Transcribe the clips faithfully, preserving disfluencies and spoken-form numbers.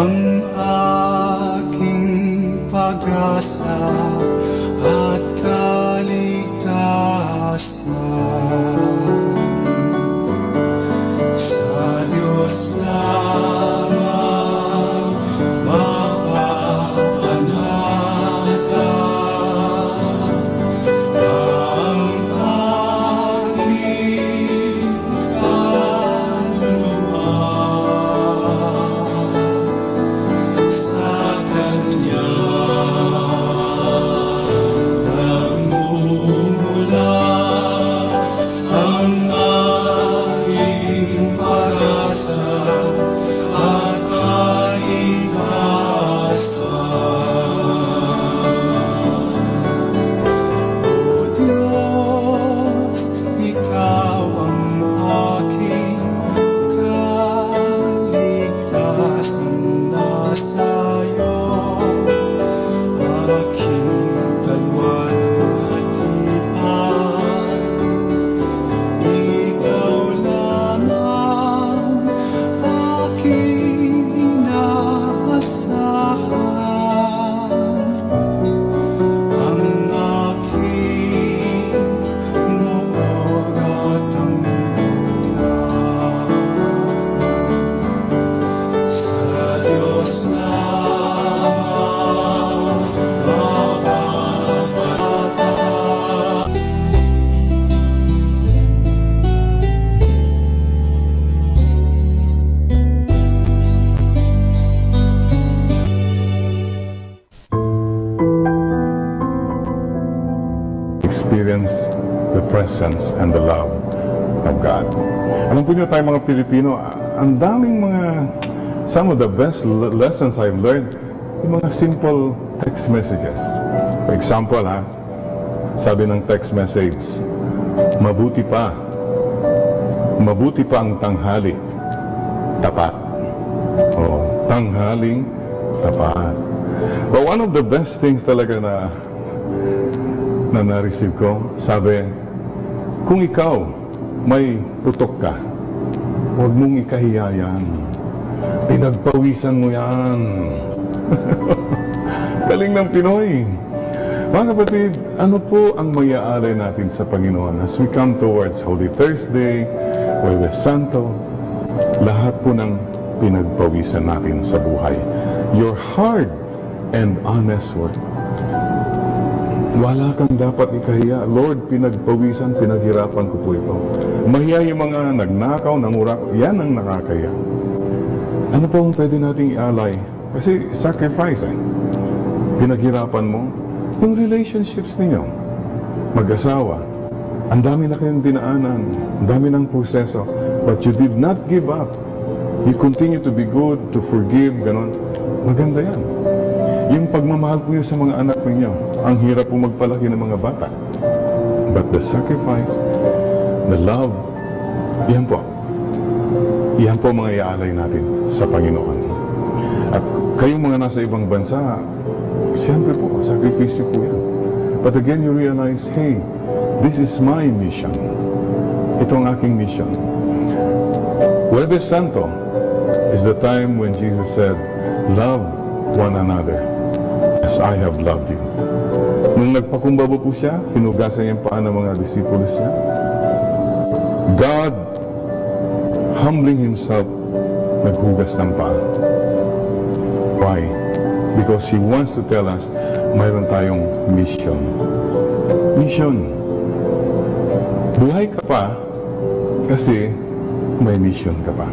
Ang aking pag-asa at kaligtasan. Sa Diyos lamang mapapanatag ang aking kaluluwa. Sa Kanya nagmumula ang aking pag-asa at kaligtasan. O Diyos, Ikaw ang aking kaligtasan, nasa Iyo aking kaluwalhatian. Ikaw lamang aking inaasahan. Ang aking muog at anggunan. Sa Diyos lamang mapapatatag. Experience the presence and the love of God. Alam po niyo, tayo mga Pilipino, ang daming mga, some of the best l-, lessons I've learned, yung mga simple text messages. For example, ha, sabi ng text message, "Mabuti pa, mabuti pa ang tanghali, tapat." Oh, tanghaling tapat. But one of the best things talaga na, na na-receive ko, sabi, "Kung ikaw may putok ka, huwag mong ikahiya yan. Pinagpawisan mo yan." Galing ng Pinoy. Mga kapatid, ano po ang maiaalay natin sa Panginoon as we come towards Holy Thursday, Huwebes Santo? Lahat po ng pinagpawisan natin sa buhay. Your hard and honest work. Wala kang dapat ikahiya. "Lord, pinagpawisan, pinaghirapan ko po ito." Mahiya yung mga nagnakaw, nangurakot, yan ang nakakahiya. Ano po ang pwede nating ialay? Kasi sacrifice eh. Pinaghirapan mo yung relationships ninyo. Mag-asawa, ang dami na kayong dinaanan, ang dami ng proseso, but you did not give up. You continue to be good, to forgive, ganon. Maganda yan. Yung pagmamahal po niyo sa mga anak ninyo, ang hirap po magpalaki ng mga bata. But the sacrifice, the love, yan po. Yan po ang mga iaalay natin sa Panginoon. At kayong mga nasa ibang bansa, siyempre po, sakripisyo po yan. But again, you realize, "Hey, this is my mission. Ito ang aking mission." Huwebes Santo is the time when Jesus said, "Love one another as I have loved you." Nung nagpakumbaba po siya, hinugasan niya yung paa ng mga disipulos niya. God, humbling himself, naghugas ng paa. Why? Because He wants to tell us, mayroon tayong mission. Mission. Buhay ka pa kasi may mission ka pa.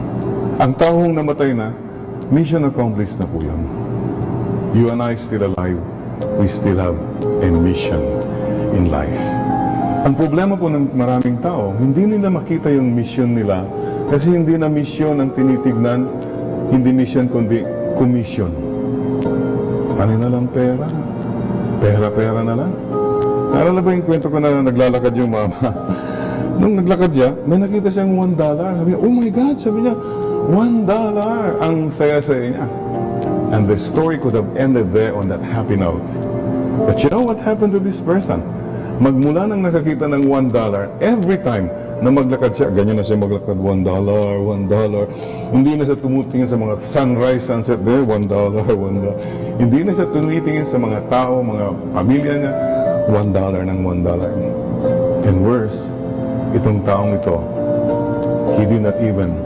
Ang taong namatay na, mission accomplished na po yun. You and I still alive, we still have a mission in life. Ang problema po ng maraming tao, hindi nila makita yung mission nila kasi hindi na mission ang tinitignan, hindi mission kundi commission. Ano na lang pera? Pera-pera na lang. Naalala ba yung kwento ko na naglalakad yung mama? Nung naglakad siya, may nakita siyang one dollar. Sabi niya, "Oh my God," sabi niya, "one dollar." Ang saya-saya niya. And the story could have ended there on that happy note. But you know what happened to this person? Magmula nang nakakita ng one dollar, every time Na maglakad siya, ganyan na siya maglakad, "One dollar, one dollar." Hindi na siya tumutingin sa mga sunrise, sunset, eh, "One dollar, one dollar." Hindi na siya tumitingin sa mga tao, mga pamilya niya, "One dollar ng one dollar." And worse, itong taong ito, he did not even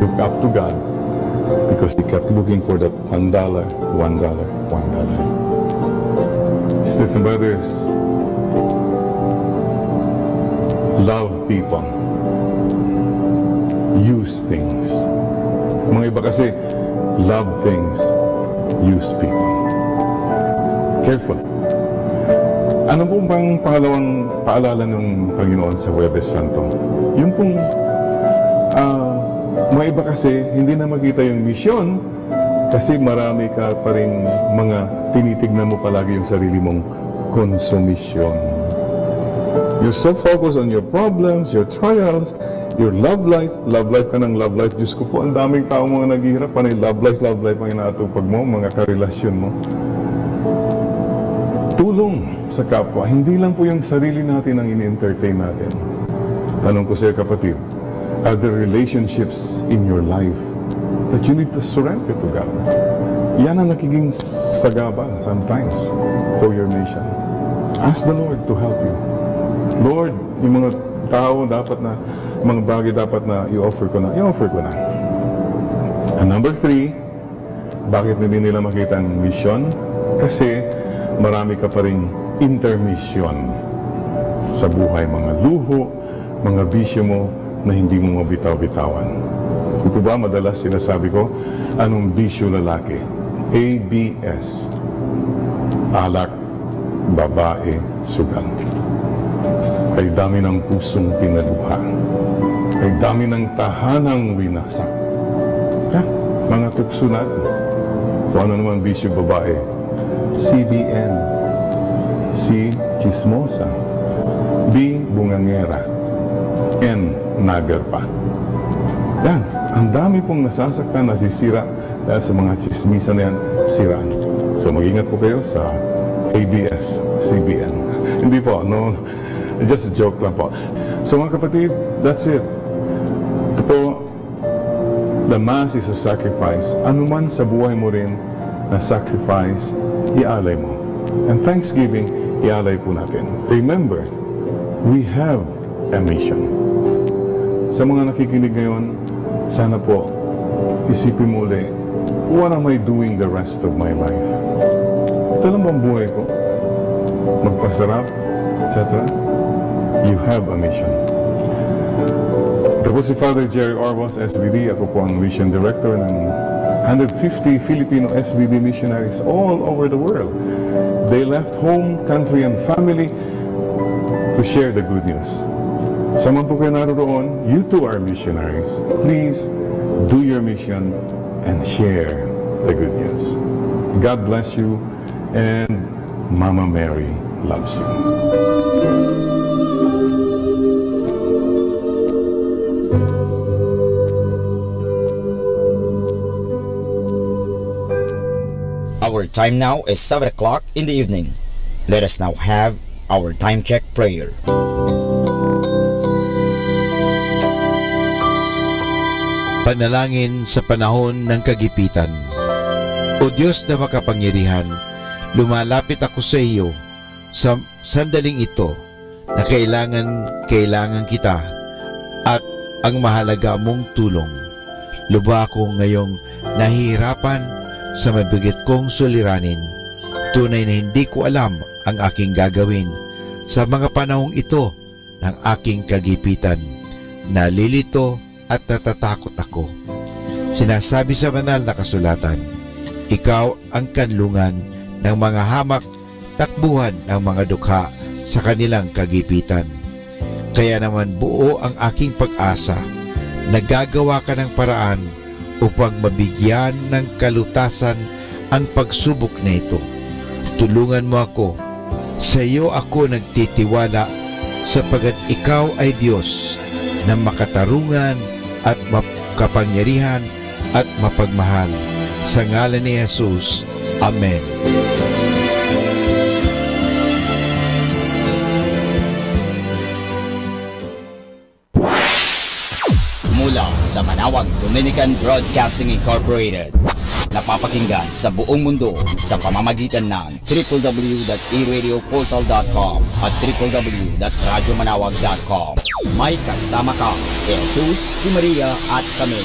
look up to God because he kept looking for that one dollar, one dollar, one dollar. Sisters and brothers, love people, use things. Mga iba kasi, love things, use people. Careful. Ano pong bang pangalawang paalala ng Panginoon sa Huwebes Santo? Yung pong, ah, mga iba kasi, hindi na makita yung misyon kasi marami ka pa rin mga tinitignan mo palagi yung sarili mong konsumisyon. You're so focused on your problems, your trials, your love life. Love life ka ng love life. Diyos ko po, ang daming tao mga naghihirap, panay love life, love life ang inaatupag mo, mga karelasyon mo. Tulong sa kapwa. Hindi lang po yung sarili natin ang ini-entertain natin. Tanong ko sa'yo, kapatid, are there relationships in your life that you need to surrender to God? Yan ang nakiging sagabal sometimes for your mission. Ask the Lord to help you. Lord, yung mga tao dapat na, mga bagay dapat na i-offer ko na, i-offer ko na. And number three, bakit hindi nila makita ang misyon? Kasi marami ka pa ring intermission sa buhay, mga luho, mga bisyo mo na hindi mo mabitaw-bitawan. Ito ba madalas sinasabi ko, anong bisyo lalaki? A B S. Alak, babae, sugal. Kay dami ng pusong pinaluha. Kay dami ng tahanang winasak. Ha? Mga tukso natin. Kung ano naman bisyo babae, C B N, C, chismosa, B, bungangera, N, nagger pa. Yan. Ang dami pong nasasaktan, nasisira dahil sa mga chismisan na yan, siraan. So, mag-ingat po kayo sa A B S C B N. Hindi po, no? Just a joke lang po. So, mga kapatid, that's it. Ito po, the Mass is a sacrifice. Anuman sa buhay mo rin na sacrifice, ialay mo. And Thanksgiving, ialay po natin. Remember, we have a mission. Sa mga nakikinig ngayon, sana po, isipin mo ulit, "What am I doing the rest of my life?" Ito lang bang buhay ko? Magpasarap, et cetera. You have a mission. Ito po si Father Jerry Orbos, S V D. Ako po ang Mission Director ng hundred fifty Filipino S V D missionaries all over the world. They left home, country, and family to share the good news. Saan man po kayo naroroon, you too are missionaries. Please do your mission and share the good news. God bless you, and Mama Mary loves you. Our time now is seven o'clock in the evening. Let us now have our time check prayer. Panalangin sa panahon ng kagipitan. O Diyos na makapangyarihan, lumalapit ako sa iyo sa sandaling ito na kailangan, kailangan kita at ang mahalaga mong tulong. Lubha ako ngayong nahihirapan sa mabigat kong suliranin. Tunay na hindi ko alam ang aking gagawin sa mga panahong ito ng aking kagipitan. Nalilito at natatakot ako. Sinasabi sa Banal na Kasulatan, "Ikaw ang kanlungan ng mga hamak, takbuhan ng mga dukha sa kanilang kagipitan." Kaya naman buo ang aking pag-asa. Nagagawa ka ng paraan upang mabigyan ng kalutasan ang pagsubok na ito. Tulungan mo ako. Sa iyo ako nagtitiwala, sapagat ikaw ay Diyos na makatarungan at makapangyarihan at mapagmahal. Sa ngalan ni Jesus, amen. Manawag Dominican Broadcasting Incorporated. Napapakinggan sa buong mundo sa pamamagitan ng triple w dot e radio portal dot com at triple w dot radyo manawag dot com. May kasama ka, si Jesus, si Maria, at kami.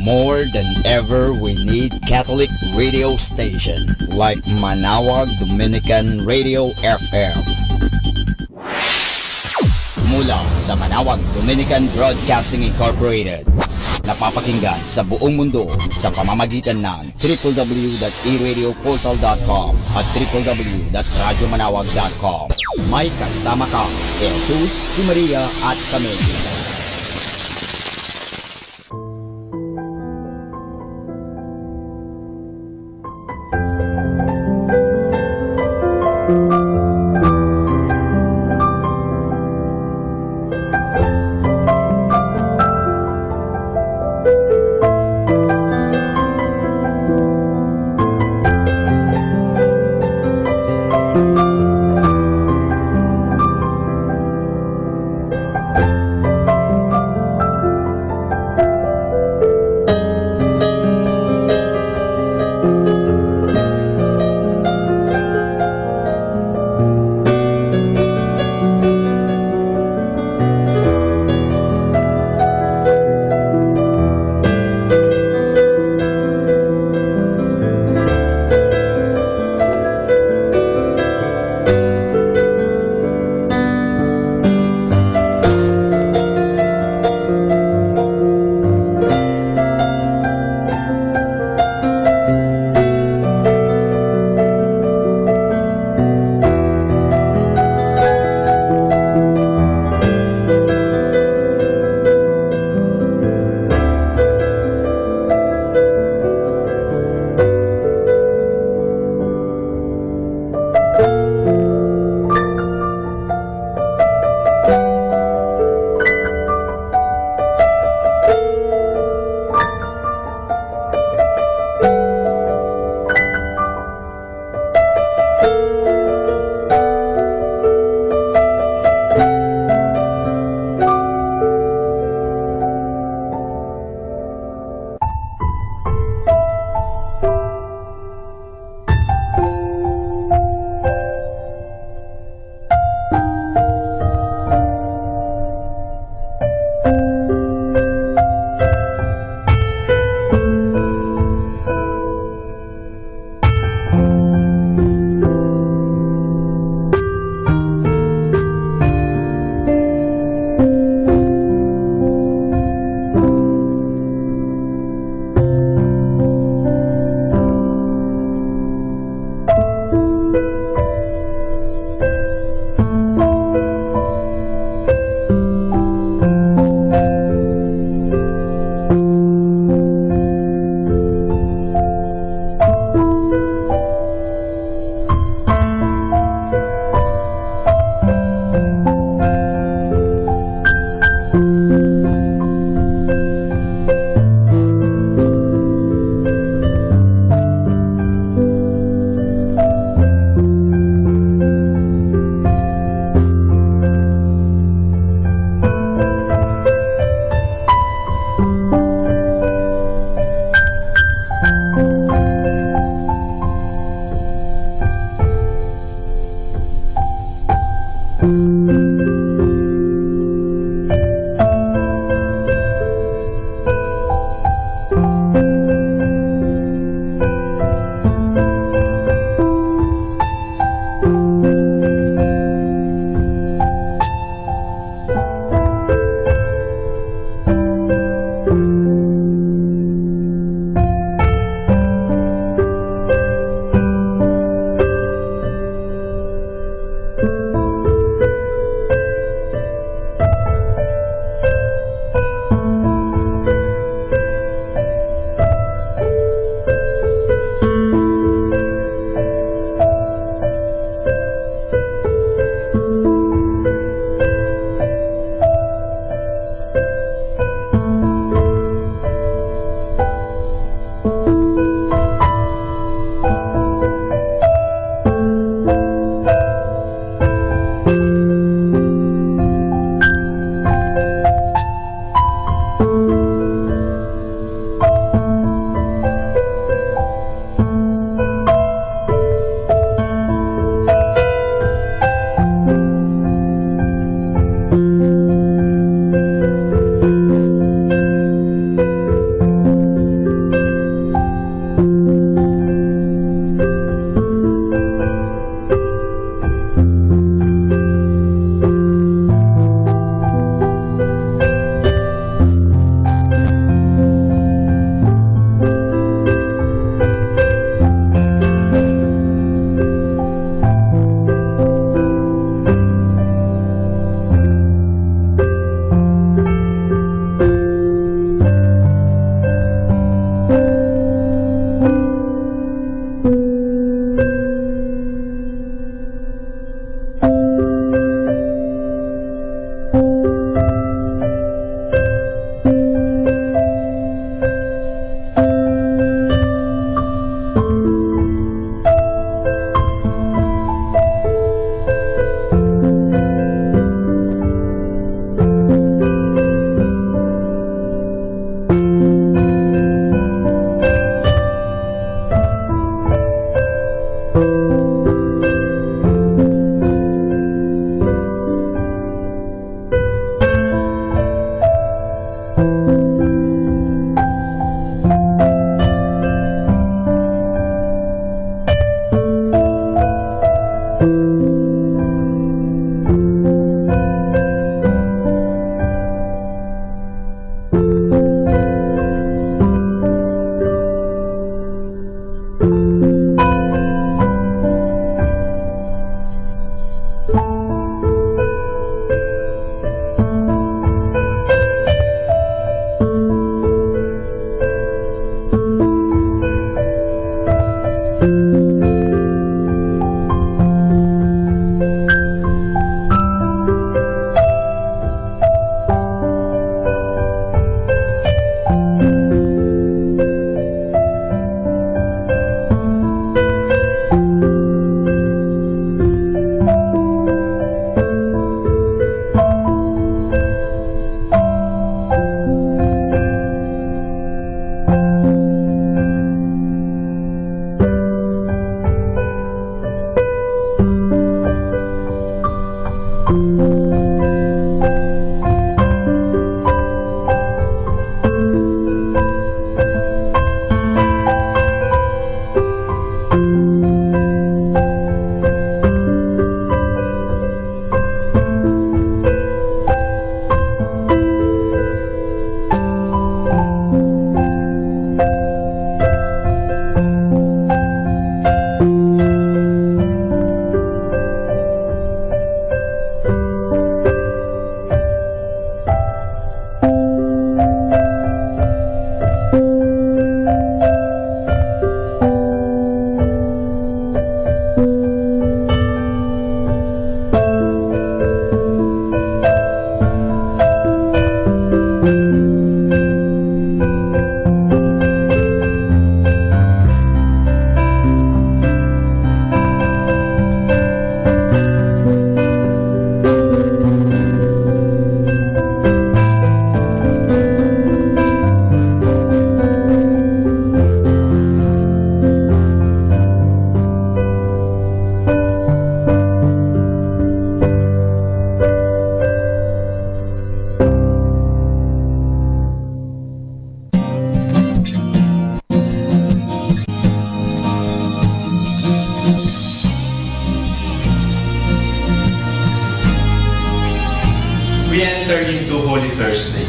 More than ever, we need Catholic radio station like Manawag Dominican Radio F M. Mula sa Manawag Dominican Broadcasting Incorporated. Napapakinggan sa buong mundo sa pamamagitan ng triple w dot e radio portal dot com at triple w dot radyo manawag dot com. May kasama ka, si Jesus, si Maria, at kami. We enter into Holy Thursday.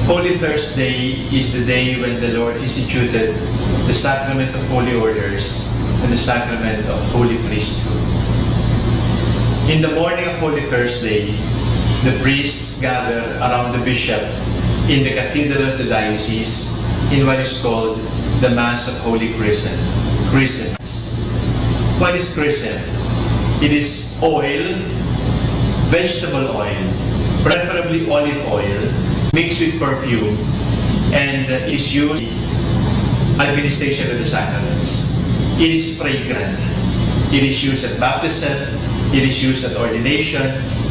Holy Thursday is the day when the Lord instituted the sacrament of holy orders and the sacrament of holy priesthood. In the morning of Holy Thursday, the priests gather around the bishop in the cathedral of the diocese in what is called the Mass of Holy Chrism. Chrism. What is chrism? It is oil, vegetable oil, preferably olive oil, mixed with perfume, and is used in administration of the sacraments. It is fragrant. It is used at baptism, it is used at ordination,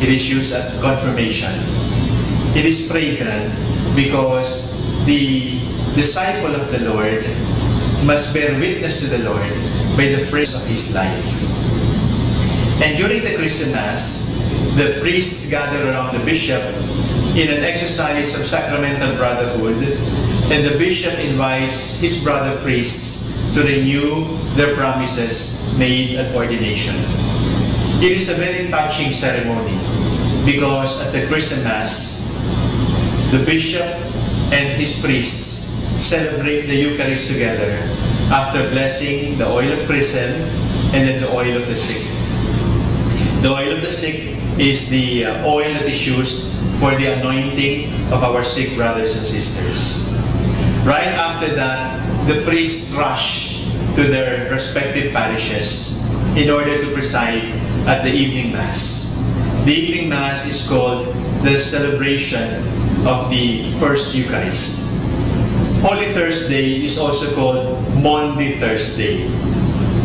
it is used at confirmation. It is fragrant because the disciple of the Lord must bear witness to the Lord by the fragrance of his life. And during the Chrism Mass, the priests gather around the bishop in an exercise of sacramental brotherhood, and the bishop invites his brother priests to renew their promises made at ordination. It is a very touching ceremony because at the Chrism Mass, the bishop and his priests celebrate the Eucharist together after blessing the oil of chrism and then the oil of the sick. The oil of the sick is the uh, oil that is used for the anointing of our sick brothers and sisters. Right after that, the priests rush to their respective parishes in order to preside at the evening mass. The evening mass is called the celebration of the first Eucharist. Holy Thursday is also called Maundy Thursday.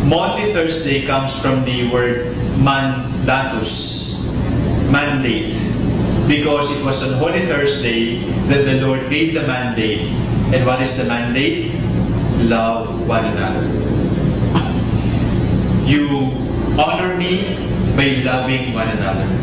Maundy Thursday comes from the word mandatus, mandate, because it was on Holy Thursday that the Lord gave the mandate. And what is the mandate? Love one another. You honor me by loving one another.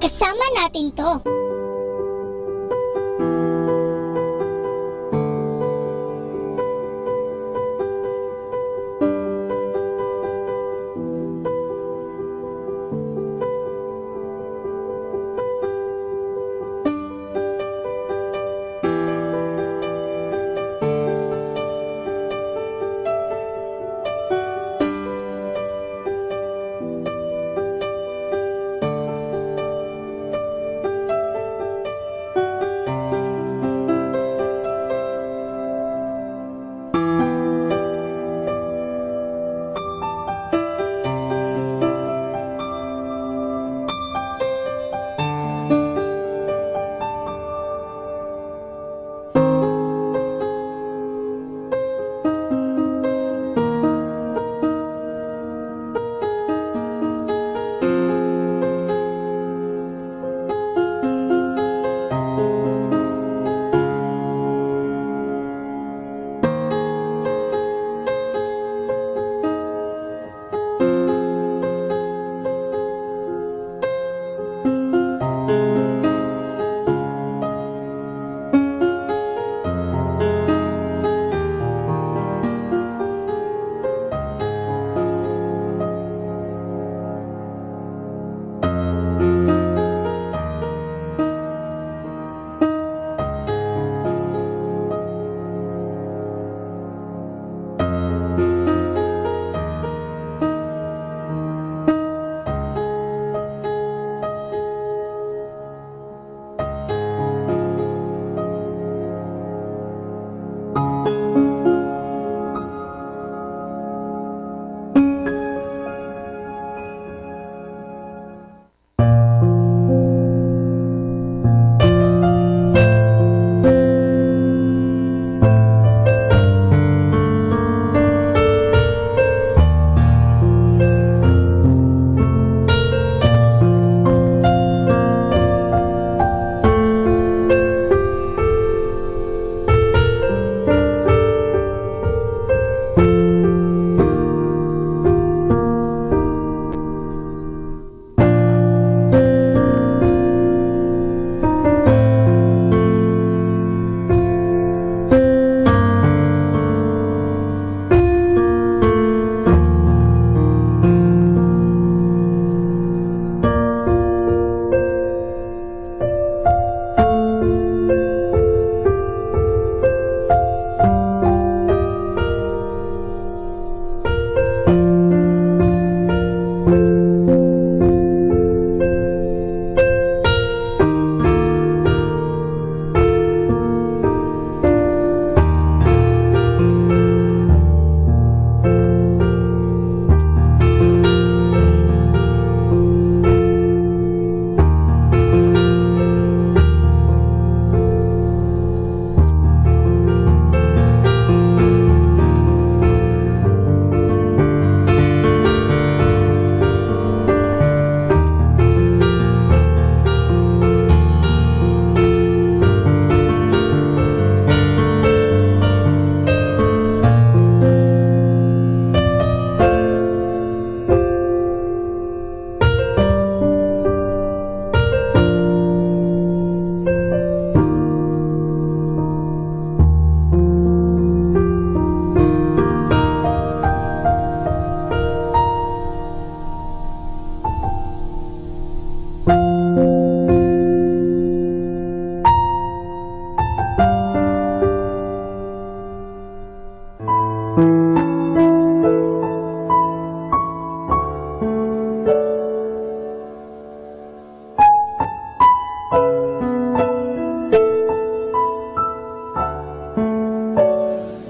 Sama natin to.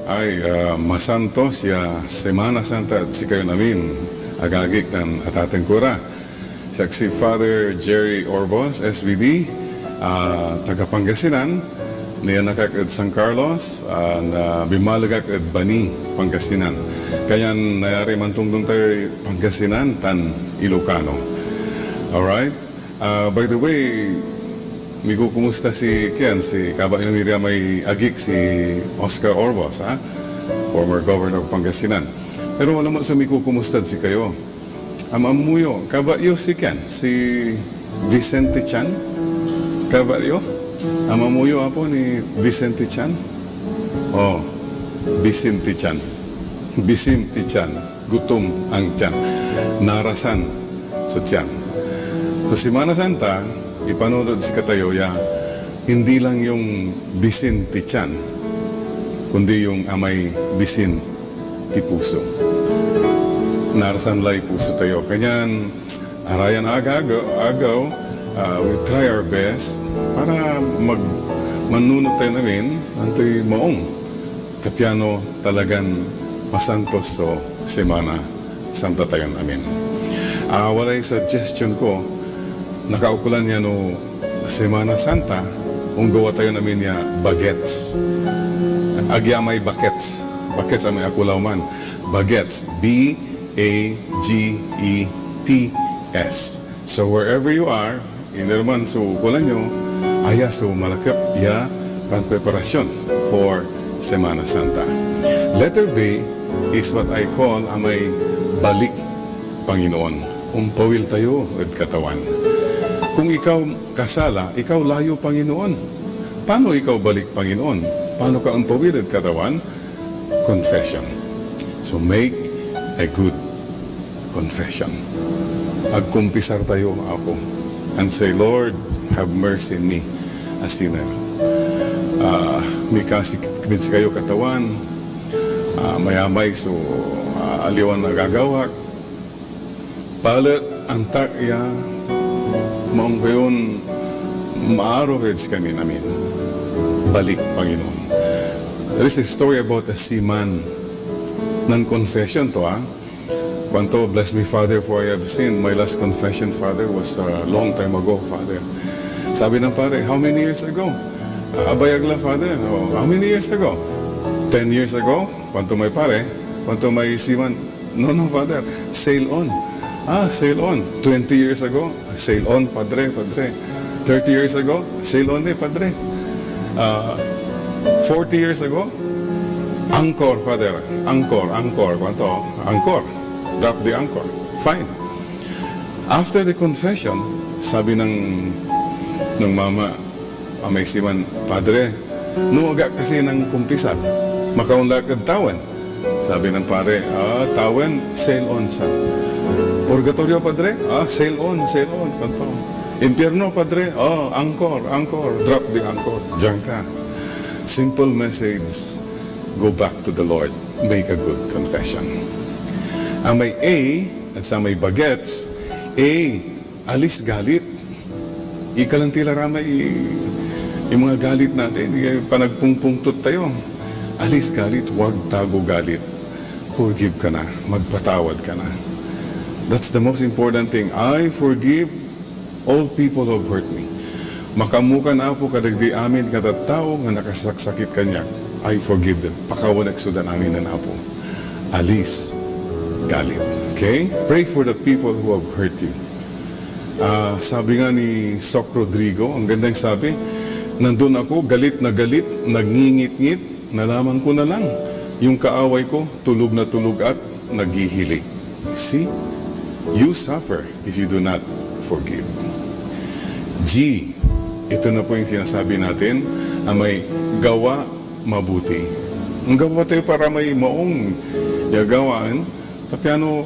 Ay, ah, masantos ya Semana Santa ed sikayon amin, agagik tan atateng ko ra. Siak si Father Jerry Orbos, S V D, ah, taga Pangasinan. Nianak ak ed San Carlos, ah, na, binmaleg ak ed Bani, Pangasinan. Kanyan nayari mantongtong tayoy Pangasinan tan Ilocano. Alright? Ah, by the way, mikukumusta si Ken, si kabat yo ni ra may agik, si Oscar Orbos, ha? Former Governor of Pangasinan. Pero wala met so mikukumustad sikayo. Amammo yo, kabat yo si Ken, si Vicente Chan? Kabat yo? Amamuyo apo ni Vicente Chan? Oh, Vicente Chan. Vicente Chan. Gutom ang tiyan. Narasan so tiyan. So, Semana Santa, ipanunot sikatayo ya hindi lang yung bisin ti tiyan, kundi yung amay bisin ti puso. Narasan lay puso tayo. Kanyan, arayan aga-, agaw, ah, we try our best para mag-, manunot tayo amin, antoy maong. Ta piano talagan masantos so Semana Santa tayon amin. Ah, walay suggestion ko, nakaukolan ya no Semana Santa, onggawa tayon amin ya bagets. Agya may bakets. Bakets amay akulaw man. Bagets. B A G E T S. So wherever you are, iner man so kulan yo, aya so malakep ya panpreparasyon for Semana Santa. Letter B is what I call amay balik Panginoon. Ompawil tayo ed Katawan. Kung ikaw kasala, ikaw layo Panginoon. Paano ikaw balik Panginoon? Paano ka ompawil ed Katawan? Confession. So make a good confession. Agkumpisar tayo, Apo, and say, "Lord, have mercy on me, a sinner." Ah, mikasi kid sikayo, Katawan. Ah, mayamay so, ah, aliwan nagagawak. Balet antak ya maong kayon maaro ed sikamin amin. Balik, Panginoon. There is a story about a seaman. Nan-confession to, ah. Kuanto, "Bless me, Father, for I have sinned." My last confession, Father, was a long time ago, Father. Sabi ng pare, "How many years ago?" "Ah, abayag la, Father." "Oh, how many years ago?" "Ten years ago." Kuanto may pare, kuanto may seaman, "No, no, Father. Sail on." "Ah, sail on. Twenty years ago." "Sail on, Padre, Padre." "Thirty years ago." "Sail on eh, Padre." Ah, "Forty years ago." "Anchor, Father. Anchor, anchor." Kuanto, "Anchor. Drop the anchor." Fine. After the confession, sabi ng, ng mama, amay seaman, "Padre, no aga kasi nangkumpisal, makaonla ak ed tawen?" Sabi ng pare, "Ah, tawen, sail on, son." "Purgatorio, Padre?" "Ah, sail on, sail on." Kuanto, "Impyerno, Padre?" "Ah, anchor, anchor, drop the anchor. Diyan ka." Simple message, go back to the Lord. Make a good confession. Amay A, et samay bagets, A, alis galit. Ikalan ti la ra may, yung mga galit natin, yung panagpungpungtot tayo. Alis galit, huwag tago galit. Forgive ka na, magpatawad ka na. That's the most important thing. "I forgive all people who have hurt me." Makamukan, Apo, kadagdi amin katattao nga nakasaksakit kanyak. I forgive them. Pakawan ak so dan amin nen Apo. Alis galit. Okay? Pray for the people who have hurt you. Ah, sabi nga ni Soc Rodrigo, ang gandang sabi, "Nandun ako, galit na galit, nagngingit-ngit, nalaman ko na lang. Yung kaaway ko, tulog na tulog at naghihilik." See? You suffer if you do not forgive. G, ito na po yung sinasabi natin, amay gawa mabuti. Ang gawa tayo para may maong ya gawaan, ta piano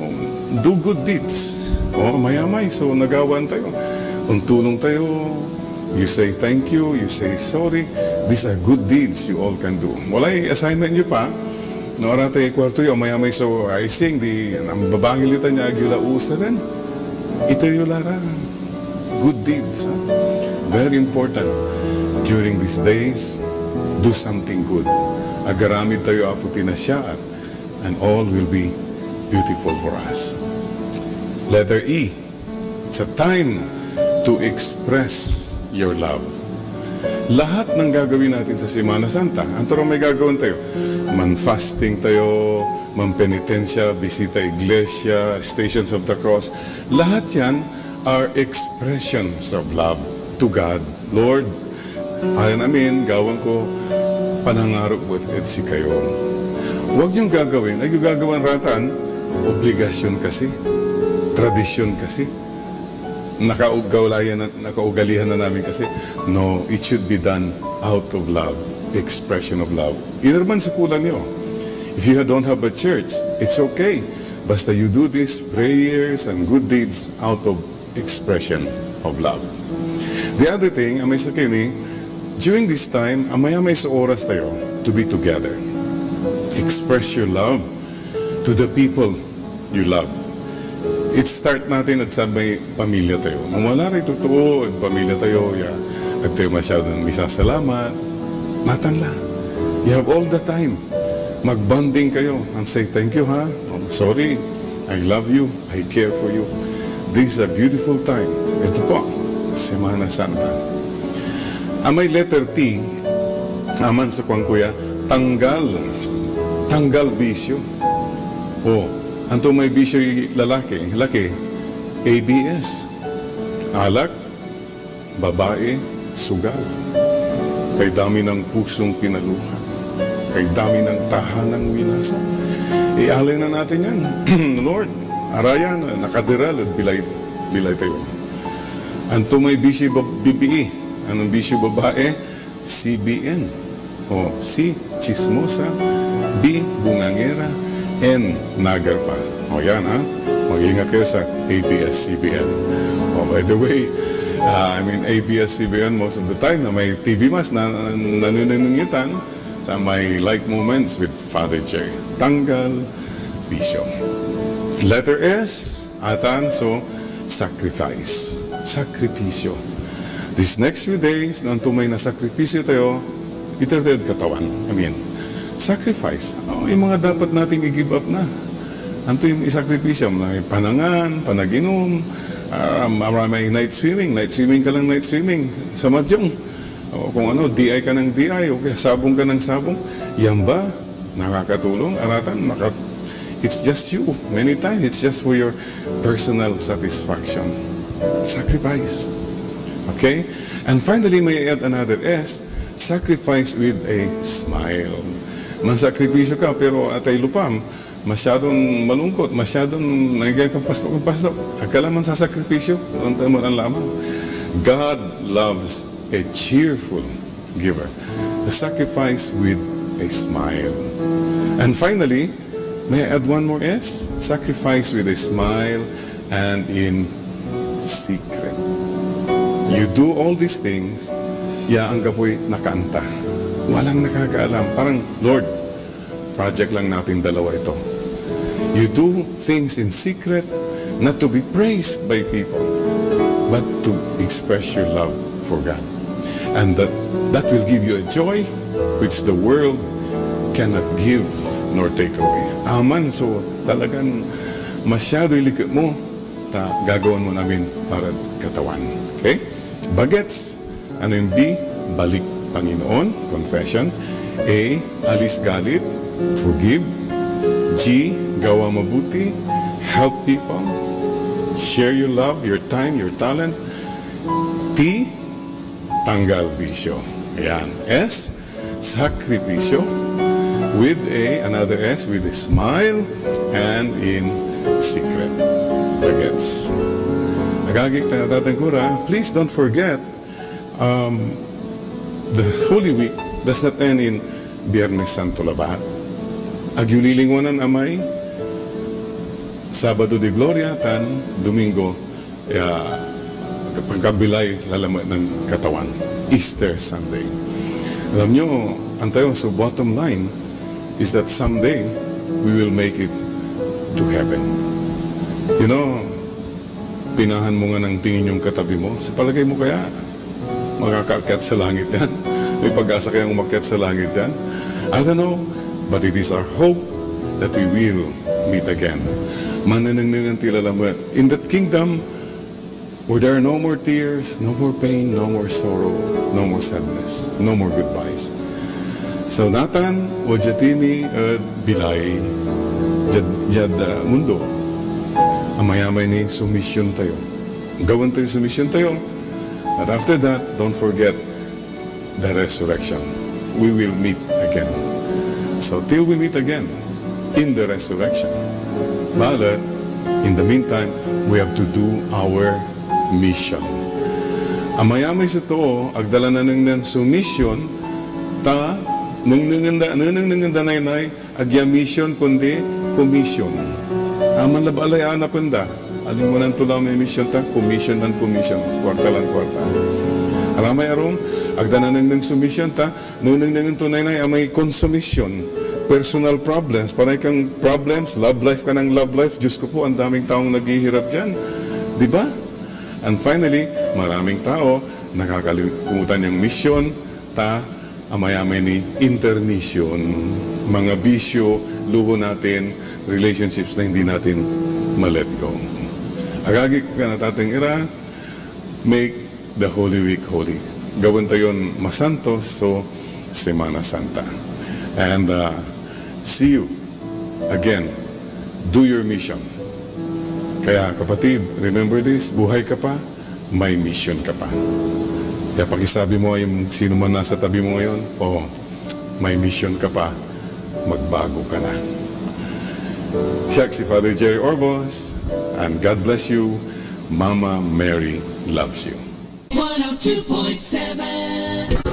do good deeds. O, mayamay so nagawaan tayo. Ontulong tayo, you say thank you, you say sorry. These are good deeds you all can do. Walay assignment nyo pa, no, ara tayo kwarto yo, mayamay so icing, di, ang babangil itan ya, agyo la uusaren. Iter yo la ra. Good deeds, ha? Very important. During these days, do something good. Agaramid tayo, Apo, tinasiaat, and all will be beautiful for us. Letter E, it's a time to express your love. Lahat ng gagawin natin sa Semana Santa, anto ra may gagawin tayo? Man-fasting tayo, manpenitensya, bisita iglesia, Stations of the Cross. Lahat yan are expressions of love to God. Lord, ayan amin, gawan ko, panangaro ko ed sikayo. Huwag niyong gagawin, ay gagawan ratan, obligasyon kasi, tradisyon kasi. Nakaugalihan na, nakaugalihan na namin kasi, no, it should be done out of love, expression of love. Inerman sa kulang nyo. If you don't have a church, it's okay. Basta you do these prayers and good deeds out of expression of love. The other thing, amay sakini, during this time, amay-amay so oras tayo to be together. Express your love to the people you love. It start natin at sa may pamilya tayo. Nung wala ray totoo ed pamilya tayo, ya, ag tayo masyadon misasalamat. Natan la. You have all the time. Magbonding kayo and say, "Thank you, ha. Sorry. I love you. I care for you." This is a beautiful time. Ito po, Semana Santa. Amay letter T, aman so kuan ko ya, tanggal. Tanggal bisyo. Oh, anto may bisyoy lalaki? Laki, A B S. Alak, babae, sugal. Kay dami ng pusong pinaluha. Kay dami ng tahanang winasa. Ialay na natin yan. Lord, araya na, nakaderal ed bilay, bilay tayo. Anto may bisyoy bab-, bibii? Anong bisyoy babae? C B N. O, C, chismosa. B, bungangera. N, nagar pa. O, yan, ha? Mag-ingat kayo sa A B S C B N. O, by the way, ah, I mean, A B S C B N, most of the time, na may T V mas, na, na, nanunengneng itan sa may Light Moments with Father J. Tanggal bisyo. Letter S, atan, so, sacrifice. Sakripisyo. These next few days, no anto may nasakripisyo tayo, iter tayod Katawan. Amen. Sacrifice. Oh, yung mga dapat nating i-give up na. Anto yung isakripisyo? May panangan, panaginom, ah, maramay night swimming. Night swimming ka lang, night swimming. Sa madyong. O kung ano, D I ka ng D I, o kaya sabong ka ng sabong. Yan ba? Nakakatulong? Aratan, maka-, it's just you. Many times, it's just for your personal satisfaction. Sacrifice. Okay? And finally, may I add another S, sacrifice with a smile. Mansakripisyo ka, pero atay lupam, masyadong malungkot, masyadong nangyayari kang pastok, kang pastok. Ag ka la mansasakripisyo, doon tayo malan lamang. God loves a cheerful giver. A sacrifice with a smile. And finally, may I add one more S? Sacrifice with a smile and in secret. You do all these things, ya anggapoy nakaanta. Walang nakakaalam. Parang, "Lord, project lang nating dalawa ito." You do things in secret, not to be praised by people, but to express your love for God. And that, that will give you a joy which the world cannot give nor take away. Aman, so talagan masyadoy liket mo, ta gagawan mo namin para Katawan. Okay? Bagets, ano yung B? Balik Panginoon, confession. A, alis galit, forgive. G, gawa mabuti, help people. Share your love, your time, your talent. T, tanggal bisyo. Ayan. S, sakripisyo. With a, another S, with a smile and in secret. Bagets. Agagik, ta-, tatang ko ra, please don't forget, um, the Holy Week does not end in Biyernes Santo labat. Ag yo lilingwanan amay Sabado de Gloria tan Domingo ya, pagkabilay lalamet nen Katawan, Easter Sunday. Alam nyo, antayo, so bottom line is that someday we will make it to heaven. You know, pinahan mo nga ng tingin yung katabi mo, sa palagay mo kaya, makakaakyat sa langit yan? May pag-asa kayang umakyat sa langit yan? I don't know, but it is our hope that we will meet again. Manenengneng anti lalamet. In that kingdom, where there are no more tears, no more pain, no more sorrow, no more sadness, no more goodbyes. So, natan, wadia tini ed bilay, diad, diad, ah, mundo. Amayamay ni so mision tayo. Gawaen tayo so mision tayo. But after that, don't forget, the resurrection. We will meet again. So till we meet again in the resurrection. Balet, in the meantime, we have to do our mission. Amayamay so too, ag da la nanengneng so mission, ta nengnengen da, nenengnengen da naynay, ag ya mission, kundi commission. Aman labat lay anapen da. Aliwan to la may mission ta, commission lan commission, kuarta lan kuarta. Aramay arum, ag da nanengneng so mission ta, nenengnengen to naynay amay konsumisyon, personal problems, panay kang problems, love life ka ng love life, Diyos ko po, ang daming taong naghihirap dyan. Di ba? And finally, maraming tao, nakakalimutan yung mission, ta amayamay ni intermission, mga bisyo, luho natin, relationships na hindi natin ma-let go. Agagi, kanatateng ira, make the Holy Week holy. Gawin tayon masantos so Semana Santa. And uh, see you again. Do your mission. Kaya kapatid, remember this, buhay ka pa, may mission ka pa. Kaya pakisabi mo yung sino man nasa tabi mo ngayon, oh, may mission ka pa, magbago ka na. Siak si Father Jerry Orbos, and God bless you. Mama Mary loves you. one oh two point seven.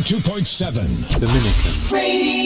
two point seven. The Minute. Radio.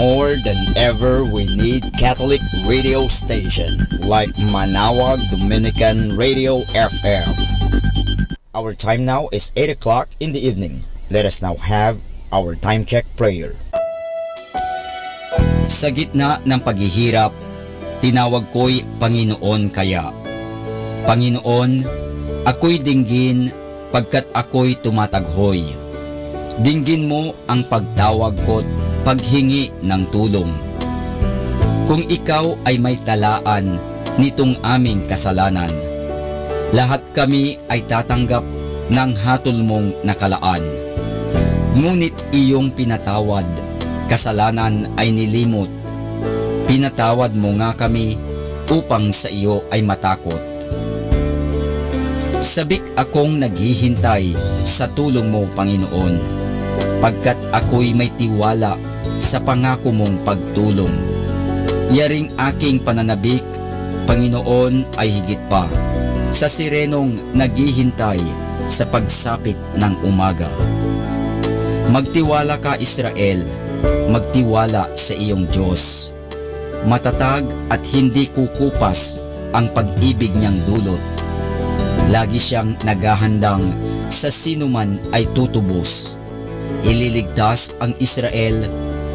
More than ever, we need Catholic radio station like Manawag Dominican Radio F M. Our time now is eight o'clock in the evening. Let us now have our time check prayer. Sa gitna ng paghihirap, tinawag ko'y Panginoon kaya. Panginoon, ako'y dinggin pagkat ako'y tumataghoy. Dinggin mo ang pagtawag ko't paghingi ng tulong. Kung ikaw ay may talaan nitong aming kasalanan, lahat kami ay tatanggap ng hatol mong nakalaan. Ngunit iyong pinatawad, kasalanan ay nilimot. Pinatawad mo nga kami upang sa iyo ay matakot. Sabik akong naghihintay sa tulong mo, Panginoon, pagkat ako'y may tiwala sa pangako mong pagtulong. Yaring aking pananabik, Panginoon, ay higit pa sa sirenong naghihintay sa pagsapit ng umaga. Magtiwala ka, Israel, magtiwala sa iyong Dios. Matatag at hindi kukupas ang pag-ibig niyang dulot. Lagi siyang naghahandang sa sinoman ay tutubos. Ililigtas ang Israel,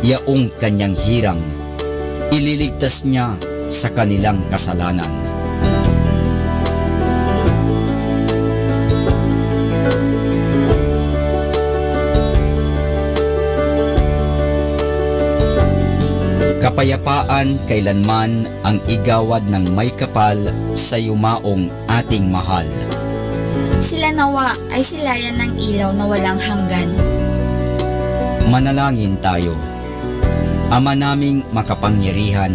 yaong kanyang hirang. Ililigtas niya sa kanilang kasalanan. Kapayapaan kailanman ang igawad ng may kapal sa yumaong ating mahal. Sila nawa ay silayan ng ilaw na walang hanggan. Manalangin tayo. Ama naming makapangyarihan,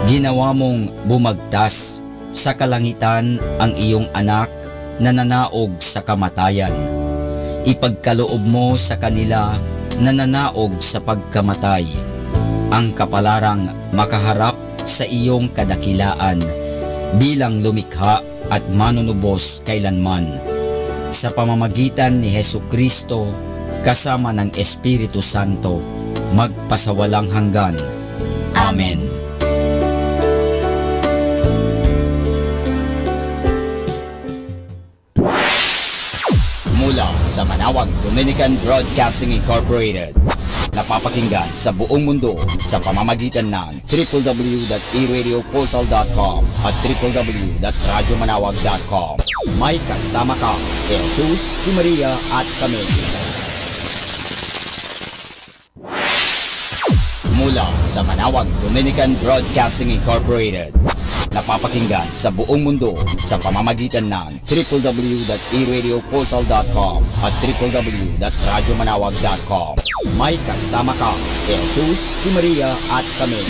ginawa mong bumagtas sa kalangitan ang iyong Anak na nanaog sa kamatayan. Ipagkaloob mo sa kanila na nanaog sa pagkamatay ang kapalarang makaharap sa iyong kadakilaan bilang lumikha at manunubos kailanman. Sa pamamagitan ni Jesu-Cristo, kasama ng Espiritu Santo, magpasawalang hanggan. Amen. Mula sa Manawag Dominican Broadcasting Incorporated, napapakinggan sa buong mundo sa pamamagitan ng triple w dot e radio portal dot com at triple w dot radyo manawag dot com. May kasama ka, si Jesus, si Maria, at kami. Mula sa Manawag Dominican Broadcasting Incorporated, napapakinggan sa buong mundo sa pamamagitan ng triple w dot e radio portal dot com at triple w dot radyo manawag dot com. May kasama ka, si Jesus, si Maria, at kami.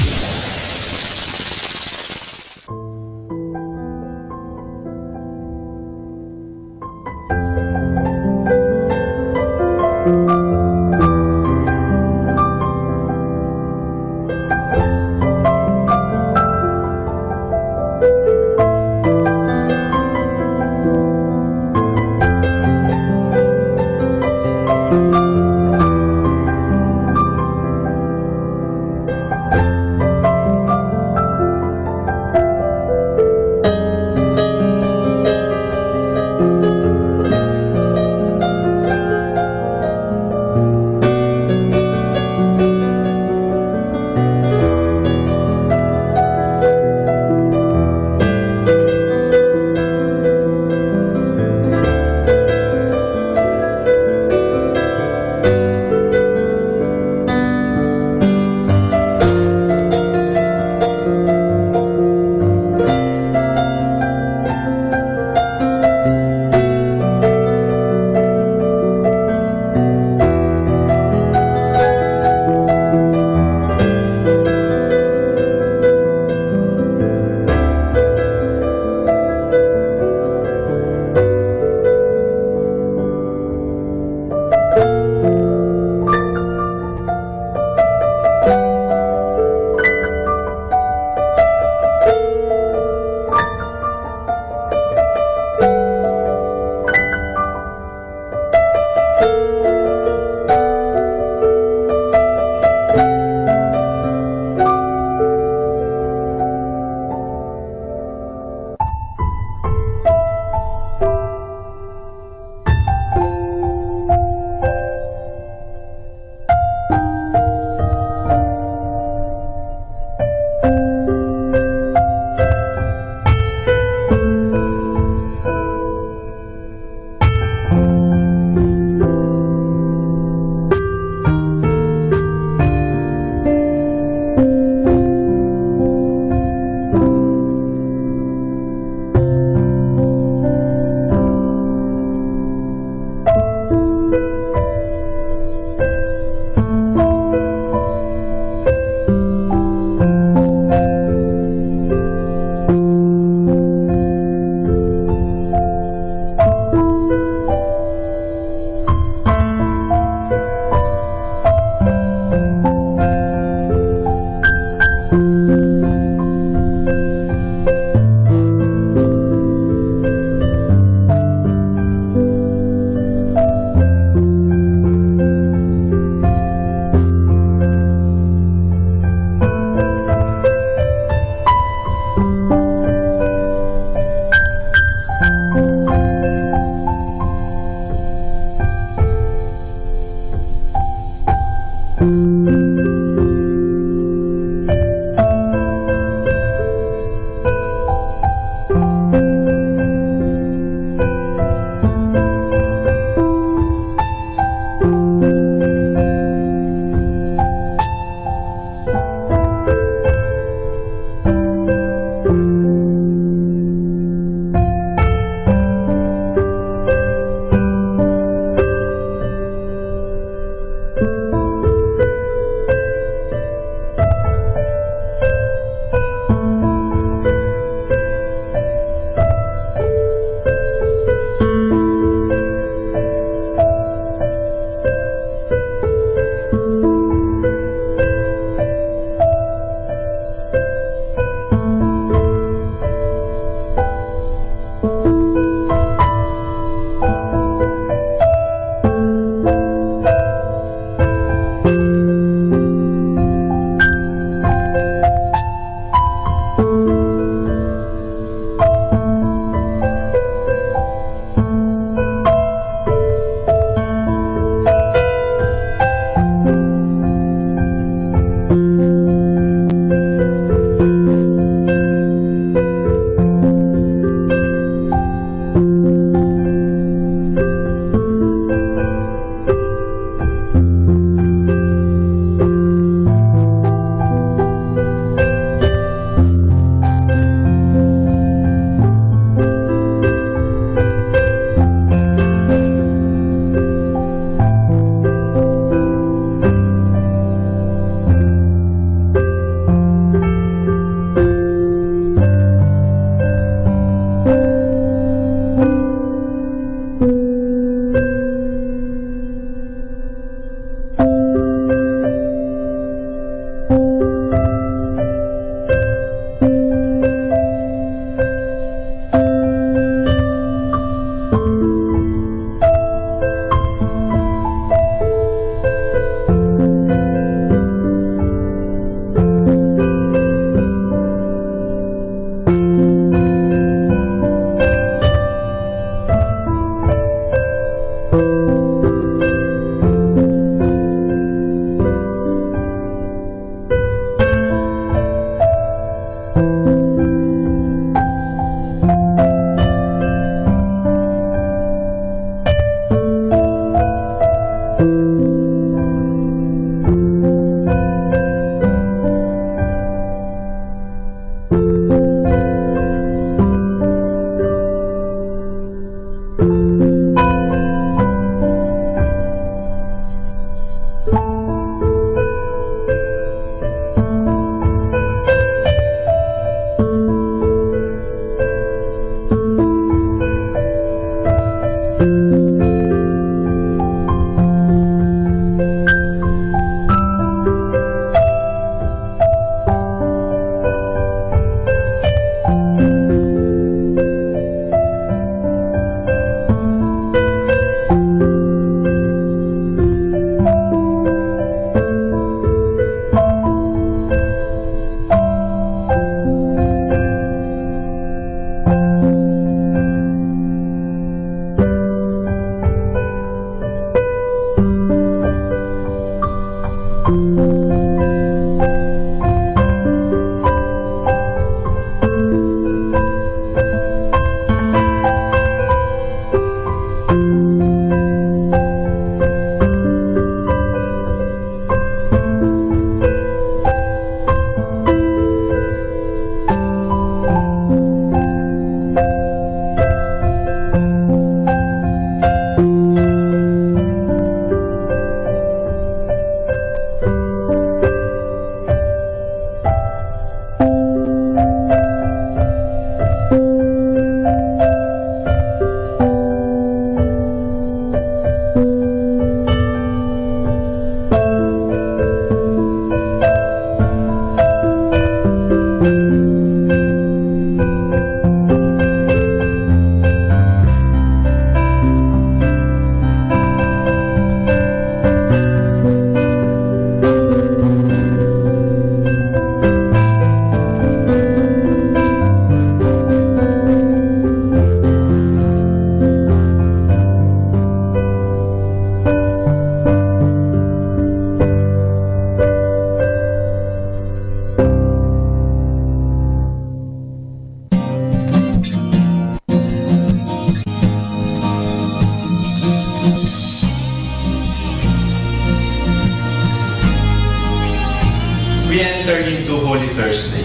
Thursday.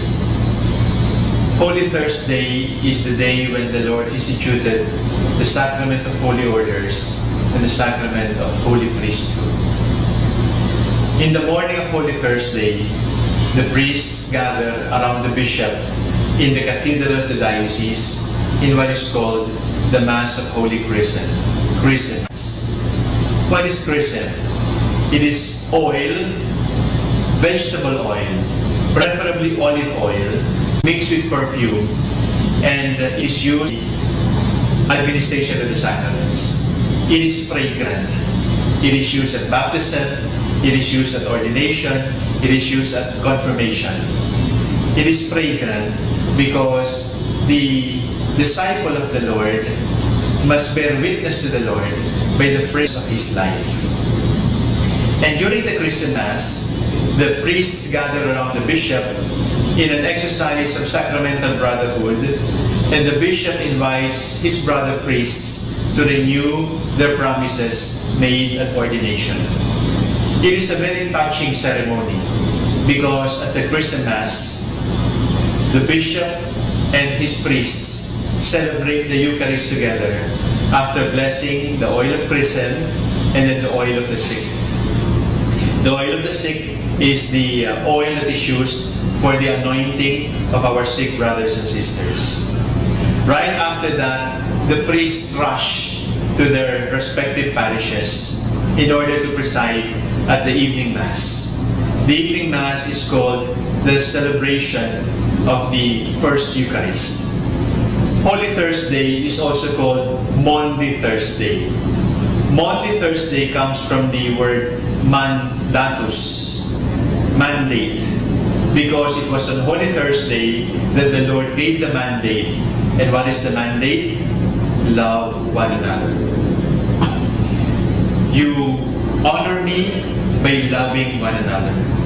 Holy Thursday is the day when the Lord instituted the sacrament of holy orders and the sacrament of holy priesthood. In the morning of Holy Thursday, the priests gather around the bishop in the cathedral of the diocese in what is called the Mass of Holy Chrism. Chrism. What is chrism? It is oil, vegetable oil, preferably olive oil, mixed with perfume, and is used in administration of the sacraments. It is fragrant. It is used at baptism. It is used at ordination. It is used at confirmation. It is fragrant because the disciple of the Lord must bear witness to the Lord by the fragrance of his life. And during the Chrism Mass, the priests gather around the bishop in an exercise of sacramental brotherhood, and the bishop invites his brother priests to renew their promises made at ordination. It is a very touching ceremony because at the Chrism Mass, the bishop and his priests celebrate the Eucharist together after blessing the oil of chrism and then the oil of the sick. The oil of the sick is the uh, oil that is used for the anointing of our sick brothers and sisters. Right after that, the priests rush to their respective parishes in order to preside at the evening Mass. The evening Mass is called the celebration of the first Eucharist. Holy Thursday is also called Maundy Thursday. Maundy Thursday comes from the word mandatus, mandate, because it was on Holy Thursday that the Lord gave the mandate. And what is the mandate? Love one another. You honor me by loving one another.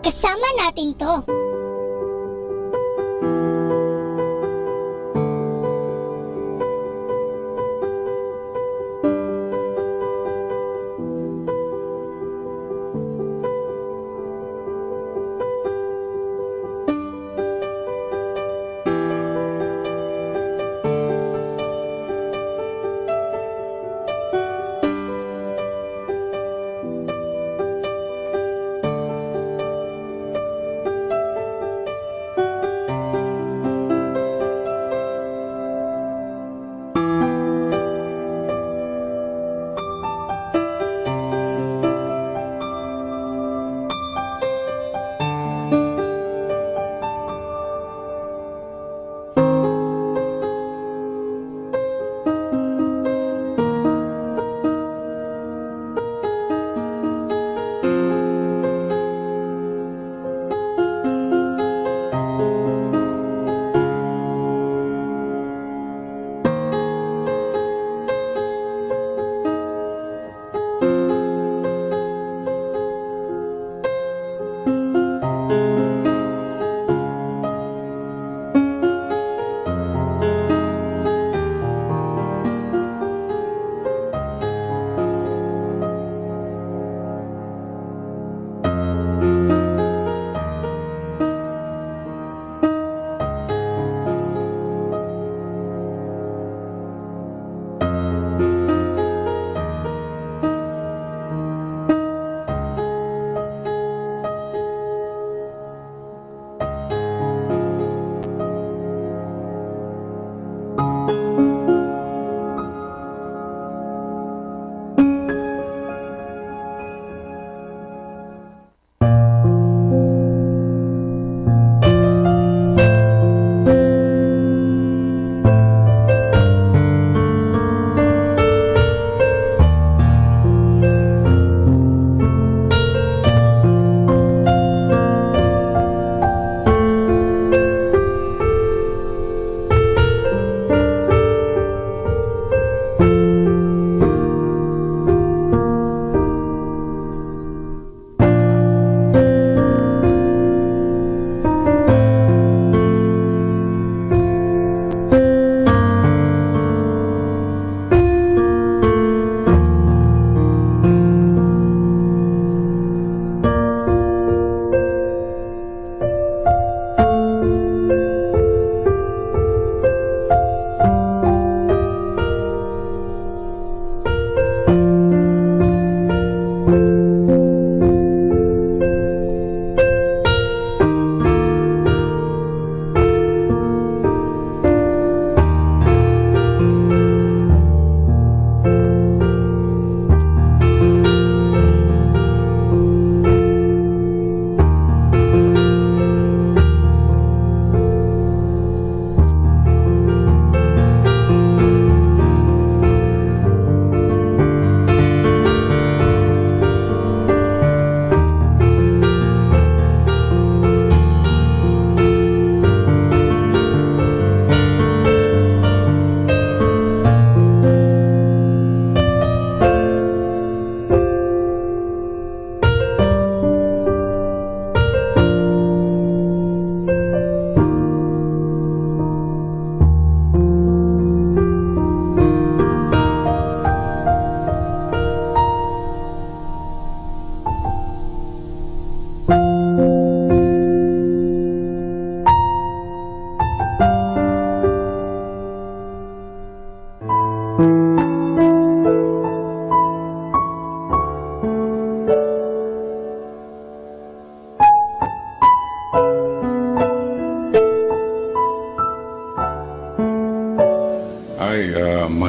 Kasama natin to.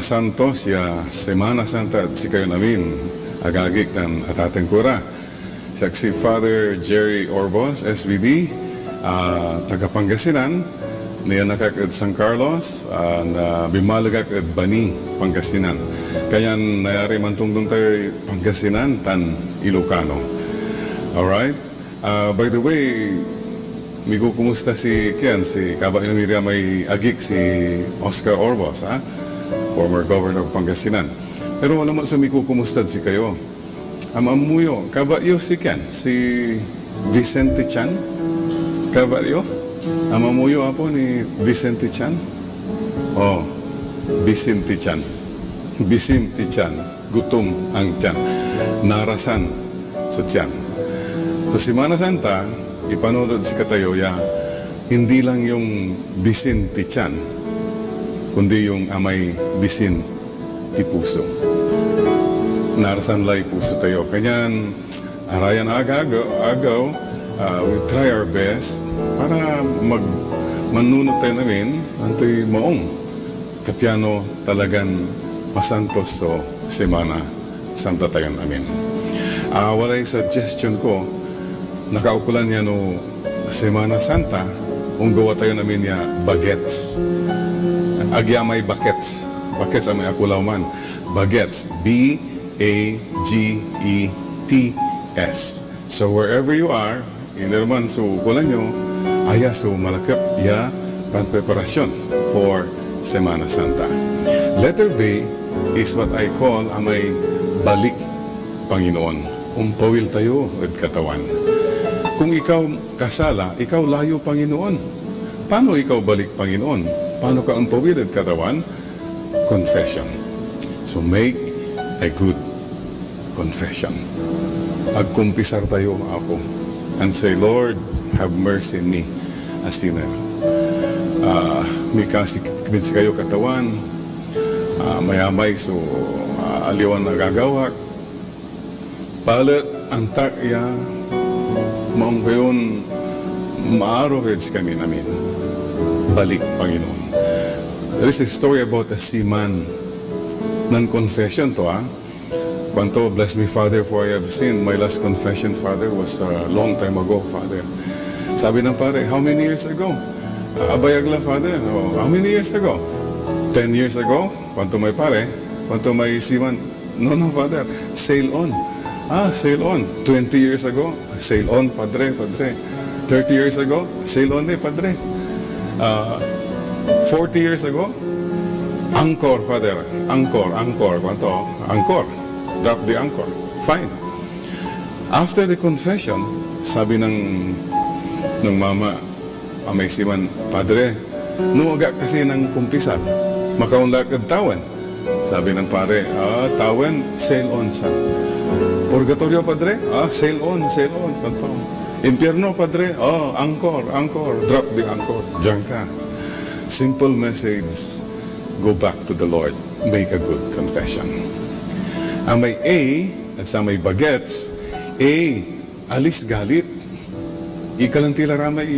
Santos ya Semana Santa ed sikayon amin, agagik tan atateng ko ra. Siak si Father Jerry Orbos, S V D, ah, taga Pangasinan. Nianak ak ed San Carlos, ah, na, binmaleg ak ed Bani, Pangasinan. Kanyan nayari mantongtong tayoy Pangasinan tan Ilocano. Alright? Ah, by the way, mikukumusta si Ken, si kabat yo ni ra may agik, si Oscar Orbos, ha? Former Governor of Pangasinan. Pero wala met so mikukumustad sikayo. Amammuyo, kabat yo si Ken, si Vicente Chan? Kabat yo? Amammuyo, apo, ni Vicente Chan? Oh, Vicente Chan. Vicente Chan. Gutom ang tiyan. Narasan so tiyan. So, Semana Santa, ipanood ed sikatayo ya hindi lang yung bisin ti tiyan, kundi yung amay bisin ti puso. Narasan lay puso tayo. Kanyan, arayan aga-, agew, ah, we try our best para mag-, mannunot tayo amin, antoy maong. Ta piano talagan masantos so Semana Santa tayon amin. Ah, walay suggestion ko, nakaukolan ya no Semana Santa, onggawa tayon amin ya bagets. Agyamay bagets. Bagets amay akulaw man. Bagets. B A G E T S. So wherever you are, iner man so kulan yo, aya so malakep ya panpreparasyon for Semana Santa. Letter B is what I call amay balik Panginoon. Ompawil tayo ed Katawan. Kung ikaw kasala, ikaw layo Panginoon. Paano ikaw balik Panginoon? Paano ka ompawil ed Katawan? Confession. So make a good confession. Agkumpisar tayo, Apo, and say, "Lord, have mercy on me, a sinner." Ah, mikasi, mikasi kayo, Katawan. Ah, mayamay so, ah, aliwan nagagawak. Balet antak ya maong kayon maaro ed sikamin amin. Balik, Panginoon. There is a story about a seaman. Nan-confession to, ah. Kuanto, "Bless me, Father, for I have sinned. My last confession, Father, was a long time ago, Father." Sabi ng pare, "How many years ago?" "Abayag la, Father." "Oh, how many years ago?" "Ten years ago." Kuanto may pare, kuanto may seaman, "No, no, Father. Sail on." "Ah, sail on. Twenty years ago." "Sail on, Padre, Padre." "Thirty years ago." "Sail on eh, Padre." Ah, "Forty years ago." "Anchor, Father. Anchor, anchor." Kuanto, "Anchor. Drop the anchor." Fine. After the confession, sabi ng, ng mama, amay seaman, "Padre, no aga kasi nangkumpisal, makaonla ak ed tawen." Sabi ng pare, "Ah, tawen, sail on, son." "Purgatorio, Padre?" "Ah, sail on, sail on." Kuanto, "Impyerno, Padre?" "Ah, anchor, anchor, drop the anchor. Diyan ka." Simple message, go back to the Lord. Make a good confession. Amay A, et samay bagets, A, alis galit. Ikalanti la ra may,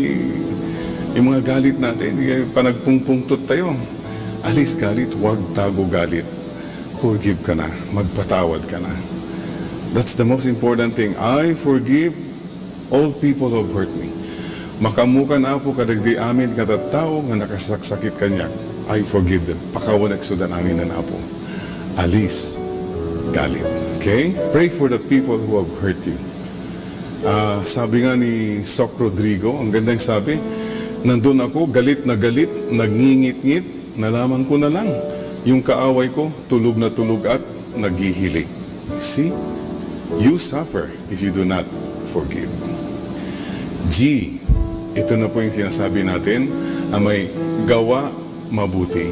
yung mga galit natin, yung panagpungpungtot tayo. Alis galit, huwag tago galit. Forgive ka na, magpatawad ka na. That's the most important thing. "I forgive all people who have hurt me." Makamukan, Apo, kadagdi amin kada tao nga nakasaksakit kanyak. "I forgive them." Pakawanek so dan amin nen Apo. Alis galit. Okay? Pray for the people who have hurt you. Ah, sabi nga ni Soc Rodrigo, ang gandang sabi, "Nandun ako, galit na galit, nangingitngit, nalaman ko na lang. Yung kaaway ko, tulog na tulog at naghihilik." See? You suffer if you do not forgive. G, ito na po yung sinasabi natin, amay gawa mabuti.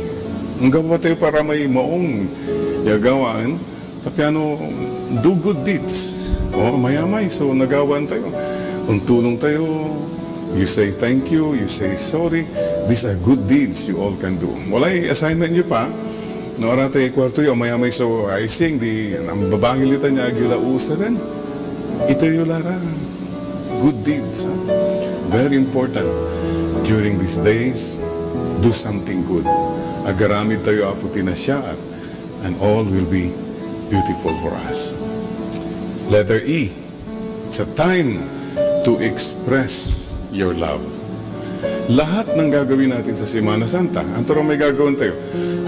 Ang gawa tayo para may maong ya gawaan, ta piano do good deeds. O, mayamay so nagawan tayo. Ontulong tayo, you say thank you, you say sorry. These are good deeds you all can do. Walay assignment nyo pa, no, aratay kwarto yo, mayamay so icing, di, ang babangil itan ya, agila usaren. Iter yo la ra. Good deeds, ha? Very important. During these days, do something good. Agaramid tayo, Apo, tinasiaat. and all will be beautiful for us. Letter E, it's a time to express your love. Lahat ng gagawin natin sa Semana Santa, anto ra may gagawin tayo?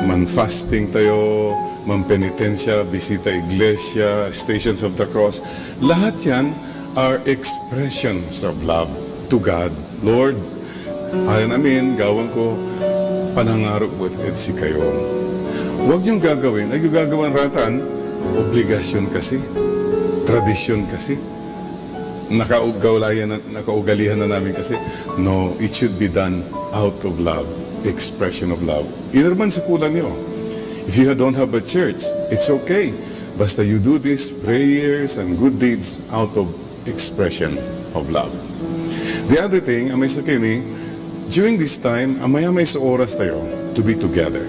Man-fasting tayo, manpenitensya, bisita iglesia, Stations of the Cross. Lahat yan are expressions of love to God. Lord, ayan amin, gawan ko, panangaro ko ed sikayo. Huwag niyong gagawin, ag yo gagawan ratan, obligasyon kasi, tradisyon kasi, nakaugalian na, nakaugalian na namin kasi. No, it should be done out of love, expression of love. Iner man so kulang yo. If you don't have a church, it's okay. Basta you do these prayers and good deeds out of expression of love. The other thing, amay sakey ni, during this time, amay-amay so oras tayo to be together.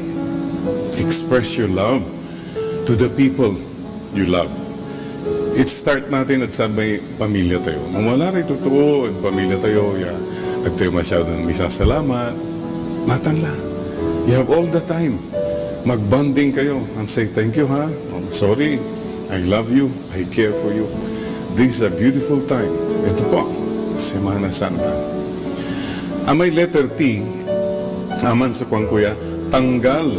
Express your love to the people you love. It start natin at sa may pamilya tayo. Kung wala ray totoo ed pamilya tayo, ya, ag tayo masyadong misasalamat. Natan la. You have all the time. Mag-bonding kayo and say, "Thank you, ha? Oh, sorry. I love you. I care for you." This is a beautiful time. Ito po, Semana Santa. Amay letter T, aman so kuan ko ya, tanggal.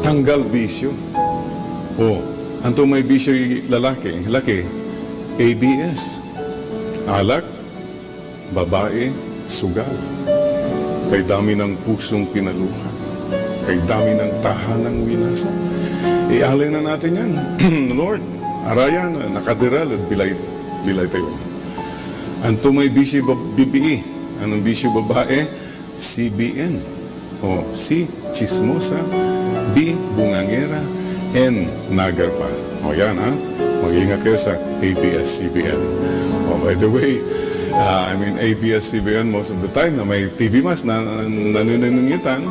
Tanggal bisyo. Oh, anto may bisyoy lalaki? Laki, A B S. Alak, babae, sugal. Kay dami ng pusong pinaluha. Kay dami ng tahanang winasa. Ialay na natin yan. Lord, araya na, nakaderal ed bilay, bilay tayo. Anto may bisyo bab-, bibii? Anong bisyo babae? C B N. O, C, chismosa. B, bungangera. N, nagar pa. O, yan, ha? Mag-ingat kayo sa A B S C B N. O, by the way, ah, I mean, A B S C B N, most of the time, na may T V Mas na, na, nanunungitan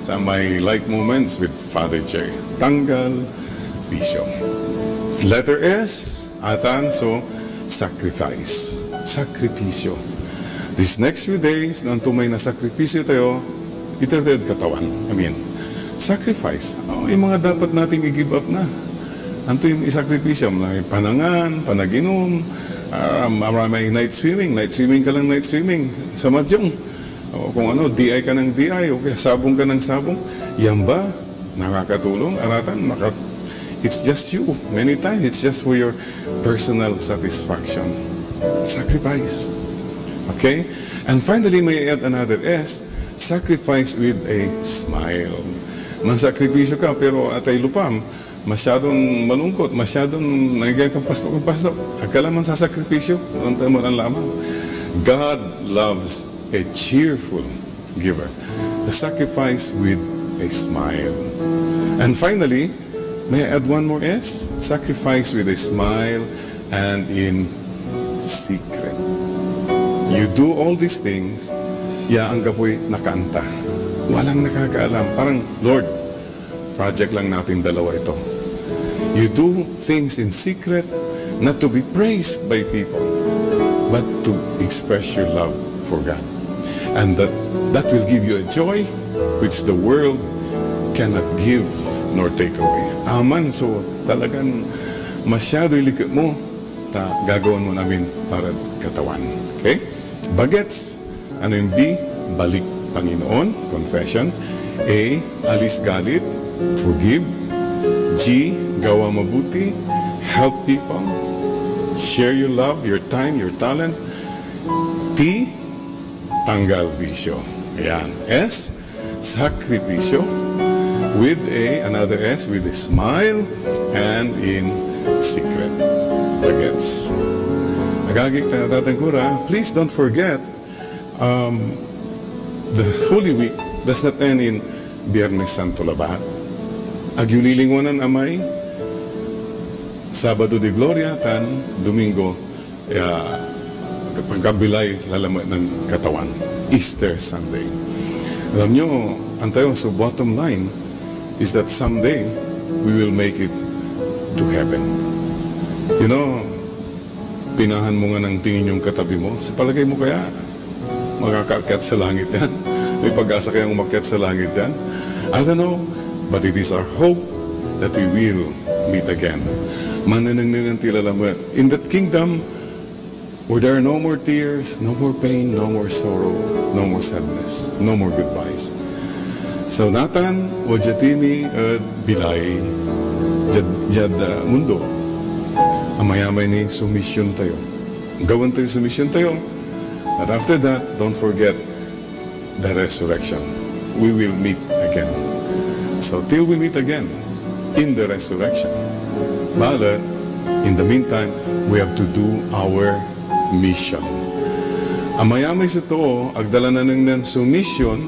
sa may Light Moments with Father J. Tanggal bisyo. Letter S, atan, so, sacrifice. Sakripisyo. These next few days, no anto may nasakripisyo tayo, iter tayod Katawan. I mean, sacrifice. Oh, yung mga dapat nating i-give up na. Anto yung isakripisyo? May panangan, panaginom, ah, maramay night swimming. Night swimming ka lang, night swimming. Sa madyong, o kung ano, D I ka ng D I, o kaya sabong ka ng sabong. Yan ba nakakatulong? Aratan, maka-, it's just you. Many times, it's just for your personal satisfaction. Sacrifice. Okay? And finally, may I add another S, sacrifice with a smile. Mansakripisyo ka, pero atay lupam, masyadong malungkot, masyadong nangyayari kang pastok, kang pastok. Ag ka la mansasakripisyo, ontan mo ran lamang. God loves a cheerful giver. A sacrifice with a smile. And finally, may I add one more S? Sacrifice with a smile and in secret. You do all these things, ya anggapoy nakaanta. Walang nakakaalam. Parang, "Lord, project lang natin dalawa ito." You do things in secret, not to be praised by people, but to express your love for God. And that, that will give you a joy which the world cannot give nor take away. Aman so talagan masyadoy liket mo, ta gagawan mon amin para Katawan. Okay? Bagets, ano yung B? Balik Panginoon, confession. A, alis galit, forgive. G, gawa mabuti, help people. Share your love, your time, your talent. T, tanggal bisyo. Ayan. S, sakripisyo. With a, another S, with a smile and in secret. Bagets. Agagi, ta-, tatang ko ra, please don't forget, um, the Holy Week does not end in Biyernes Santo labat. Ag yo lilingwanan amay Sabado de Gloria tan Domingo ya, pagkabilay lalamet nen Katawan, Easter Sunday. Alam nyo, antayo, so bottom line is that someday we will make it to heaven. You know, pinahan mo nga ng tingin yung katabi mo, sa palagay mo kaya, makakaakyat sa langit yan? May pag-asa kayang umakyat sa langit yan? I don't know, but it is our hope that we will meet again. Manenengnengen ti lalamet. In that kingdom, where there are no more tears, no more pain, no more sorrow, no more sadness, no more goodbyes. So, natan, wadya ti ni, uh, bilay, diad, diad, uh, mundo. Amayamay ni sumisyon tayo. Gawan tayo sumisyon tayo. But after that, don't forget, the resurrection. We will meet again. So till we meet again in the resurrection. Balet, in the meantime, we have to do our mission. Amayamay so too, agda la nanengneng so mission,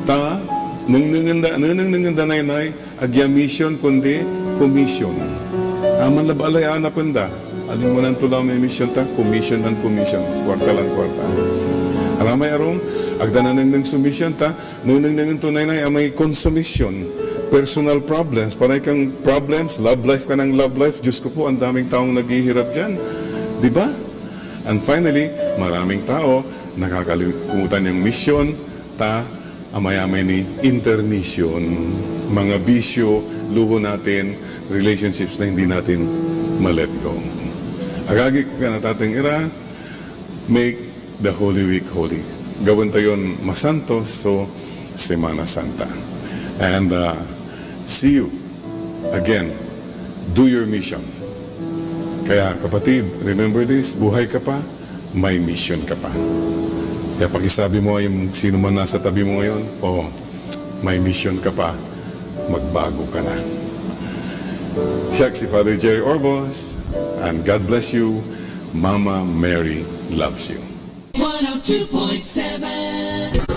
ta nengnengen da, nenengnengen da naynay, agya mission, kundi commission. Aman labat lay anapen da. Aliwan to la may mission ta, commission lan commission, kuarta lan kuarta. Alamay arum, agda nanengneng so mission ta, nenengnengen to naynay amay consummation, personal problems, panay kang problems, love life ka ng love life, Diyos ko po, ang daming taong naghihirap dyan. Di ba? And finally, maraming tao, nakakalimutan yung mission, ta amayamay ni intermission, mga bisyo, luho natin, relationships na hindi natin ma-let go. Agagi, kanatateng ira, make the Holy Week holy. Gawan tayon masantos so Semana Santa. And, uh, see you again. Do your mission. Kaya, kapatid, remember this, buhay ka pa, may mission ka pa. Kaya pakisabi mo yung sino man nasa tabi mo ngayon, "Oh, may mission ka pa, magbago ka na." Siak si Father Jerry Orbos, and God bless you. Mama Mary loves you. One oh two point seven.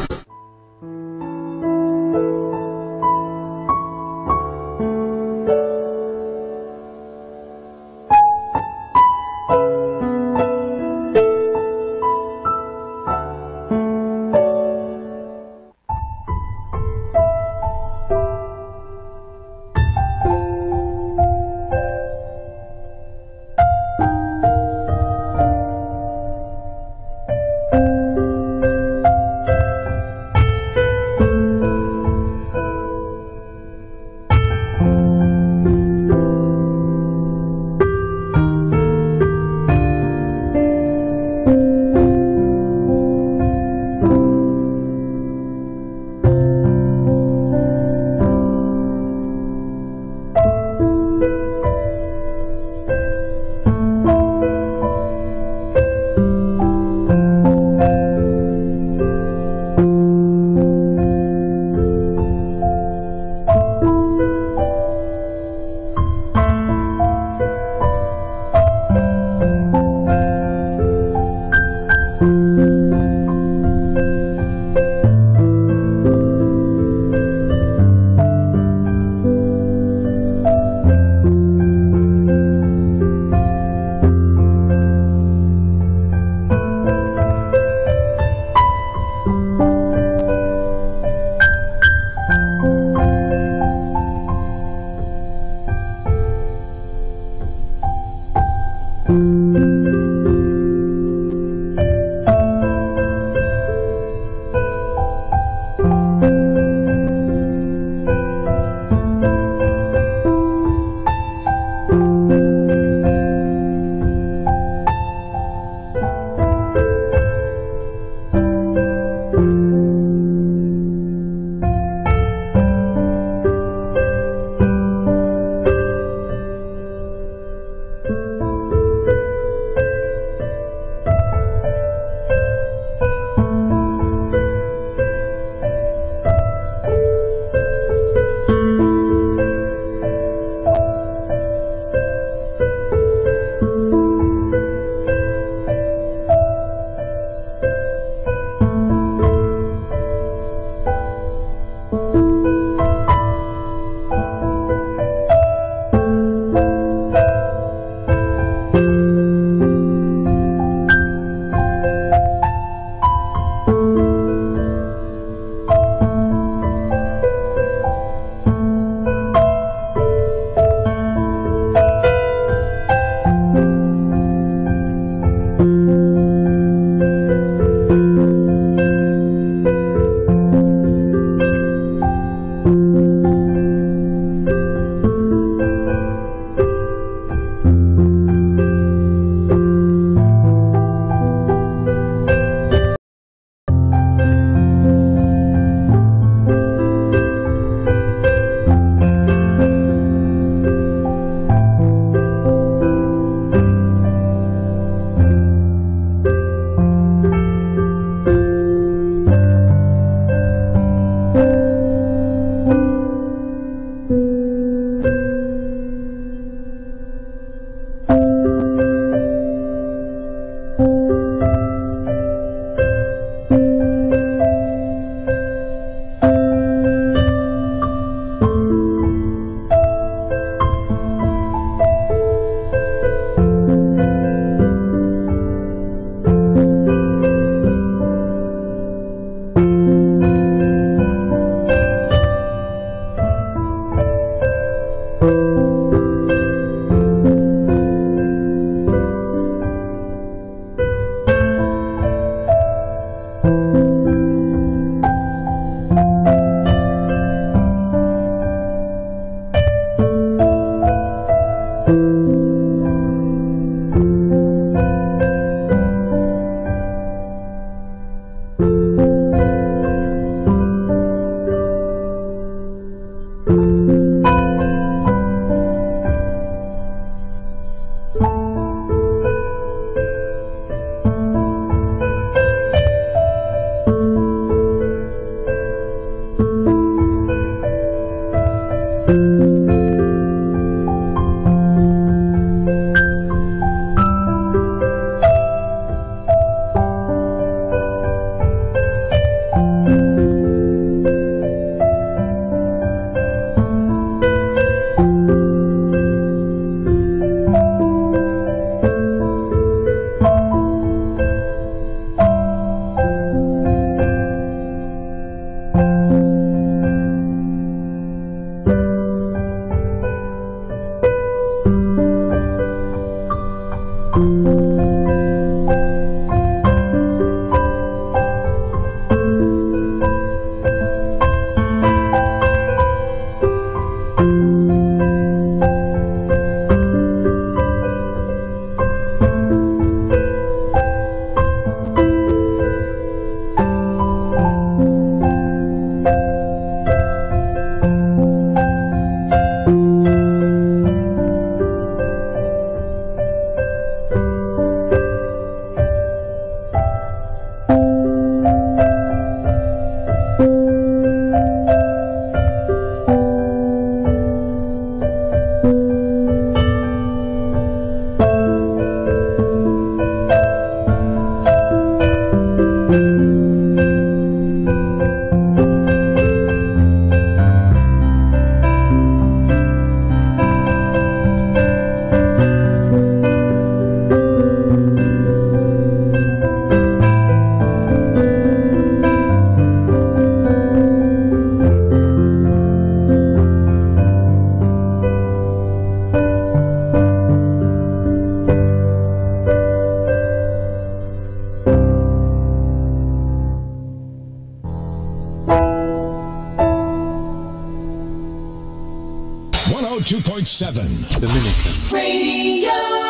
Seven. Dominican. Radio.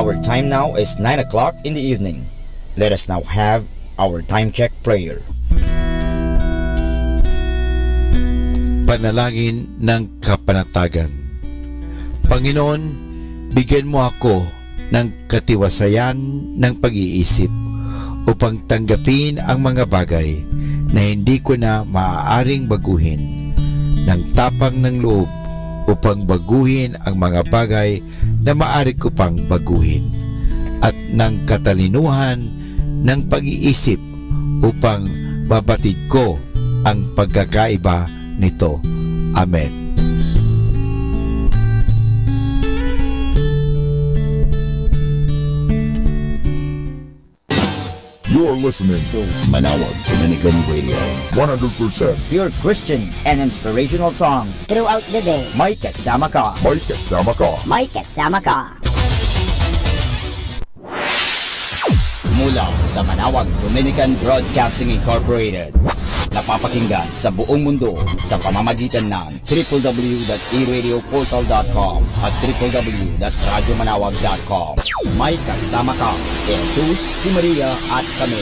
Our time now is nine o'clock in the evening. Let us now have our time check prayer. Panalangin ng kapanatagan. Panginoon, bigyan mo ako ng katiwasayan ng pag-iisip upang tanggapin ang mga bagay na hindi ko na maaaring baguhin, ng tapang ng loob upang baguhin ang mga bagay na maaari ko pang baguhin, at ng katalinuhan ng pag-iisip upang mabatid ko ang pagkakaiba nito. Amen. You're listening to Manawag Dominican Radio. One hundred percent pure Christian and inspirational songs throughout the day. May kasama ka. May kasama ka. May kasama ka. Mula sa Manawag Dominican Broadcasting Incorporated, napapakinggan sa buong mundo sa pamamagitan ng triple W dot e radio portal dot com at triple W dot radyo manawag dot com. May kasama ka, si Jesus, si Maria, at kami.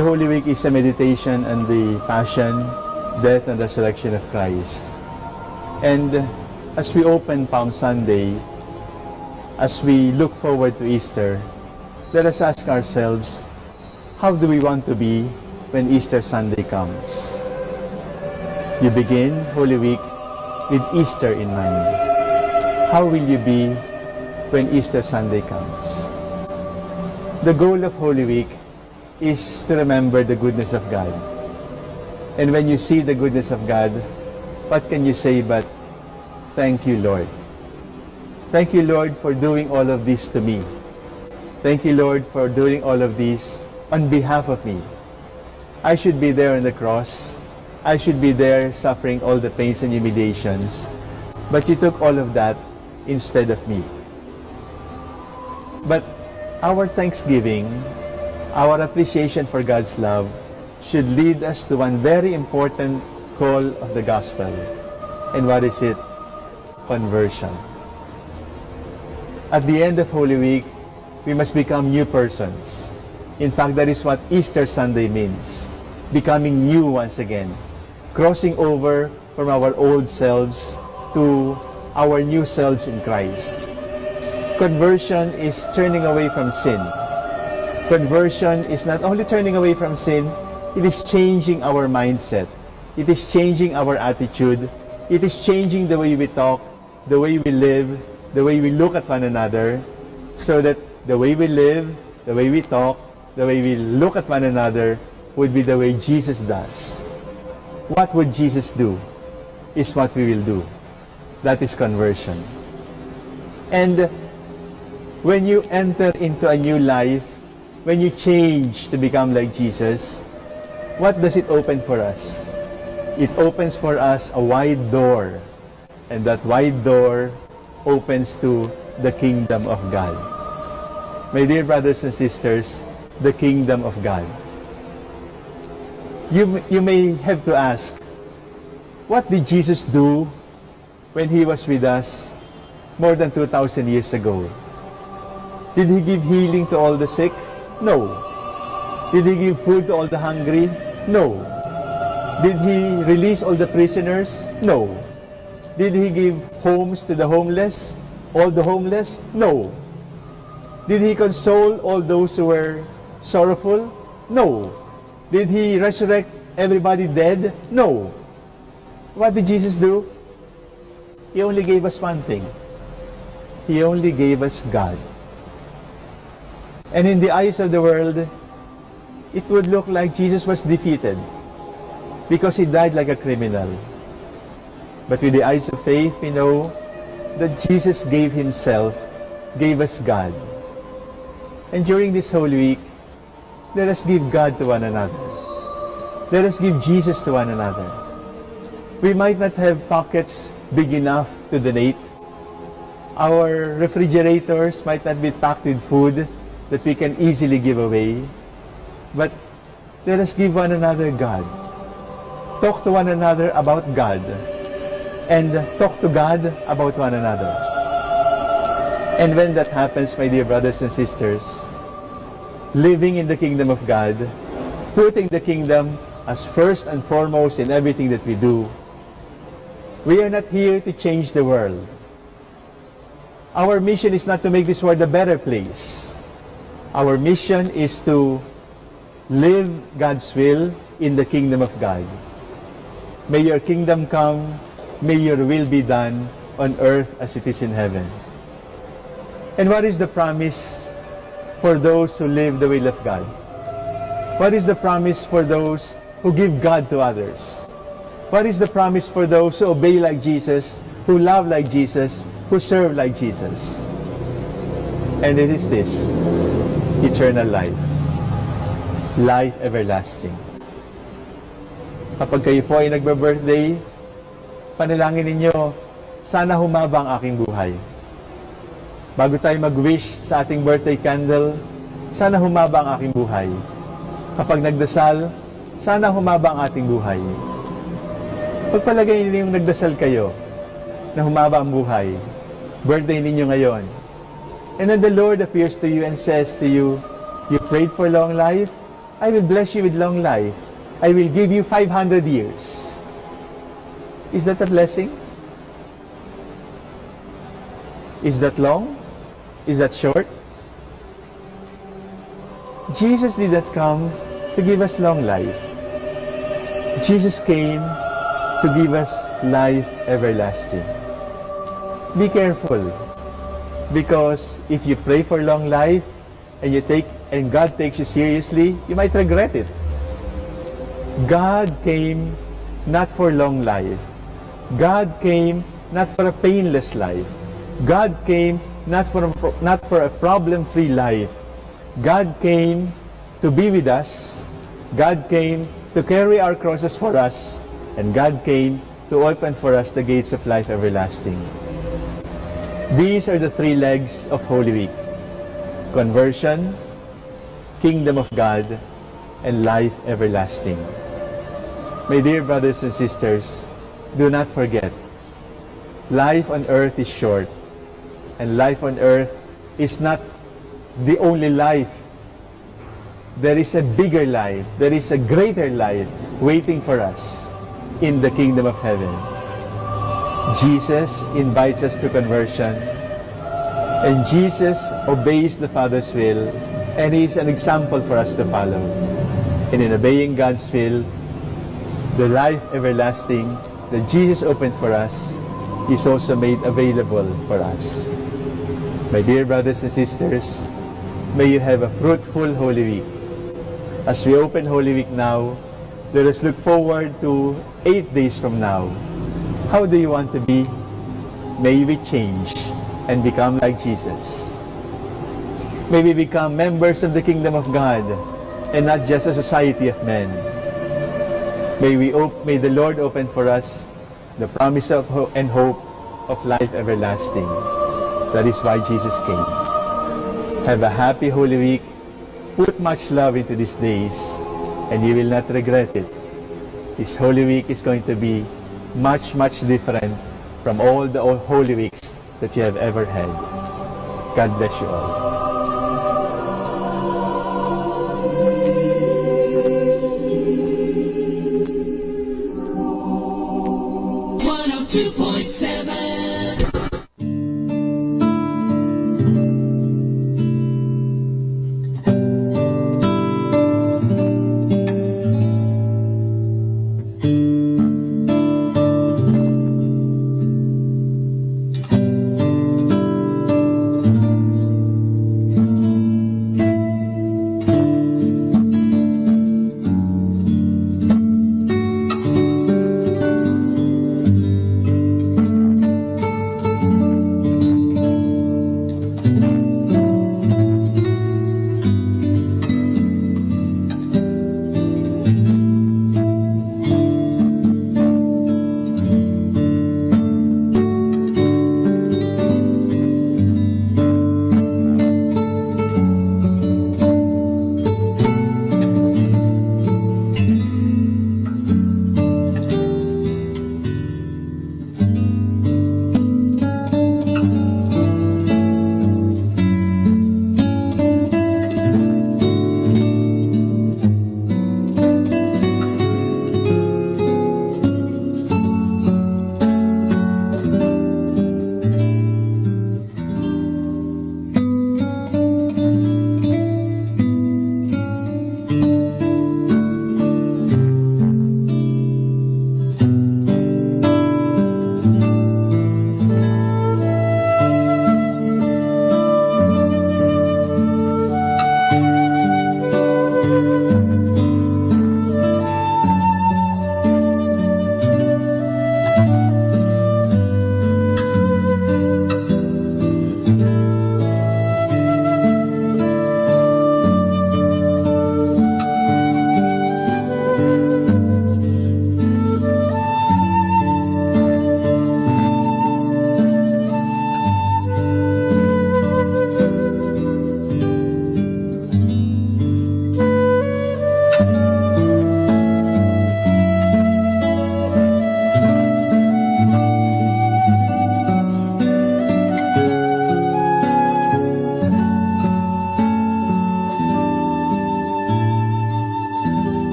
Holy Week is a meditation on the passion, death, and resurrection of Christ. And as we open Palm Sunday, as we look forward to Easter, let us ask ourselves, how do we want to be when Easter Sunday comes? You begin Holy Week with Easter in mind. How will you be when Easter Sunday comes? The goal of Holy Week is to remember the goodness of God. And when you see the goodness of God, what can you say but, "Thank you, Lord. Thank you, Lord, for doing all of this to me. Thank you, Lord, for doing all of this on behalf of me. I should be there on the cross. I should be there suffering all the pains and humiliations. But you took all of that instead of me." But our thanksgiving, our appreciation for God's love, should lead us to one very important call of the gospel. And what is it? Conversion. At the end of Holy Week, we must become new persons. In fact, that is what Easter Sunday means, becoming new once again, crossing over from our old selves to our new selves in Christ. Conversion is turning away from sin. Conversion is not only turning away from sin, it is changing our mindset. It is changing our attitude. It is changing the way we talk, the way we live, the way we look at one another, so that the way we live, the way we talk, the way we look at one another would be the way Jesus does. What would Jesus do is what we will do. That is conversion. And when you enter into a new life, when you change to become like Jesus, what does it open for us? It opens for us a wide door, and that wide door opens to the kingdom of God. My dear brothers and sisters, the kingdom of God. You, you may have to ask, what did Jesus do when he was with us more than two thousand years ago? Did he give healing to all the sick? No. Did he give food to all the hungry? No. Did he release all the prisoners? No. Did he give homes to the homeless? All the homeless? No. Did he console all those who were sorrowful? No. Did he resurrect everybody dead? No. What did Jesus do? He only gave us one thing. He only gave us God. And in the eyes of the world, it would look like Jesus was defeated because he died like a criminal. But with the eyes of faith, we know that Jesus gave himself, gave us God. And during this Holy Week, let us give God to one another. Let us give Jesus to one another. We might not have pockets big enough to donate. Our refrigerators might not be packed with food that we can easily give away. But let us give one another God. Talk to one another about God. And talk to God about one another. And when that happens, my dear brothers and sisters, living in the kingdom of God, putting the kingdom as first and foremost in everything that we do, we are not here to change the world. Our mission is not to make this world a better place. Our mission is to live God's will in the kingdom of God. May your kingdom come, may your will be done on earth as it is in heaven. And what is the promise for those who live the will of God? What is the promise for those who give God to others? What is the promise for those who obey like Jesus, who love like Jesus, who serve like Jesus? And it is this, eternal life, life everlasting. Kapag kayo po ay nagbe-birthday, panalangin ninyo, "Sana humaba ang aking buhay." Bago tayo mag-wish sa ating birthday candle, "Sana humaba ang aking buhay." Kapag nagdasal, "Sana humaba ang ating buhay." Pagpalagay ninyong nagdasal kayo na humaba ang buhay. Birthday ninyo ngayon. And then the Lord appears to you and says to you, "You prayed for long life? I will bless you with long life. I will give you five hundred years. Is that a blessing? Is that long? Is that short? Jesus did not come to give us long life. Jesus came to give us life everlasting. Be careful, because if you pray for long life and you take and God takes you seriously, you might regret it. God came not for long life. God came not for a painless life. God came not for a, not for a problem-free life. God came to be with us. God came to carry our crosses for us. And God came to open for us the gates of life everlasting. These are the three legs of Holy Week: conversion, kingdom of God, and life everlasting. My dear brothers and sisters, do not forget, life on earth is short, and life on earth is not the only life. There is a bigger life, there is a greater life waiting for us in the kingdom of heaven. Jesus invites us to conversion, and Jesus obeys the Father's will, and He is an example for us to follow. And in obeying God's will, the life everlasting that Jesus opened for us is also made available for us. My dear brothers and sisters, may you have a fruitful Holy Week. As we open Holy Week now, let us look forward to eight days from now. How do you want to be? May we change and become like Jesus. May we become members of the kingdom of God and not just a society of men. May we op- may the Lord open for us the promise of ho- and hope of life everlasting. That is why Jesus came. Have a happy Holy Week. Put much love into these days, and you will not regret it. This Holy Week is going to be much, much different from all the o- Holy Weeks that you have ever had. God bless you all.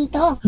to.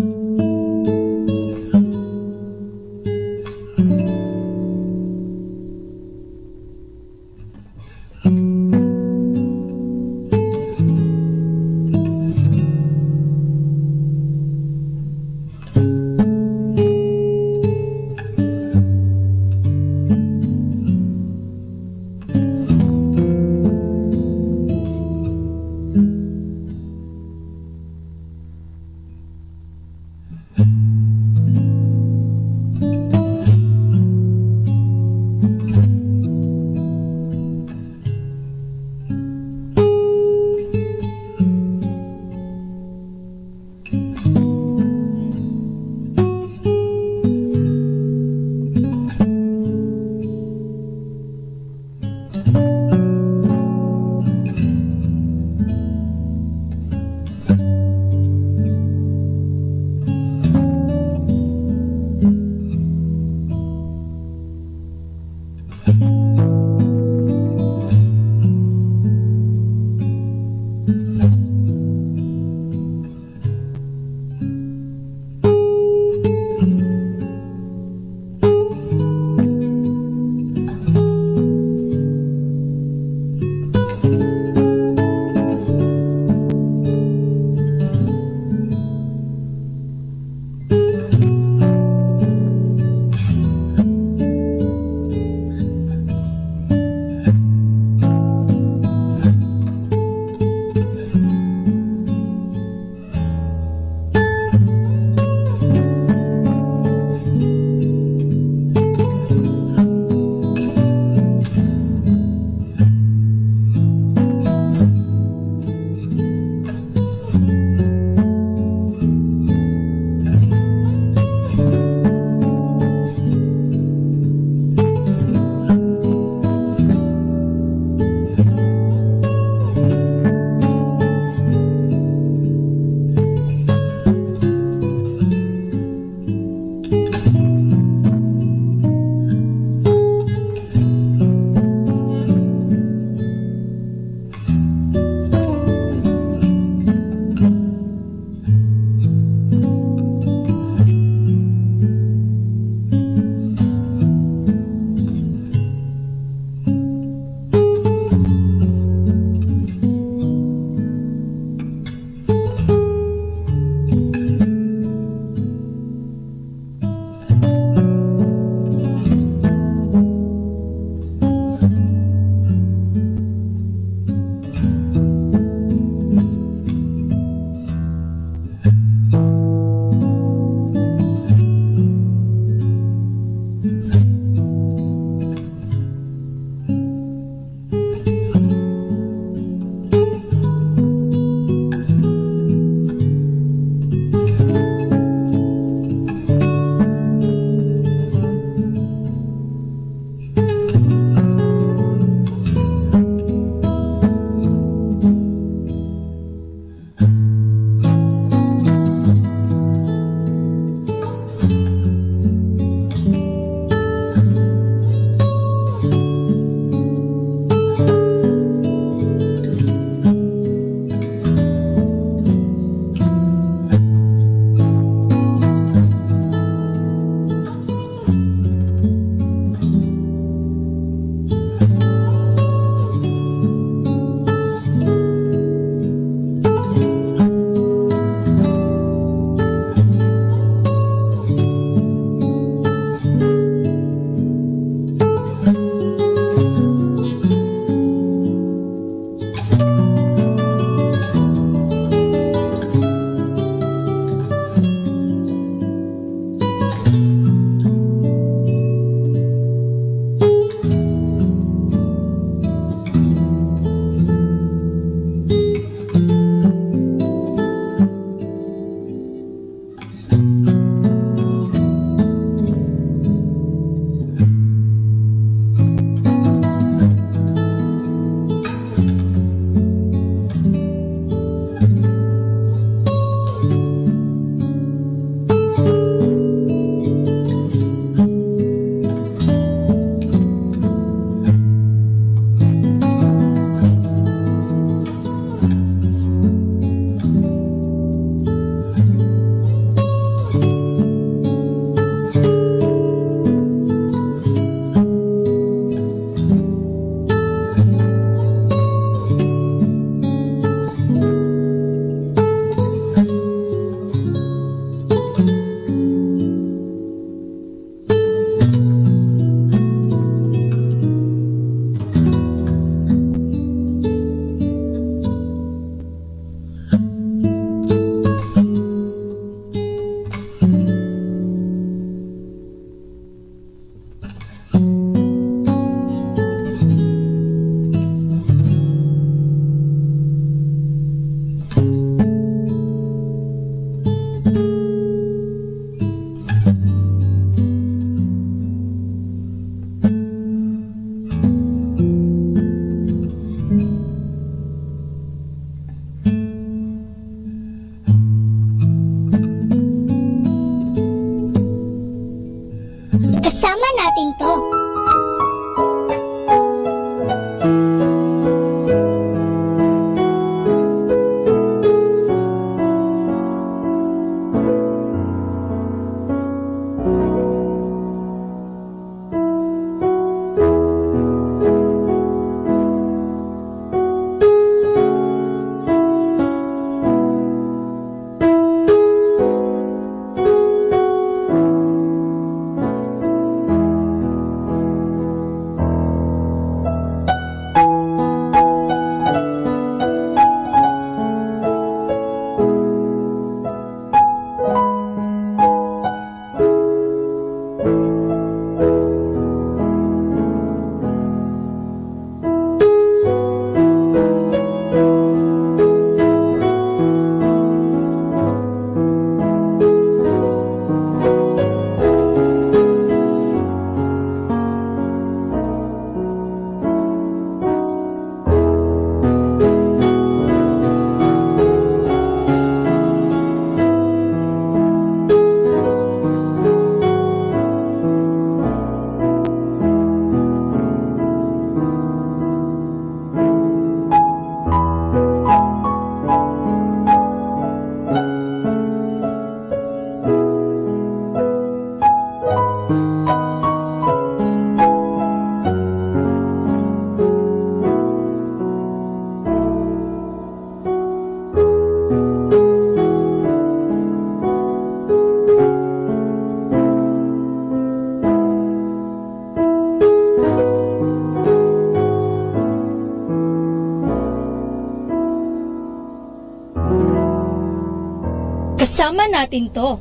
Kasama natin to.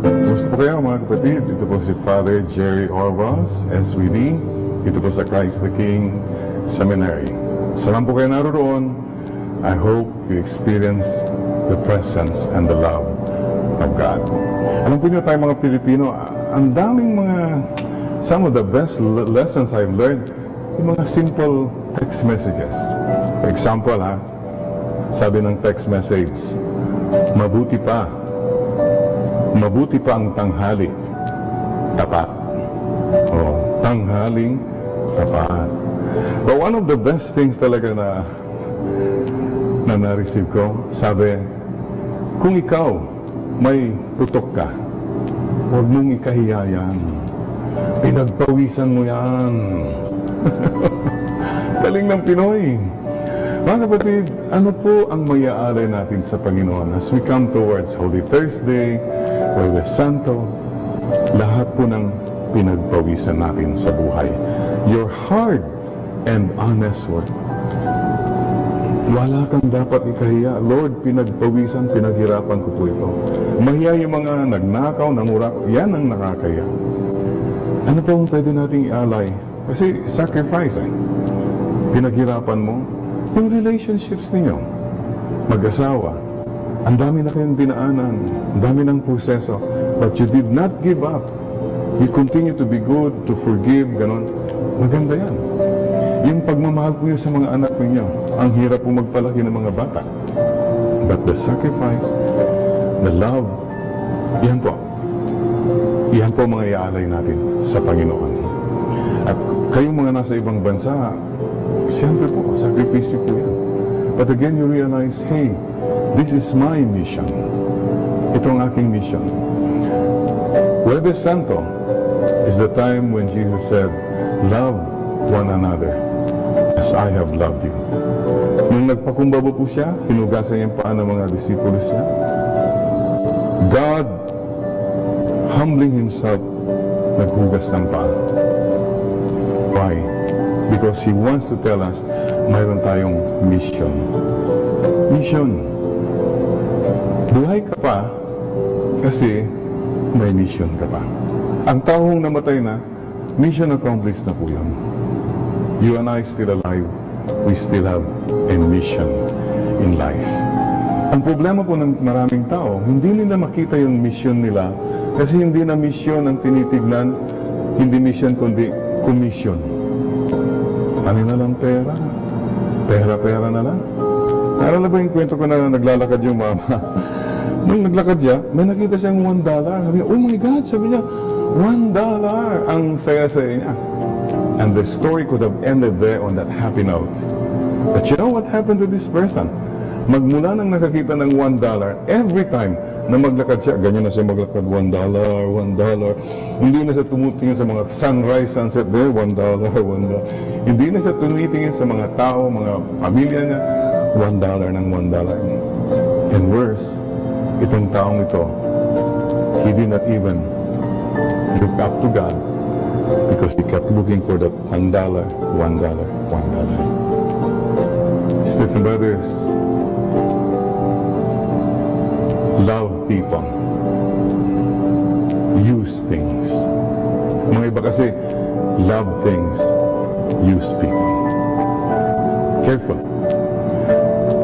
Kumusta po kayo, mga kapatid? Ito po si Father Jerry Orvas, S V D, dito po sa Christ the King Seminary. Saan po kayo naroroon? I hope you experience the presence and the love of God. Alam po niyo, tayo mga Pilipino, ang daming mga, some of the best l-, lessons I've learned, yung mga simple text messages. For example, ha, sabi ng text message, "Mabuti pa. Mabuti pa ang tanghali. Tapat." Oh, tanghaling tapat. But one of the best things talaga na, na na-receive ko, sabi, "Kung ikaw may putok ka, huwag mong ikahiya yan. Pinagpawisan mo yan." Galing ng Pinoy. Mga kapatid, ano po ang maiaalay natin sa Panginoon as we come towards Holy Thursday, Huwebes Santo? Lahat po ng pinagpawisan natin sa buhay. Your hard and honest work. Wala kang dapat ikahiya. Lord, pinagpawisan, pinaghirapan ko po ito. Mahiya yung mga nagnakaw, nangurakot, yan ang nakakahiya. Ano pa ang pwede nating ialay? Kasi sacrifice eh. Pinaghirapan mo yung relationships ninyo. Mag-asawa, ang dami na kayong dinaanan, ang dami ng proseso, but you did not give up. You continue to be good, to forgive, ganon. Maganda yan. Yung pagmamahal po niyo sa mga anak ninyo, ang hirap po magpalaki ng mga bata. But the sacrifice, the love, yan po. Yan po ang mga iaalay natin sa Panginoon. At kayong mga nasa ibang bansa, siyempre po, sakripisyo po yan. But again, you realize, "Hey, this is my mission. Ito ang aking mission." Huwebes Santo is the time when Jesus said, "Love one another as I have loved you." Nung nagpakumbaba po siya, hinugasan niya yung paa ng mga disipulos niya. God humbling himself, naghugas ng paa. Why? Because he wants to tell us, mayroon tayong mission. Mission. Buhay ka pa kasi may mission ka pa. Ang taong namatay na, mission accomplished na po yun. You and I still alive. We still have a mission in life. Ang problema po ng maraming tao, hindi nila makita yung mission nila kasi hindi na mission ang tinitignan, hindi mission kundi commission. Ano na lang pera? Pera-pera na lang. Naalala ba yung kwento ko na naglalakad yung mama? Nung naglakad siya, may nakita siyang one dollar. Sabi niya, "Oh my God," sabi niya, "one dollar." Ang saya-saya niya. And the story could have ended there on that happy note. But you know what happened to this person? Magmula nang nakakita ng one dollar, every time na maglakad siya, ganyan na siya maglakad, "One dollar, one dollar." Hindi na siya tumutingin sa mga sunrise, sunset, there, one dollar, one dollar. Hindi na siya tumitingin sa mga tao, mga pamilya niya, one dollar ng one dollar. And worse, itong taong ito, he did not even look up to God because he kept looking for that one dollar, one dollar, one dollar. Sisters and brothers, love people, use things. Mga iba kasi, love things, use people. Careful.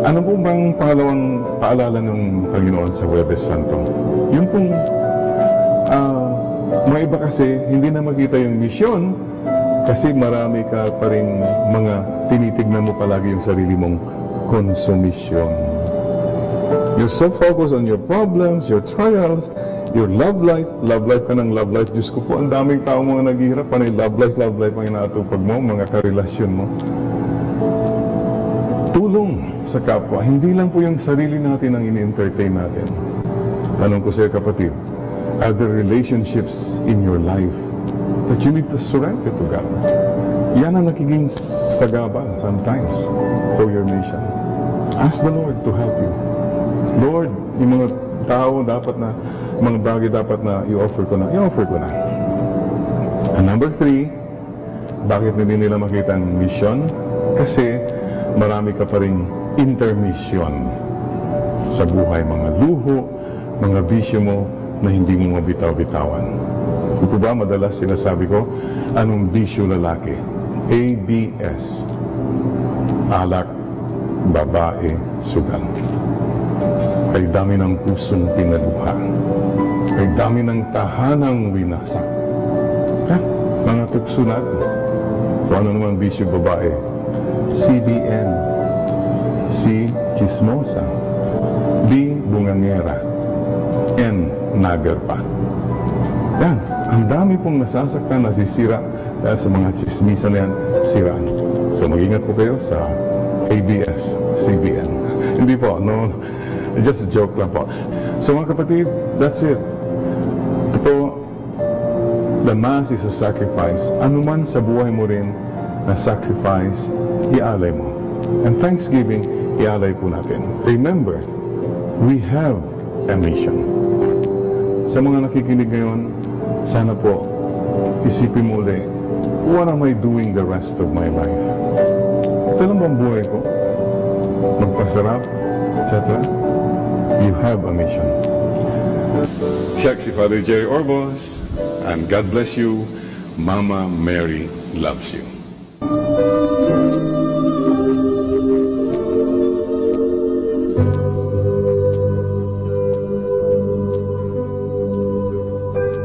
Ano po bang pangalawang paalala ng Panginoon sa Huwebes Santo? Yung pong, ah, mga iba kasi, hindi na makita yung misyon kasi marami ka pa rin mga tinitignan mo palagi yung sarili mong konsumisyon. You're so focused on your problems, your trials, your love life. Love life ka ng love life. Diyos ko po, ang daming tao mga naghihirap, panay love life, love life ang inaatupag mo, mga karelasyon mo. Tulong sa kapwa. Hindi lang po yung sarili natin ang ini-entertain natin. Tanong ko sa'yo, kapatid, are there relationships in your life that you need to surrender to God? Yan ang nagiging sagabal sometimes for your mission. Ask the Lord to help you. Lord, yung mga tao dapat na, mga bagay dapat na i-offer ko na, i-offer ko na. And number three, bakit hindi nila makita ang mission? Kasi marami ka pa ring intermission sa buhay, mga luho, mga bisyo mo na hindi mo mabitaw-bitawan. Ito ba madalas sinasabi ko, anong bisyo lalaki? A B S. Alak, babae, sugal. Kay dami ng pusong pinaluha. Kay dami ng tahanang winasak. Ha? Mga tukso natin. Kung ano naman bisyo babae. C B N. C, chismosa. B, bungangera. N, nager pa. Yan. Ang dami pong nasasaktan, nasisira dahil sa mga chismisan na yan, siraan. So, mag-ingat po kayo sa A B S C B N. Hindi po, no? Just a joke lang po. So, mga kapatid, that's it. Ito po, the Mass is a sacrifice. Anuman sa buhay mo rin na sacrifice, ialay mo. And Thanksgiving, ialay po natin. Remember, we have a mission. Sa mga nakikinig ngayon, sana po, isipin mo ulit, what am I doing the rest of my life? Ito lang bang buhay ko? Magpasarap, et cetera. You have a mission. Siak si Father Jerry Orbos, and God bless you. Mama Mary loves you.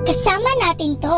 Kasama natin to.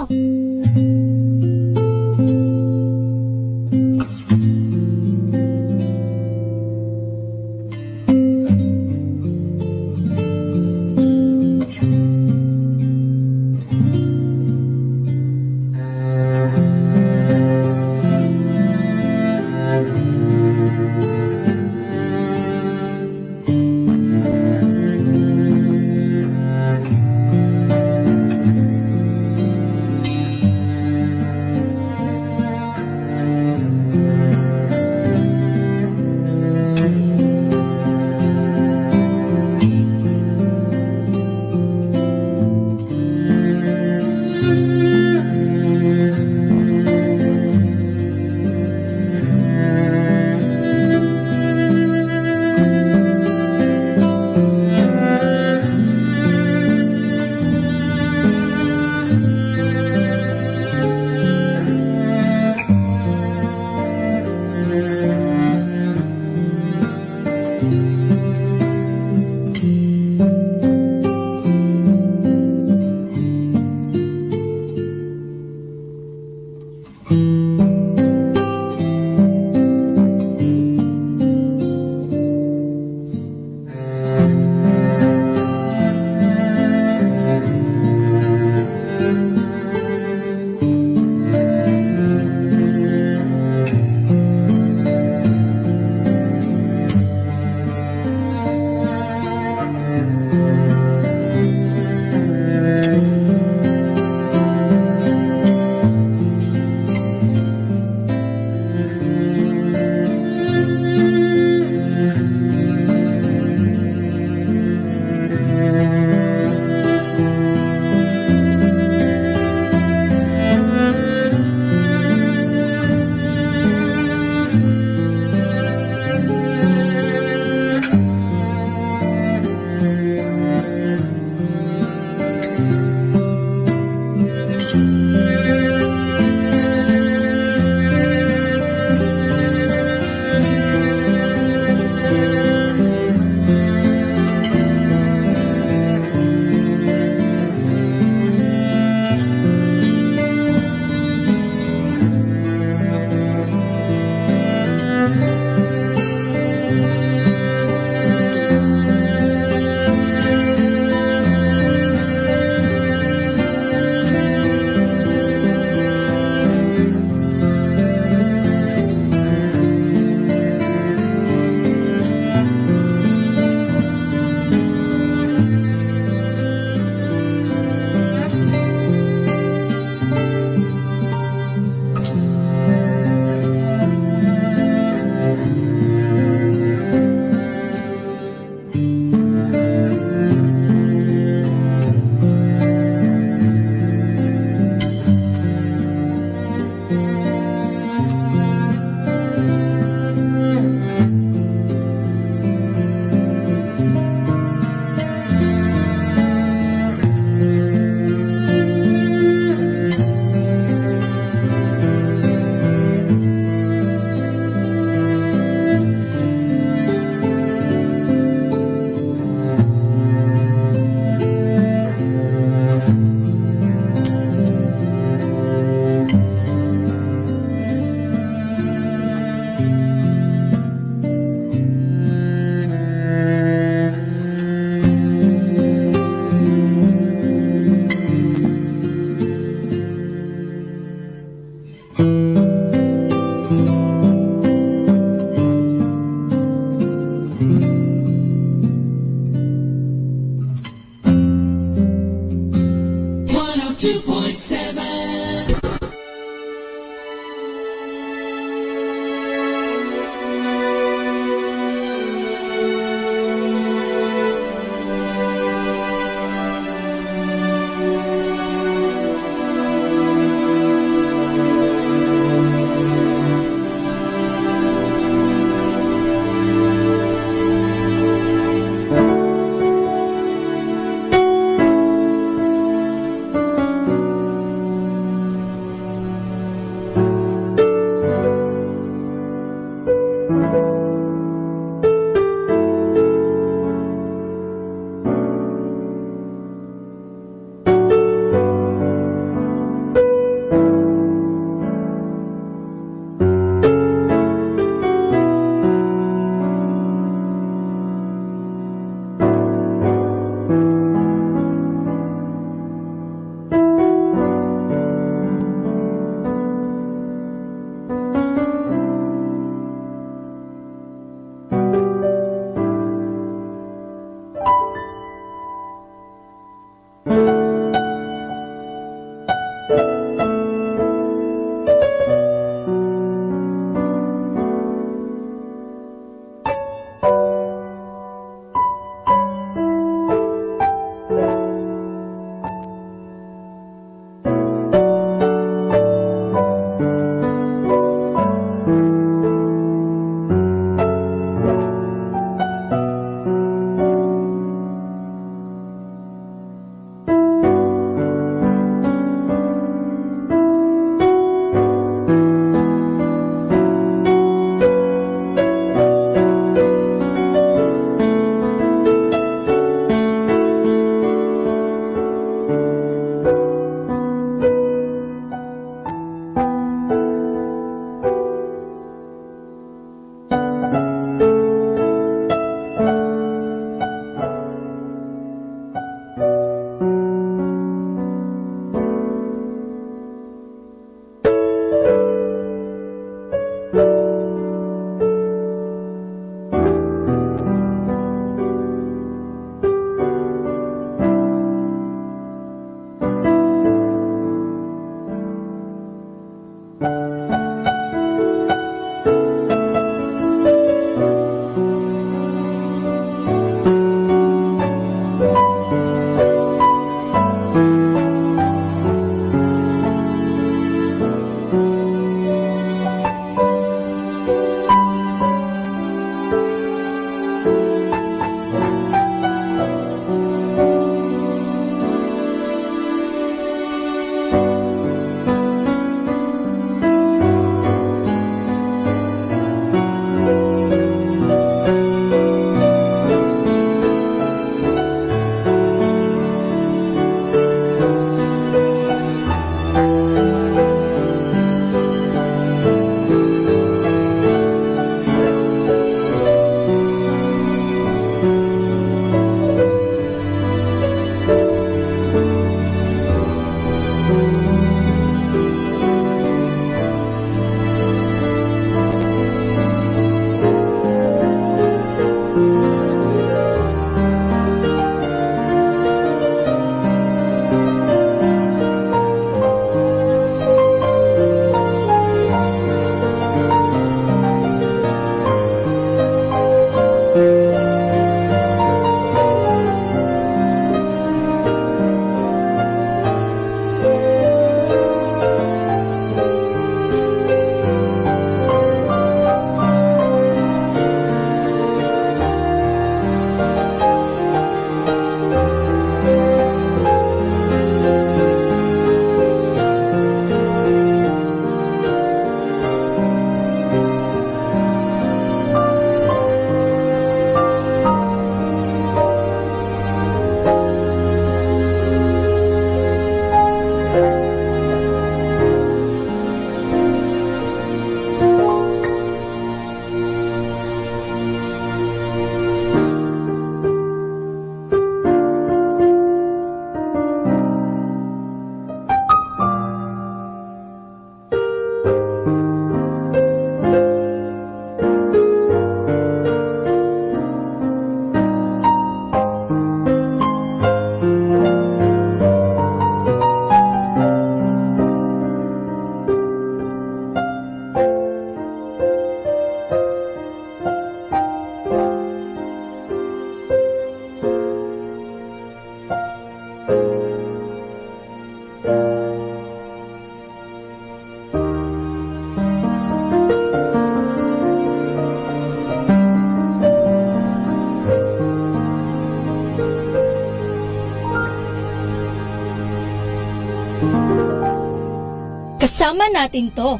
Kasama natin to.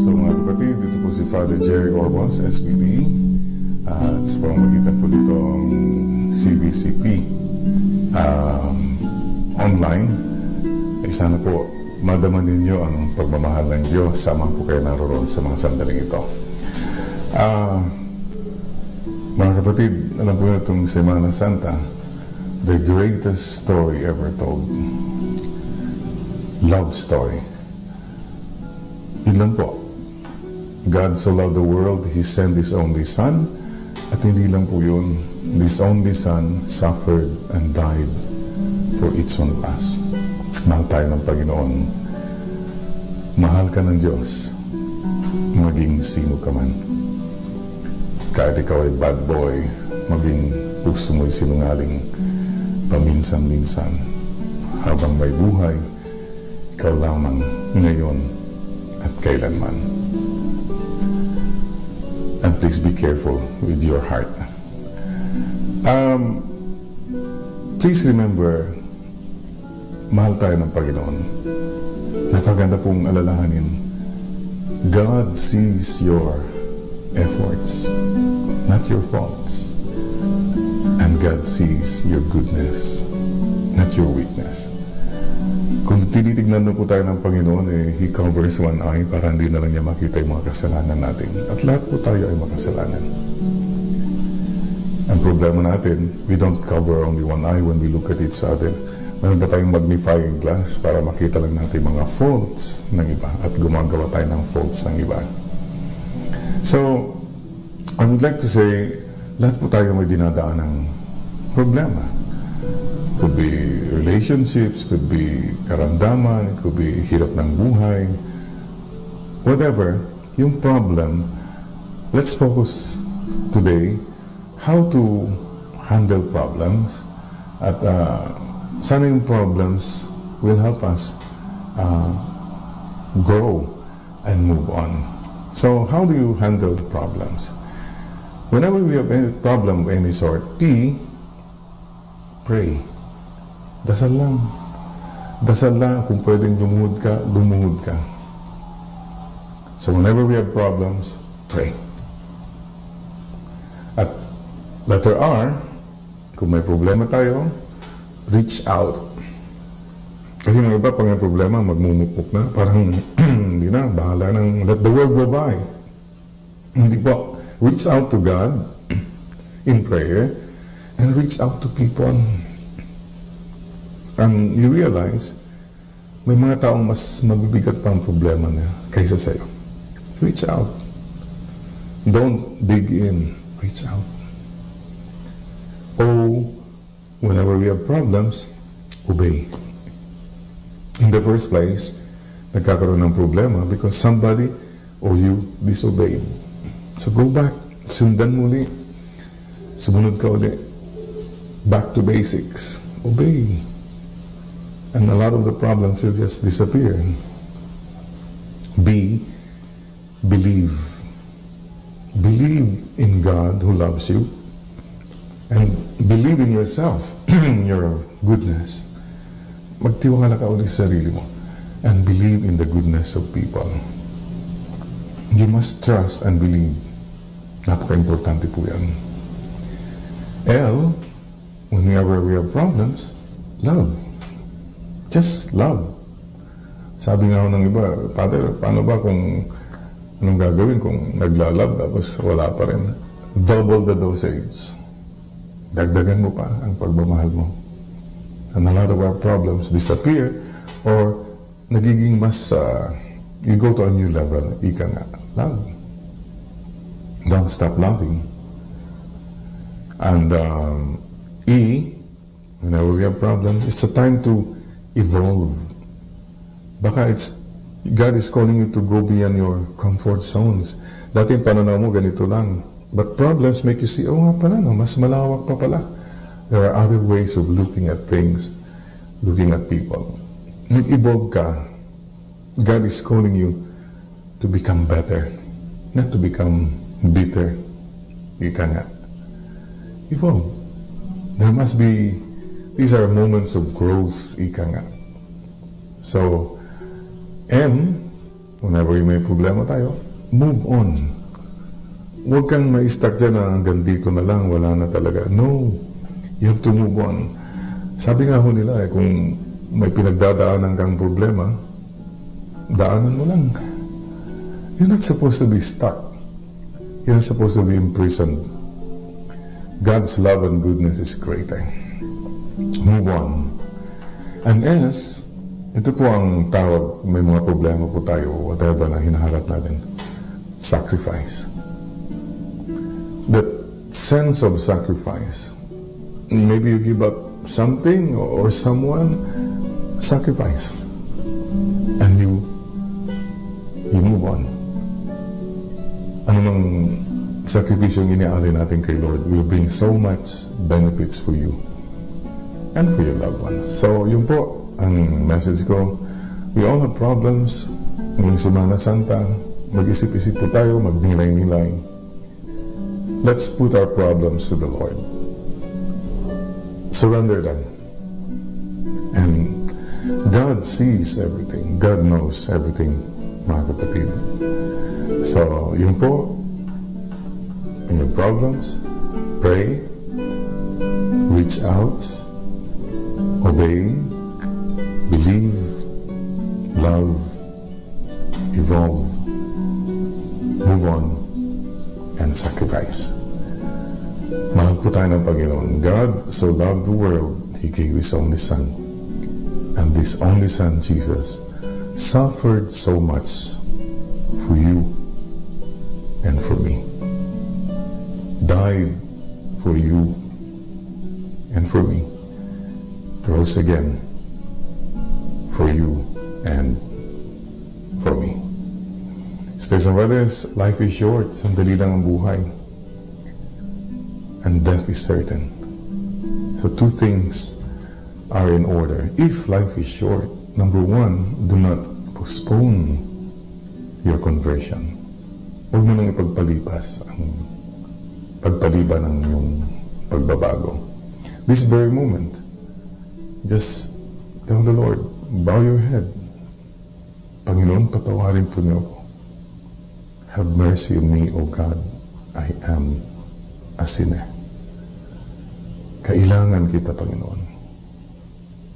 So, mga kapatid, ito po si Father Jerry Orbos, S V D, at sa pamamagitan po nitong C B C P, um, online, ay sana po madama ninyo ang pagmamahal ng Diyos, saan man po kayo naroroon sa mga sandaling ito. Ah, mga kapatid, alam po niyo itong Semana Santa, the greatest story ever told. Love story. Yun lang po. God so loved the world, He sent His only Son. At hindi lang po yun, this only Son suffered and died for each one of us. Mahal tayo ng Panginoon. Mahal ka ng Diyos, maging sino ka man. Kahit ikaw ay bad boy, maging puso mo'y sinungaling paminsan-minsan. Habang may buhay, ikaw lamang ngayon at kailanman. And please be careful with your heart. Um, please remember, mahal tayo ng Panginoon. Napaganda pong alalahanin, God sees your efforts, not your faults. And God sees your goodness, not your weakness. Kung tinitignan na po tayo ng Panginoon, eh, He covers one eye para hindi na lang niya makita yung mga kasalanan natin. At lahat po tayo ay makasalanan. Ang problema natin, we don't cover only one eye when we look at each other. Meron pa tayong magnifying glass para makita lang natin yung mga faults ng iba at gumagawa tayo ng faults ng iba. So, I would like to say, lahat po tayo may dinadaan ng problema. Could be relationships, could be karamdaman, it could be hirap ng buhay. Whatever, yung problem, let's focus today how to handle problems. At, ah, sana yung problems will help us, ah, grow and move on. So, how do you handle the problems? Whenever we have any problem of any sort, P, pray. Dasal lang. Dasal lang. Kung pwedeng lumuhod ka, lumuhod ka. So, whenever we have problems, pray. At letter R, Kung may problema tayo, reach out. Kasi may iba, pag may problema, magmumukmuk na. Parang, hindi na, bahala nang let the world go by. Hindi po. Reach out to God in prayer and reach out to people. And you realize, may mga taong mas mabibigat pa ang problema niya kaysa sa'yo. Reach out. Don't dig in. Reach out. O, whenever we have problems, obey. In the first place, nagkakaroon ng problema because somebody or you disobeyed. So go back. Sundan mo uli. Sumunod ka uli. Back to basics. Obey. And a lot of the problems will just disappear. B, believe. Believe in God who loves you. And believe in yourself, in your goodness. Magtiwala ka ulit sa sarili mo. And believe in the goodness of people. You must trust and believe. Napaka-importante po yan. L, whenever we have problems, love. Just love. Sabi nga ho ng iba, "Father, paano ba kung anong gagawin kung naglalab tapos wala pa rin?" Double the dosage. Dagdagan mo pa ang pagmamahal mo. And a lot of our problems disappear or nagiging mas, ah, you go to a new level. Ika nga, love. Don't stop loving. And, um, E, whenever we have problems, it's a time to evolve. Baka it's, God is calling you to go beyond your comfort zones. Dati yung pananaw mo, ganito lang. But problems make you see, "Oh nga pala, no, mas malawak pa pala." There are other ways of looking at things, looking at people. Mag-evolve ka. God is calling you to become better, not to become bitter. Ika nga. Evolve. There must be, these are moments of growth, ika nga. So, M, whenever may problema tayo, move on. Huwag kang ma-stuck dyan na hanggang dito na lang, wala na talaga. No. You have to move on. Sabi nga ho nila eh, kung may pinagdadaanan kang problema, daanan mo lang. You're not supposed to be stuck. You're not supposed to be imprisoned. God's love and goodness is greater. Move on. And S, ito po ang tawag, may mga problema po tayo, whatever na hinaharap natin. Sacrifice. That sense of sacrifice. Maybe you give up something or someone, sacrifice. And you, you move on. Anumang sakripisyong iniaalay natin kay Lord will bring so much benefits for you and for your loved ones. So, yun po ang message ko. We all have problems. Ngayong Semana Santa, mag-isip-isip po tayo, magnilay-nilay. Let's put our problems to the Lord. Surrender them. And God sees everything. God knows everything, mga kapatid. So, yun po. When you have problems, pray, reach out, obey, believe, love, evolve, move on, and sacrifice. Mahal po tayo ng Panginoon. God so loved the world, He gave His only Son. And this only Son, Jesus, suffered so much for you and for me. Died for you and for me. Rose again for you and for me. Sisters and brothers, life is short. Sandali lang ang buhay. And death is certain. So two things are in order. If life is short, number one, do not postpone your conversion. Huwag mo nang ipagpalipas ang pagpaliban ng iyong pagbabago. This very moment, just tell the Lord, bow your head. Panginoon, patawarin po niyo ako. Have mercy on me, O God. I am a sinner. Kailangan kita, Panginoon.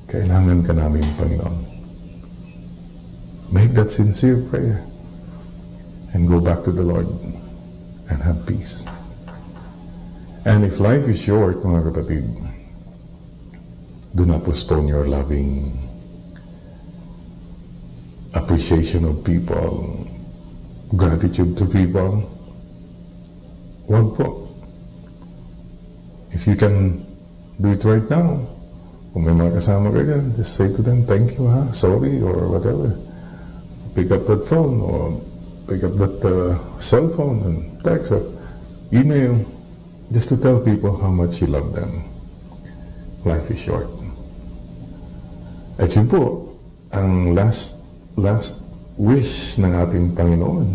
Kailangan ka namin, Panginoon. Make that sincere prayer and go back to the Lord and have peace. And if life is short, mga kapatid, do not postpone your loving appreciation of people, gratitude to people. Wag po. If you can do it right now, kung may mga kasama ka dyan, just say to them, "Thank you, ha? Sorry," or whatever. Pick up that phone or pick up that, uh, cell phone and text or email just to tell people how much you love them. Life is short. At yun po, ang last, last wish ng ating Panginoon,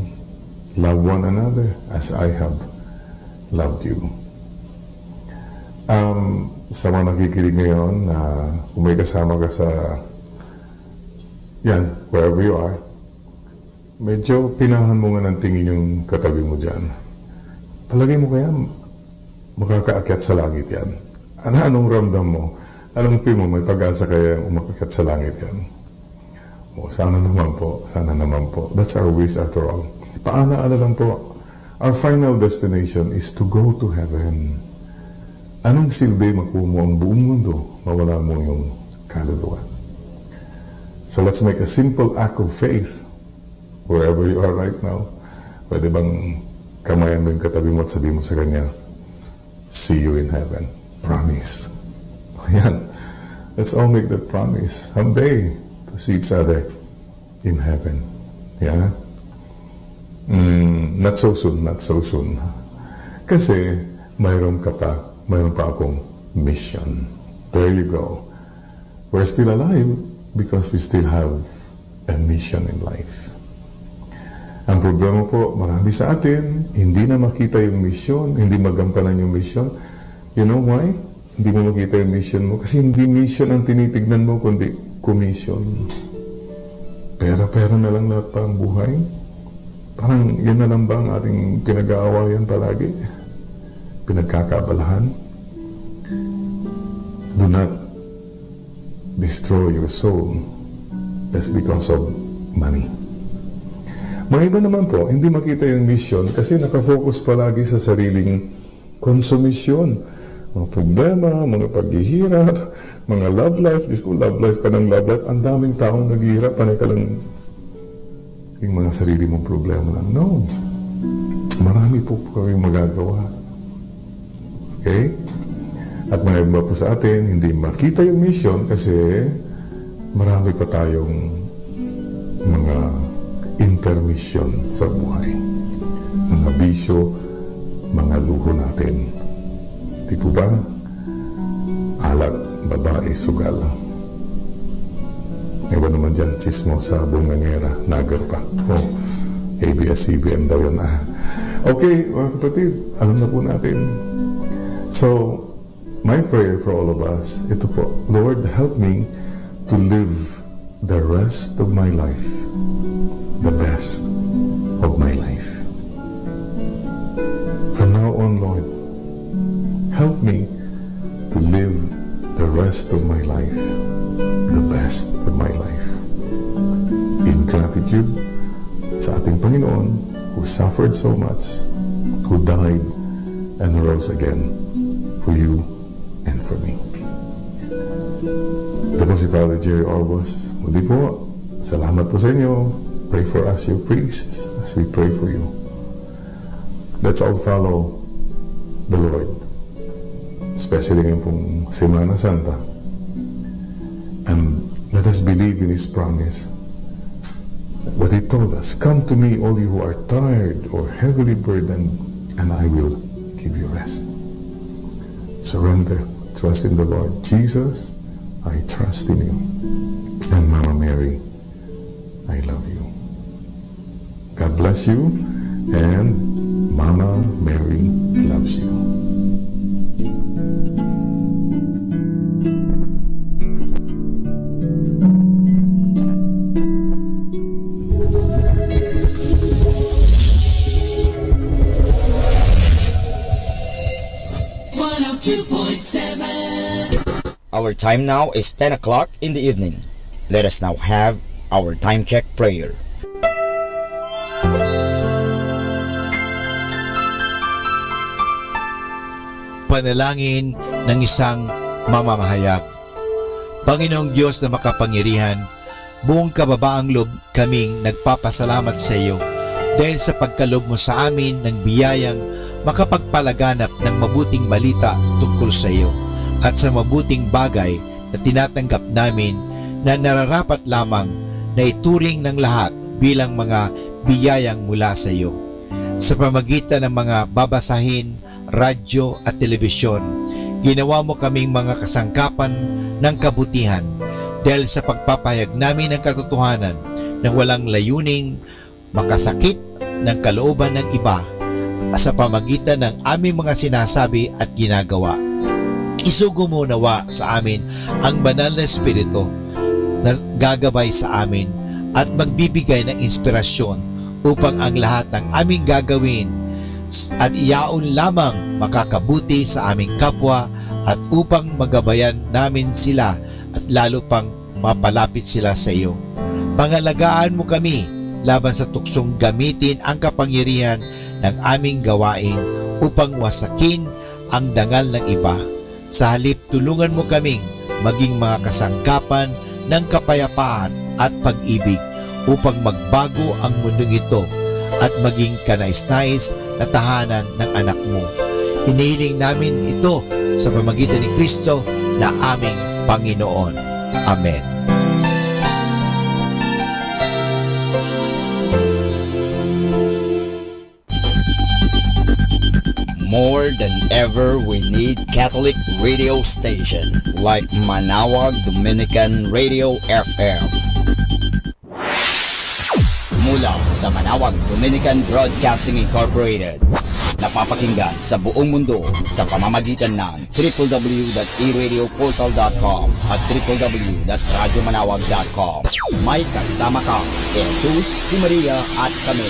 "Love one another as I have loved you." Um, sa mga nakikinig ngayon, na kung may kasama ka sa, yan, wherever you are, medyo pinahan mo nga ng tingin yung katabi mo dyan. Palagay mo kaya makakaakyat sa langit yan? Ano, anong ramdam mo? Anong feel mo? May pag-asa kaya yung umaakyat sa langit yan? O, sana naman po. Sana naman po. That's our wish after all. Paano, ano lang po. Our final destination is to go to heaven. Anong silbi makuha mo ang buong mundo, mawala mo yung kaluluwa? So let's make a simple act of faith wherever you are right now. Pwede bang kamayan mo yung katabi mo at sabi mo sa kanya, "See you in heaven." Promise. Yan. Let's all make that promise. Someday, to see each other in heaven. Yeah? Mm, not so soon, not so soon. Kasi, mayroon ka pa, mayroon pa akong mission. There you go. We're still alive because we still have a mission in life. Ang problema po, marami sa atin, hindi na makita yung mission, hindi magampanan yung mission. You know why? Hindi mo makita yung mission mo kasi hindi mission ang tinitignan mo, kundi commission. Pera-pera na lang lahat pa ang buhay. Parang yan na lang ba ang ating pinag-aawayan palagi? Pinagkakaabalahan? Do not destroy your soul just because of money. Mga iba naman po, hindi makita yung mission kasi nakafocus palagi sa sariling konsumisyon. Mga problema, mga paghihirap, mga love life. Diyos ko, love life ka ng love life. Ang daming taong naghihirap, panay ka lang yung mga sarili mong problema lang. No. Marami po kami magagawa. Okay? At mga iba po sa atin, hindi makita yung mission kasi marami pa tayong mga intermission sa buhay. Mga bisyo, mga luho natin. Di po ba? Alak, babae, sugal. Iba naman dyan, chismosa, bungangera, nagger pa. Oh, A B S C B N daw yun, ah. Okay, mga kapatid, alam na po natin. So, my prayer for all of us, ito po, Lord, help me to live the rest of my life, the best of my life. From now on, Lord, help me to live the rest of my life, the best of my life, in gratitude sa ating Panginoon who suffered so much, who died and rose again for you and for me. Ito po si Father Jerry Orbos. Muli po, salamat po sa inyo. Pray for us, your priests, as we pray for you. Let's all follow the Lord, especially ngayon pong Semana Santa. And let us believe in His promise, what He told us, "Come to me, all you who are tired or heavily burdened, and I will give you rest." Surrender, trust in the Lord. "Jesus, I trust in you." And Mama Mary, I love you. God bless you, and Mama Mary loves you. One oh two point seven. Our time now is ten o'clock in the evening. Let us now have our time check prayer. Panalangin ng isang mamamahayag. Panginoong Diyos na makapangyarihan, buong kababaang loob kaming nagpapasalamat sa iyo dahil sa pagkaloob mo sa amin ng biyayang makapagpalaganap ng mabuting balita tungkol sa iyo at sa mabuting bagay na tinatanggap namin na nararapat lamang na ituring ng lahat bilang mga biyayang mula sa iyo. Sa pamagitan ng mga babasahin, radyo at telebisyon, ginawa mo kaming mga kasangkapan ng kabutihan dahil sa pagpapahayag namin ng katotohanan na walang layuning makasakit ng kalooban ng iba sa pamagitan ng aming mga sinasabi at ginagawa. Isugo mo nawa sa amin ang Banal na Espiritu na gagabay sa amin at magbibigay ng inspirasyon upang ang lahat ng aming gagawin at iyaon lamang makakabuti sa aming kapwa at upang magabayan namin sila at lalo pang mapalapit sila sa iyo. Pangalagaan mo kami laban sa tuksong gamitin ang kapangyarihan ng aming gawain upang wasakin ang dangal ng iba. Sa halip, tulungan mo kaming maging mga kasangkapan ng kapayapaan at pag-ibig upang magbago ang mundong ito at maging kanais-nais na tahanan ng Anak mo. Hinihiling namin ito sa pamagitan ni Kristo na aming Panginoon. Amen. More than ever, we need Catholic radio station like Manawag Dominican Radio F M. Mula sa Manawag Dominican Broadcasting Incorporated, napapakinggan sa buong mundo sa pamamagitan ng triple w dot e radio portal dot com at triple w dot radyo manawag dot com. May kasama ka, si Jesus, si Maria, at kami.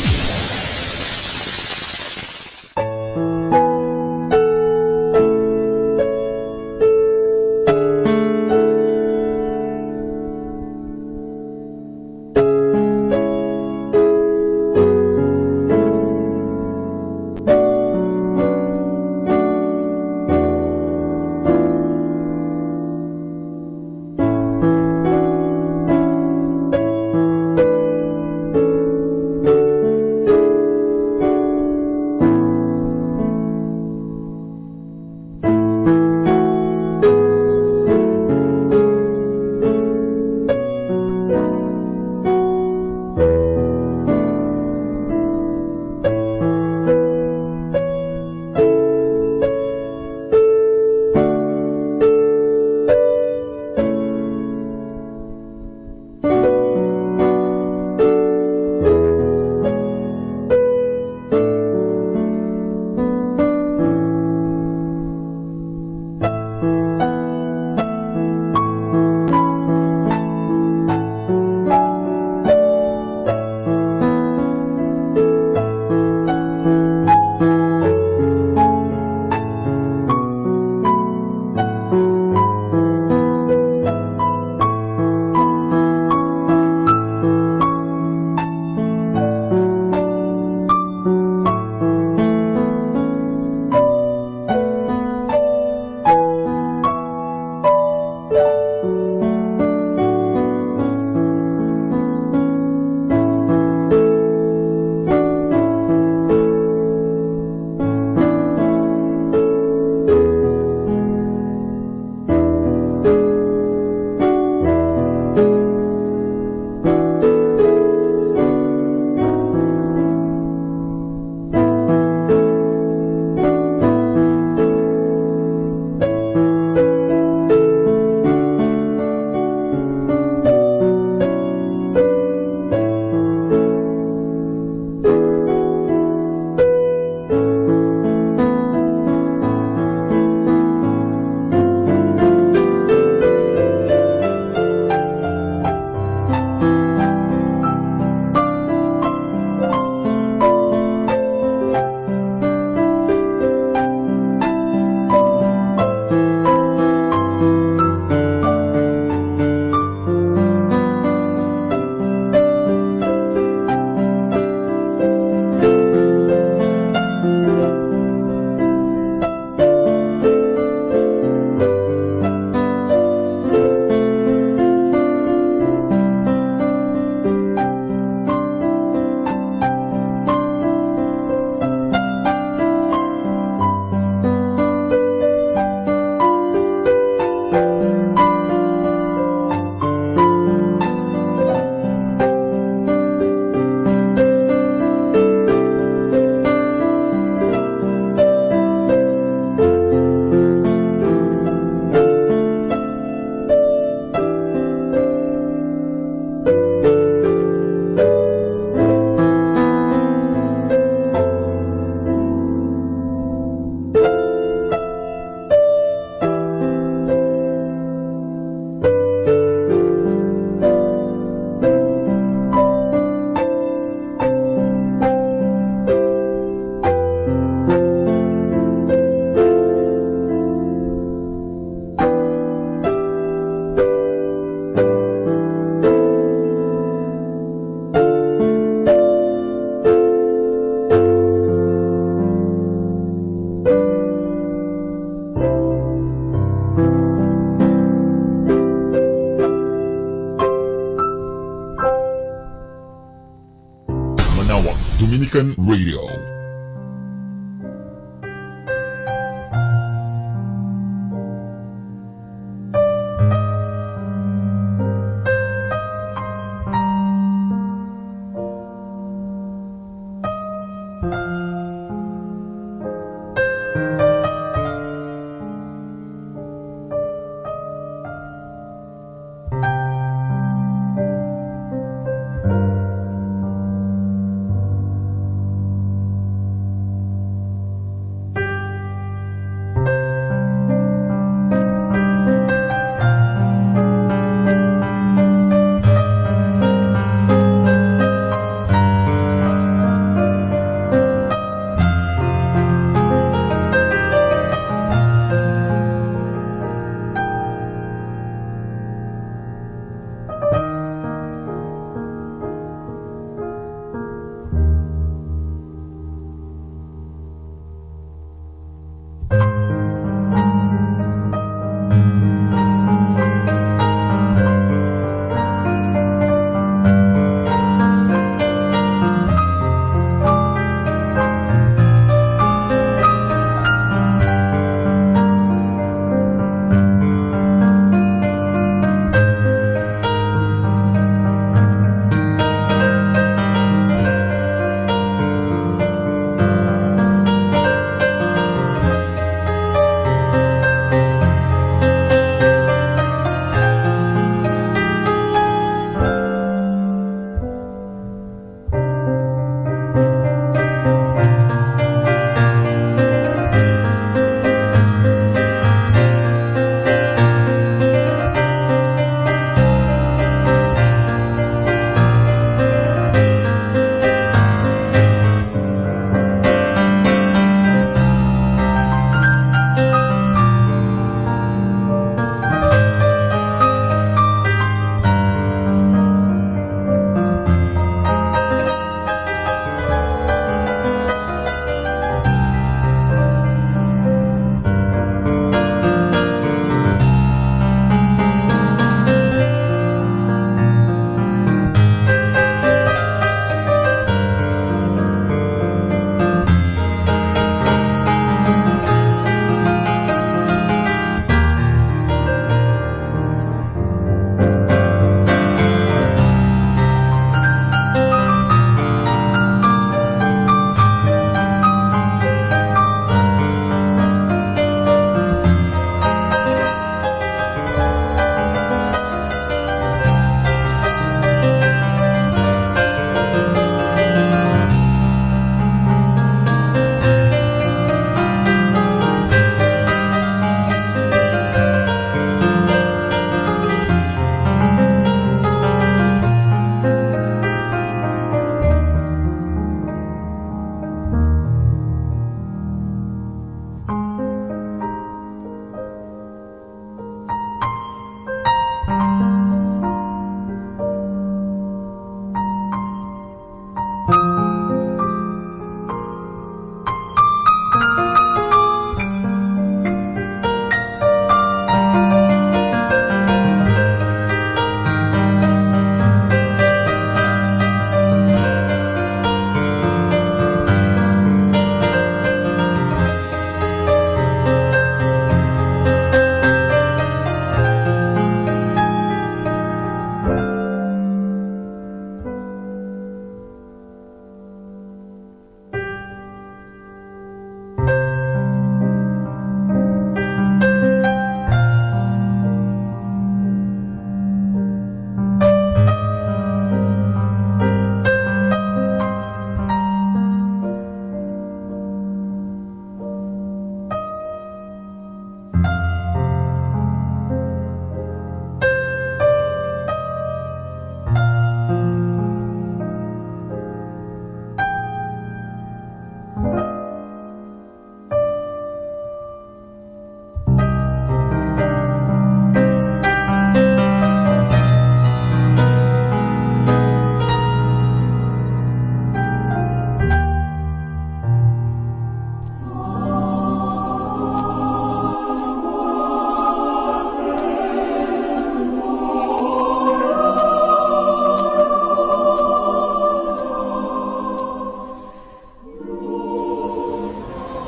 Dominican Radio.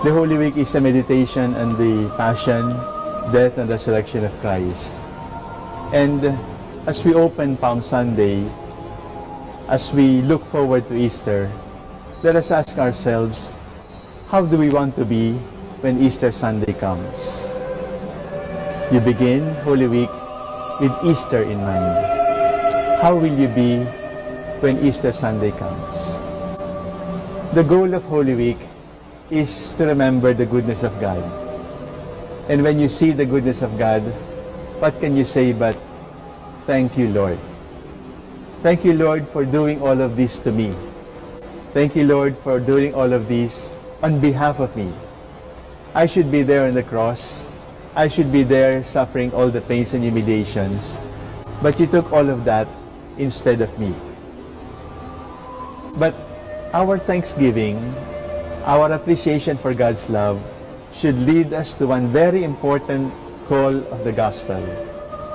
The Holy Week is a meditation on the passion, death, and resurrection of Christ. And as we open Palm Sunday, as we look forward to Easter, let us ask ourselves, how do we want to be when Easter Sunday comes? You begin Holy Week with Easter in mind. How will you be when Easter Sunday comes? The goal of Holy Week is to remember the goodness of God. And when you see the goodness of God, what can you say but, "Thank you, Lord. Thank you, Lord, for doing all of this to me. Thank you, Lord, for doing all of this on behalf of me. I should be there on the cross. I should be there suffering all the pains and humiliations. But you took all of that instead of me." But our thanksgiving, our appreciation for God's love should lead us to one very important call of the gospel.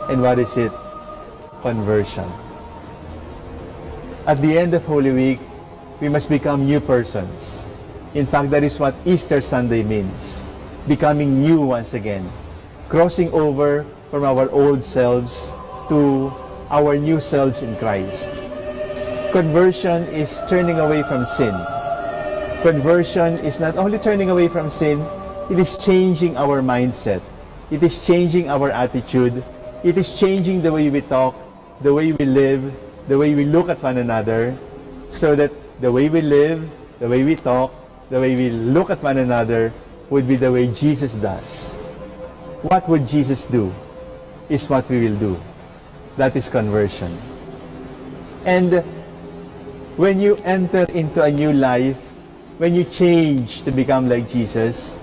And what is it? Conversion. At the end of Holy Week, we must become new persons. In fact, that is what Easter Sunday means, becoming new once again, crossing over from our old selves to our new selves in Christ. Conversion is turning away from sin. Conversion is not only turning away from sin, it is changing our mindset. It is changing our attitude. It is changing the way we talk, the way we live, the way we look at one another, so that the way we live, the way we talk, the way we look at one another would be the way Jesus does. What would Jesus do is what we will do. That is conversion. And when you enter into a new life, when you change to become like Jesus,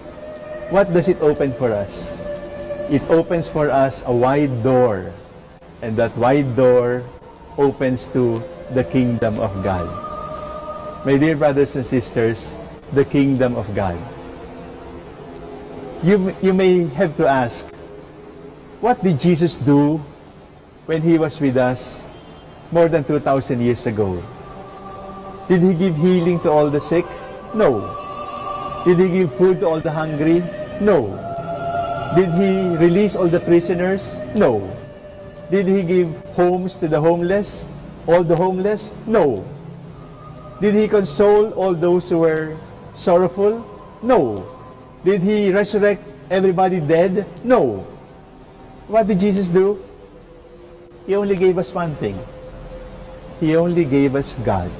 what does it open for us? It opens for us a wide door, and that wide door opens to the kingdom of God. My dear brothers and sisters, the kingdom of God. You, you may have to ask, what did Jesus do when he was with us more than two thousand years ago? Did he give healing to all the sick? No. Did he give food to all the hungry? No. Did he release all the prisoners? No. Did he give homes to the homeless? All the homeless? No. Did he console all those who were sorrowful? No. Did he resurrect everybody dead? No. What did Jesus do? He only gave us one thing. He only gave us God.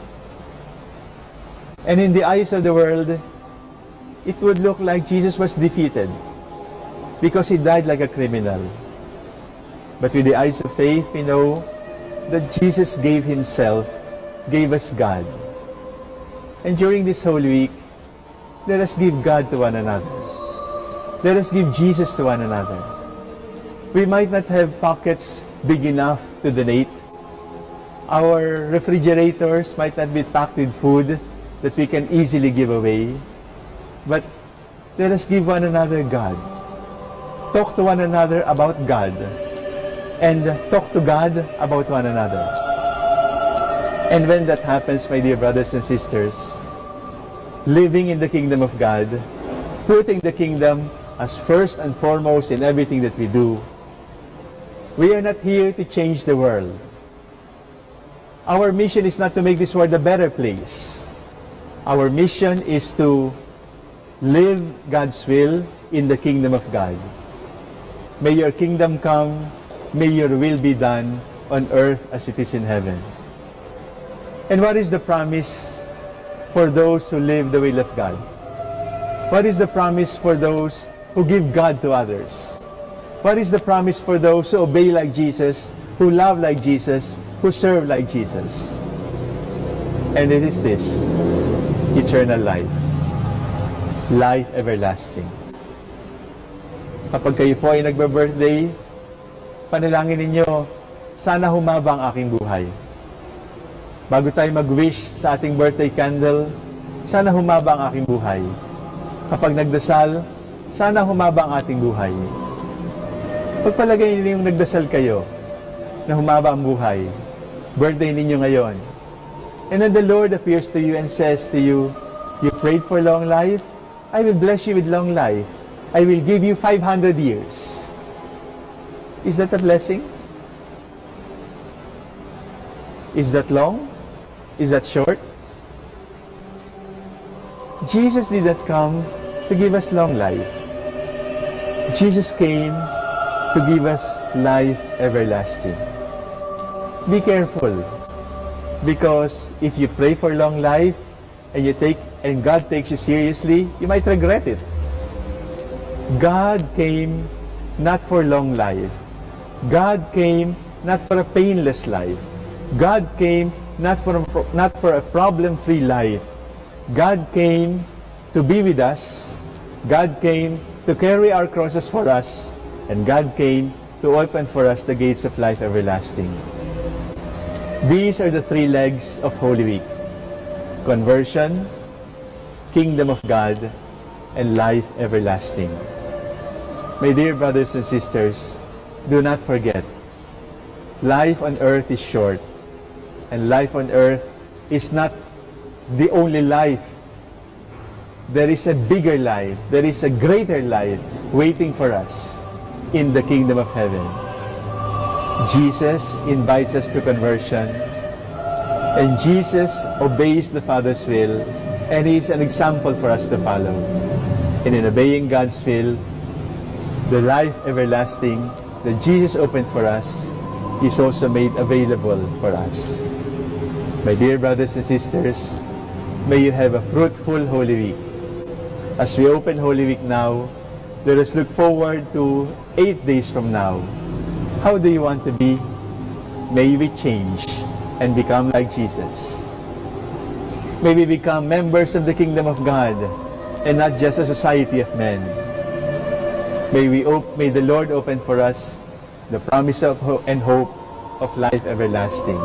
And in the eyes of the world, it would look like Jesus was defeated because he died like a criminal. But with the eyes of faith, we know that Jesus gave himself, gave us God. And during this Holy Week, let us give God to one another. Let us give Jesus to one another. We might not have pockets big enough to donate. Our refrigerators might not be packed with food that we can easily give away. But let us give one another God. Talk to one another about God. And talk to God about one another. And when that happens, my dear brothers and sisters, living in the kingdom of God, putting the kingdom as first and foremost in everything that we do, we are not here to change the world. Our mission is not to make this world a better place. Our mission is to live God's will in the kingdom of God. May your kingdom come, may your will be done on earth as it is in heaven. And what is the promise for those who live the will of God? What is the promise for those who give God to others? What is the promise for those who obey like Jesus, who love like Jesus, who serve like Jesus? And it is this, eternal life, life everlasting. Kapag kayo po ay nagbe-birthday, panalangin ninyo, "Sana humaba ang aking buhay." Bago tayo mag-wish sa ating birthday candle, "Sana humaba ang aking buhay." Kapag nagdasal, "Sana humaba ang ating buhay." Pagpalagay ninyong nagdasal kayo na humaba ang buhay. Birthday ninyo ngayon. And then the Lord appears to you and says to you, "You prayed for long life? I will bless you with long life. I will give you five hundred years. Is that a blessing? Is that long? Is that short? Jesus did not come to give us long life. Jesus came to give us life everlasting. Be careful, because if you pray for long life and you take and God takes you seriously, you might regret it. God came not for long life. God came not for a painless life. God came not for a, not for a problem-free life. God came to be with us. God came to carry our crosses for us. And God came to open for us the gates of life everlasting. These are the three legs of Holy Week: conversion, kingdom of God, and life everlasting. My dear brothers and sisters, do not forget, life on earth is short, and life on earth is not the only life. There is a bigger life, there is a greater life waiting for us in the kingdom of heaven. Jesus invites us to conversion, and Jesus obeys the Father's will, and He is an example for us to follow. And in obeying God's will, the life everlasting that Jesus opened for us is also made available for us. My dear brothers and sisters, may you have a fruitful Holy Week. As we open Holy Week now, let us look forward to eight days from now. How do you want to be? May we change and become like Jesus. May we become members of the kingdom of God and not just a society of men. May we op- may the Lord open for us the promise of ho- and hope of life everlasting.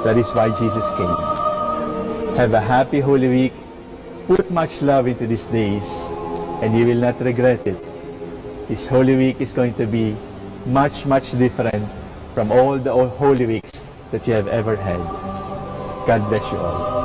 That is why Jesus came. Have a happy Holy Week. Put much love into these days, and you will not regret it. This Holy Week is going to be much, much different from all the o- Holy Weeks that you have ever had. God bless you all.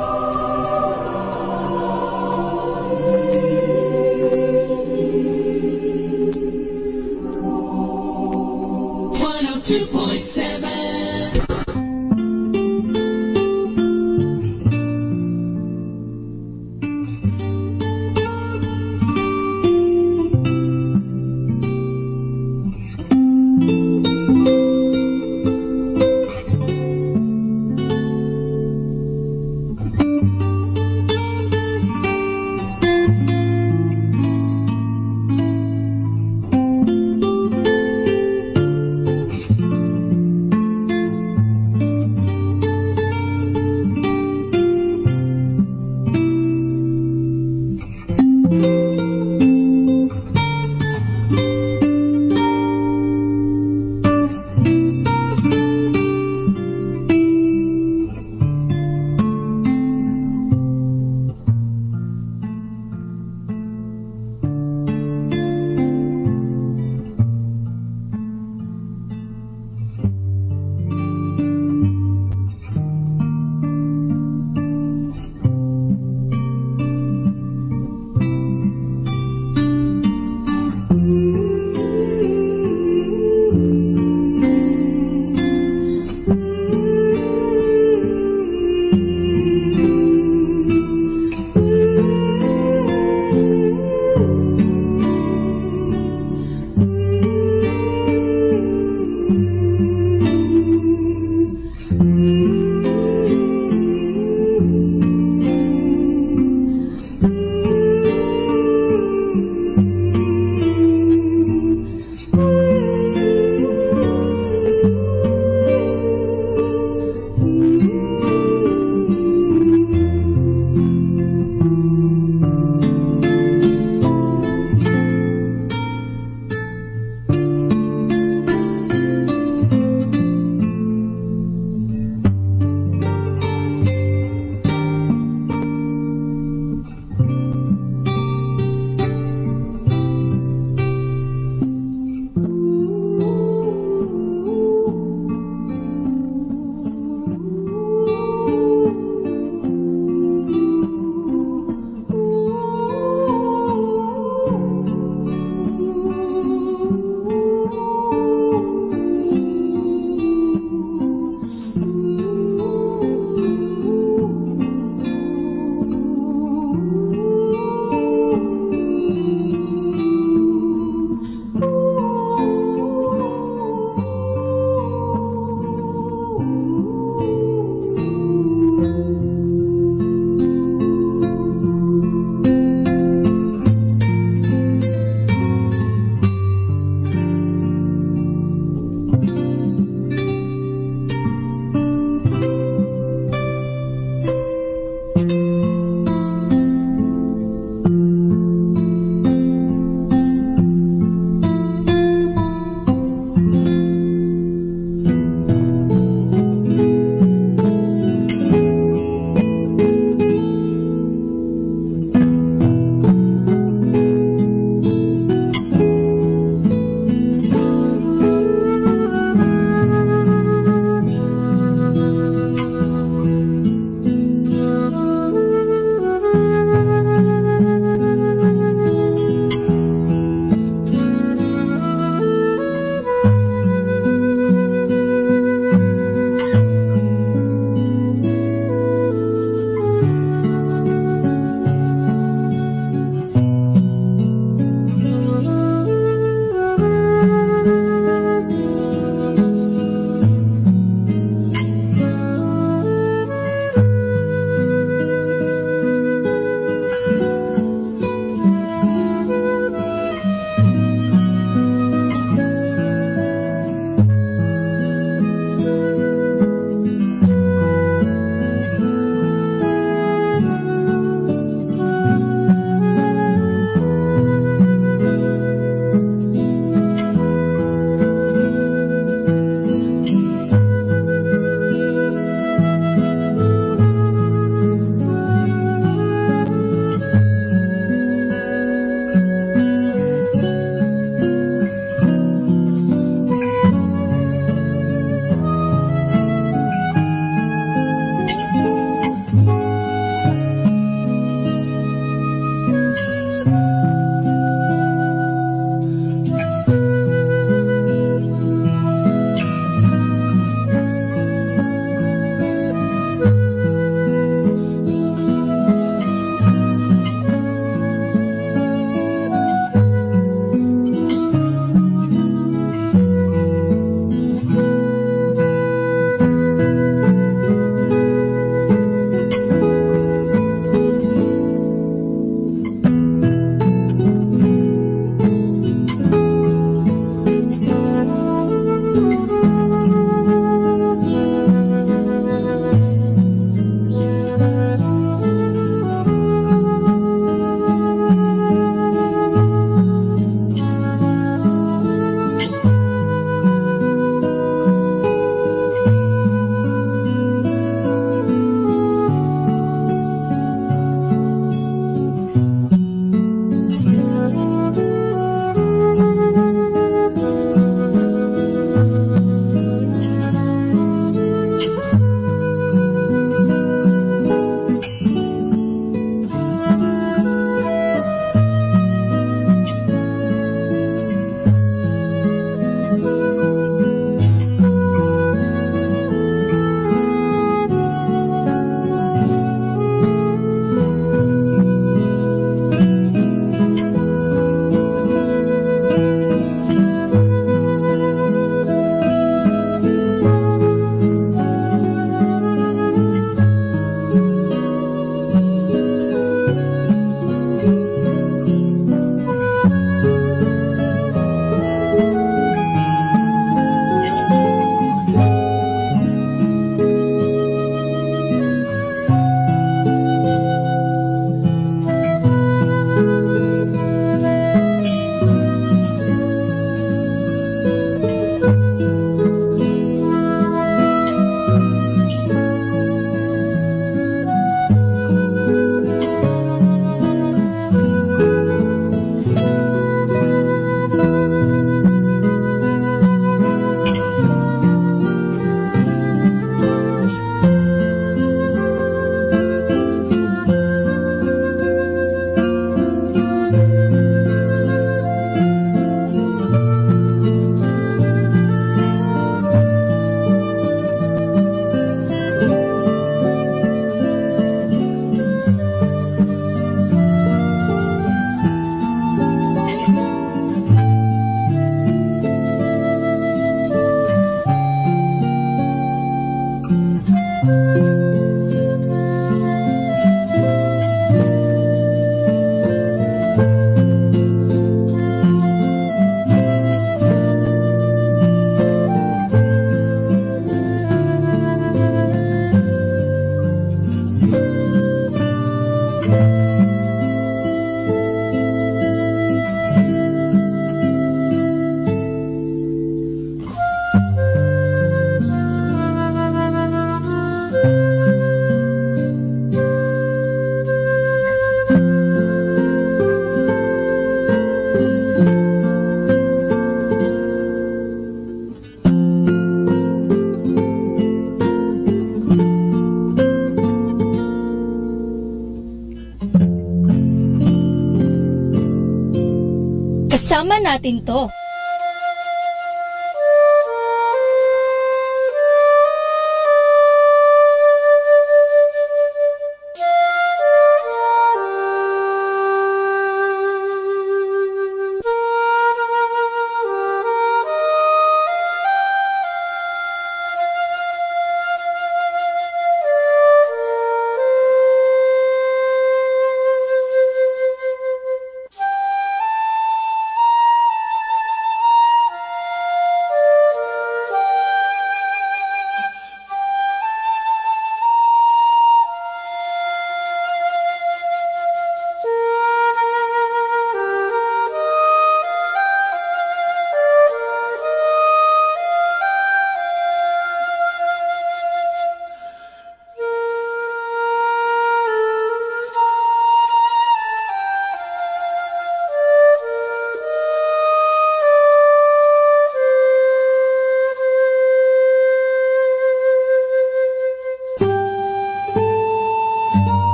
Kasama natin to.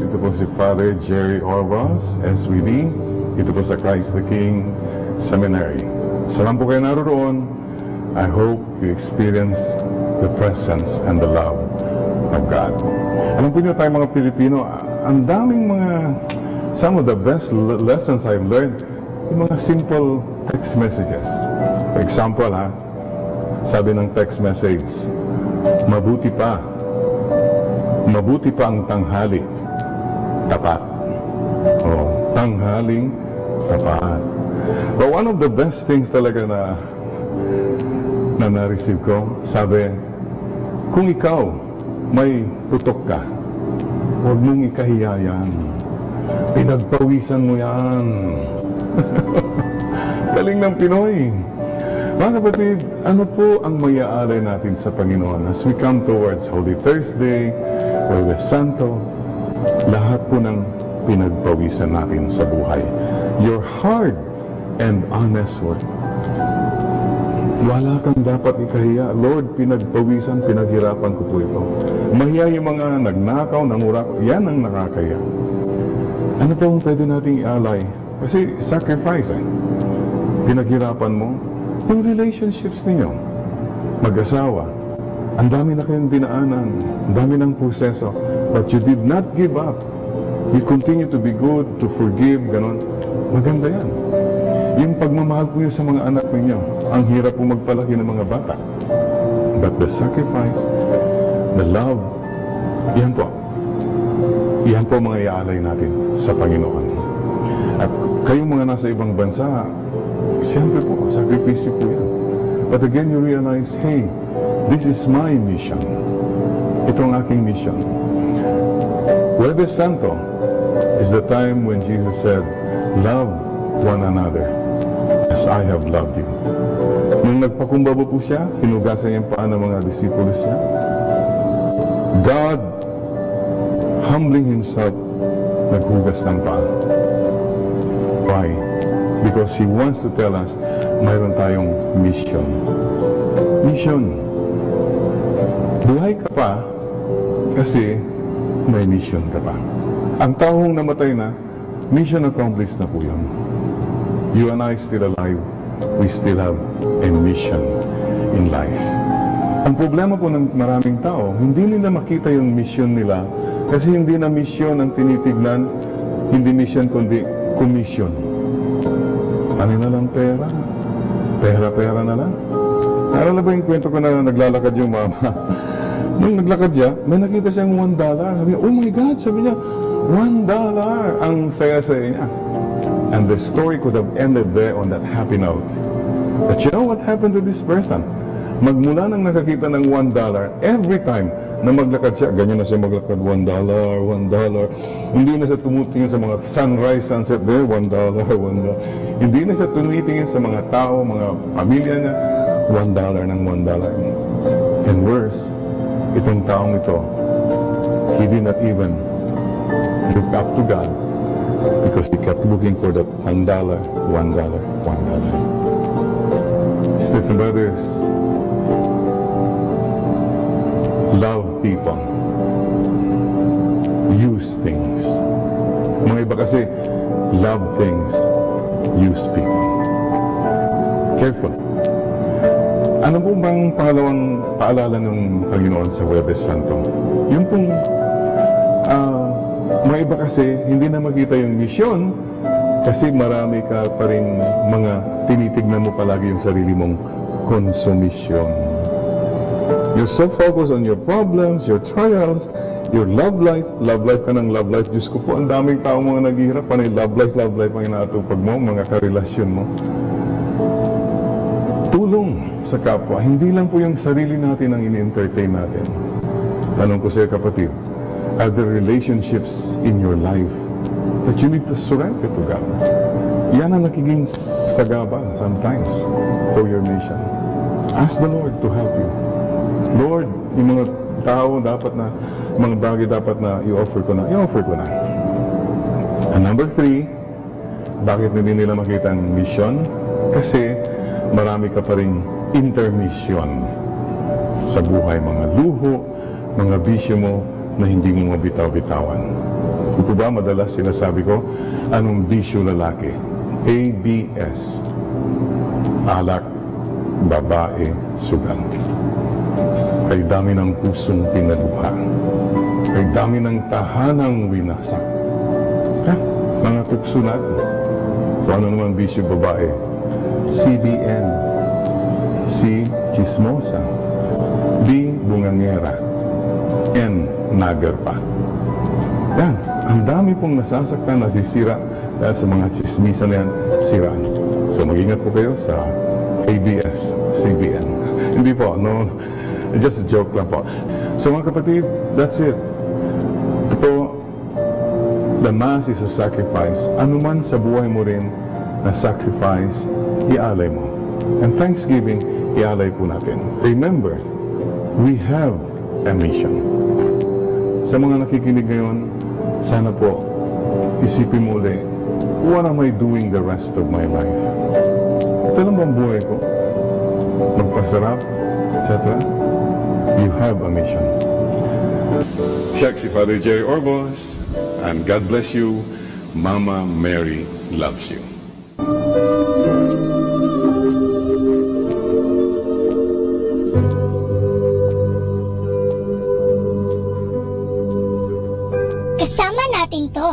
Ito po si Father Jerry Orbas, S V D. Ito po sa Christ the King Seminary. Salam po kayo naroroon. I hope you experience the presence and the love of God. Alam po niyo, tayo mga Pilipino, ang daming mga, some of the best l-, lessons I've learned, yung mga simple text messages. For example, ha, sabi ng text message, "Mabuti pa. Mabuti pa ang tanghali. Tapat." Oh, tanghaling tapat. But one of the best things talaga na, na na-receive ko, sabi, "Kung ikaw may putok ka, huwag mong ikahiya yan. Pinagpawisan mo yan." Galing ng Pinoy. Mga kapatid, ano po ang maiaalay natin sa Panginoon as we come towards Holy Thursday, Huwebes Santo? Lahat po ng pinagpawisan natin sa buhay. Your hard and honest work. Wala kang dapat ikahiya. Lord, pinagpawisan, pinaghirapan ko po ito. Mahiya yung mga nagnakaw, nangurak, yan ang nakakahiya. Ano pa ang pwede nating ialay? Kasi sacrifice eh. Pinaghirapan mo yung relationships ninyo. Mag-asawa, ang dami na kayong dinaanan, ang dami ng proseso, but you did not give up. You continue to be good, to forgive, ganon. Maganda yan. Yung pagmamahal po niyo sa mga anak ninyo, ang hirap po magpalaki ng mga bata. But the sacrifice, the love, yan po. Yan po mga iaalay natin sa Panginoon. At kayong mga nasa ibang bansa, siyempre po, sakripisyo po yan. But again, you realize, hey, this is my mission. Ito ang aking mission. Huwebes Santo is the time when Jesus said, "Love one another as I have loved you." Nung nagpakumbaba po siya, hinugasan niya ang paa ng mga disipulos niya. God, humbling himself, naghugas ng paa. Why? Because he wants to tell us, mayroon tayong mission. Mission. Buhay ka pa kasi may mission ka pa. Ang taong namatay na, mission accomplished na po yun. You and I still alive. We still have a mission in life. Ang problema po ng maraming tao, hindi nila makita yung mission nila kasi hindi na mission ang tinitignan, hindi mission kundi commission. Ano na lang pera? Pera-pera na lang. Naalala ba yung kwento ko na naglalakad yung mama? Nung naglakad siya, may nakita siyang one dollar. Sabi niya, "Oh my God," sabi niya, "one dollar." Ang saya-saya niya. And the story could have ended there on that happy note. But you know what happened to this person? Magmula nang nakakita ng one dollar, every time na maglakad siya, ganyan na siya maglakad, "One dollar, one dollar." Hindi na siya tumutingin sa mga sunrise, sunset there, "One dollar, one dollar." Hindi na siya tumitingin sa mga tao, mga pamilya niya, "One dollar ng one dollar." And worse, itong taong ito, he did not even look up to God because he kept looking for that one dollar, one dollar, one dollar. Sisters and brothers, love people, use things. Mga iba kasi, love things, use people. Careful. Ano po bang pangalawang paalala ng Panginoon sa Huwebes Santo? Yung pong, ah, mga iba kasi, hindi na makita yung misyon kasi marami ka pa rin mga tinitignan mo palagi yung sarili mong konsumisyon. You're so focused on your problems, your trials, your love life. Love life ka ng love life. Diyos ko po, ang daming tao mga naghihirap, panay love life, love life ang inaatupag mo, mga karelasyon mo. Tulong sa kapwa. Hindi lang po yung sarili natin ang ini-entertain natin. Tanong ko sa'yo, kapatid, are there relationships in your life that you need to surrender to God? Yan ang nagiging sagabal sometimes for your mission. Ask the Lord to help you. Lord, yung mga tao dapat na, mga bagay dapat na i-offer ko na, i-offer ko na. And number three, bakit hindi nila makita ang misyon? Kasi marami ka pa ring intermission sa buhay, mga luho, mga bisyo mo na hindi mo mabitaw-bitawan. Ko ba madalas sinasabi ko, anong bisyo lalaki? A B S. Alak, babae, sugal. Kay dami ng pusong pinaluha. Kay dami ng tahanang winasak. Ha? Mga tukso natin. Kung ano naman bisyo babae, C B N, C, chismosa, B, bungangera, N, nager pa. Yan, ang dami pong nasasaktan, nasisira dahil sa mga chismisan na yan, siraan. So, mag-ingat po kayo sa A B S C B N. Hindi po, no, just a joke lang po. So, mga kapatid, that's it. Ito po, the Mass is a sacrifice. Anuman sa buhay mo rin na sacrifice, ialay mo. And Thanksgiving, ialay po natin. Remember, we have a mission. Sa mga nakikinig ngayon, sana po, isipin mo ulit, what am I doing the rest of my life? Ito lang bang buhay ko? Magpasarap, et cetera. You have a mission. Siak si Father Jerry Orbos, and God bless you. Mama Mary loves you. Kasama natin to.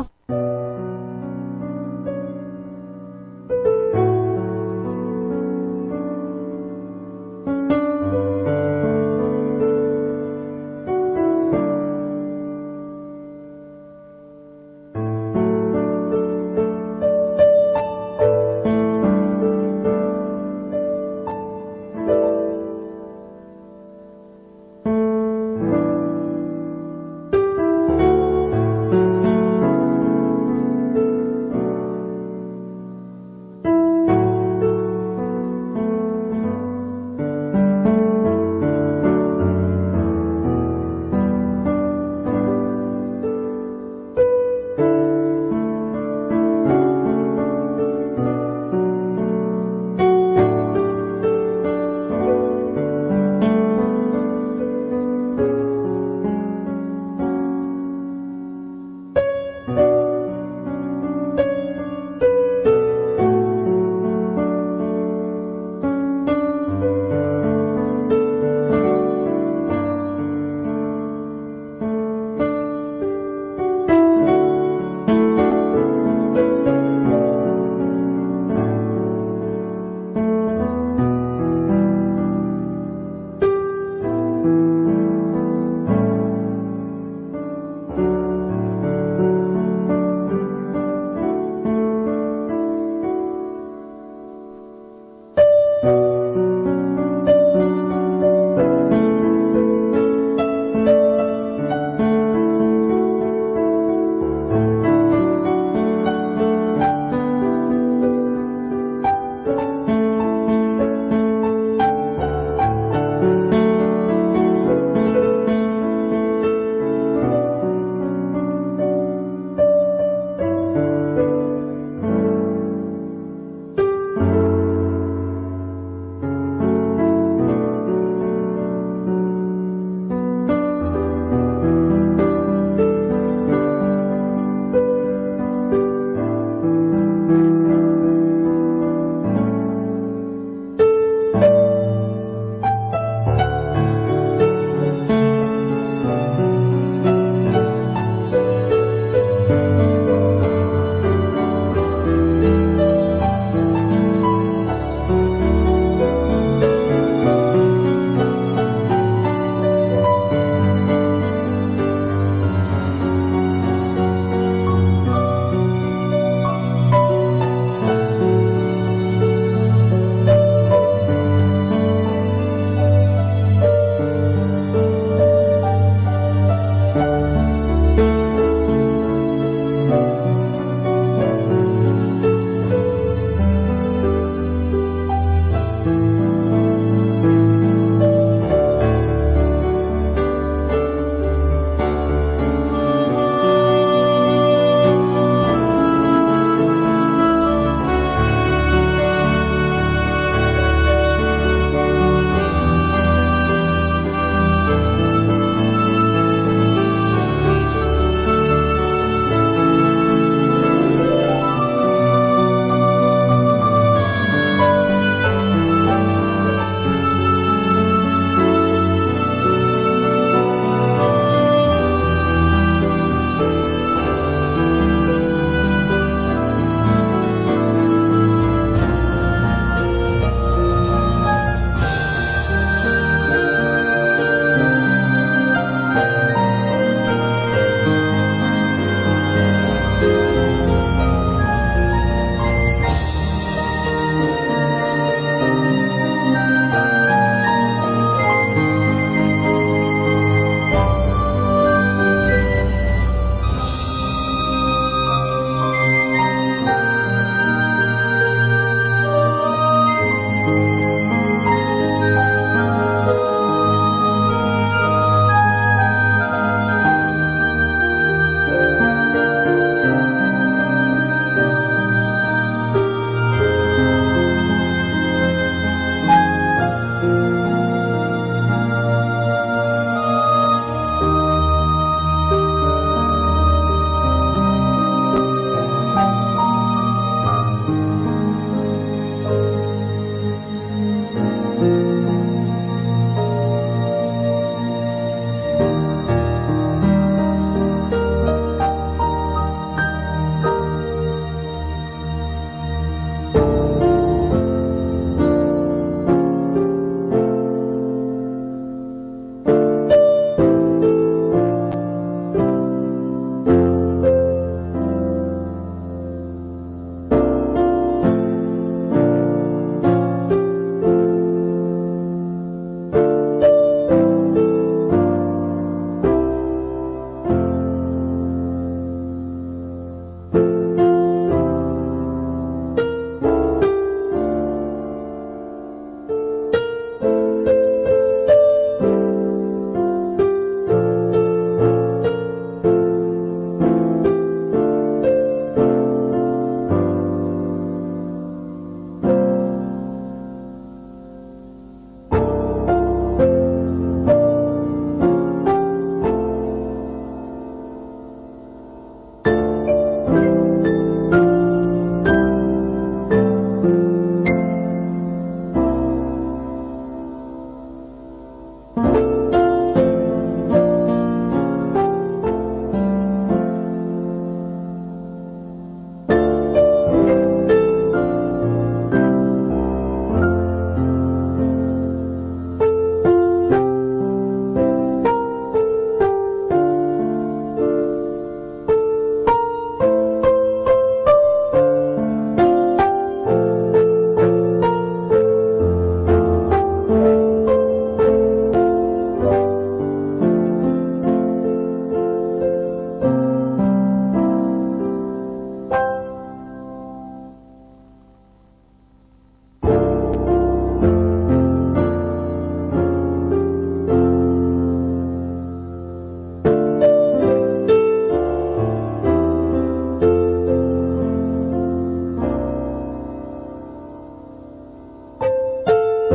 We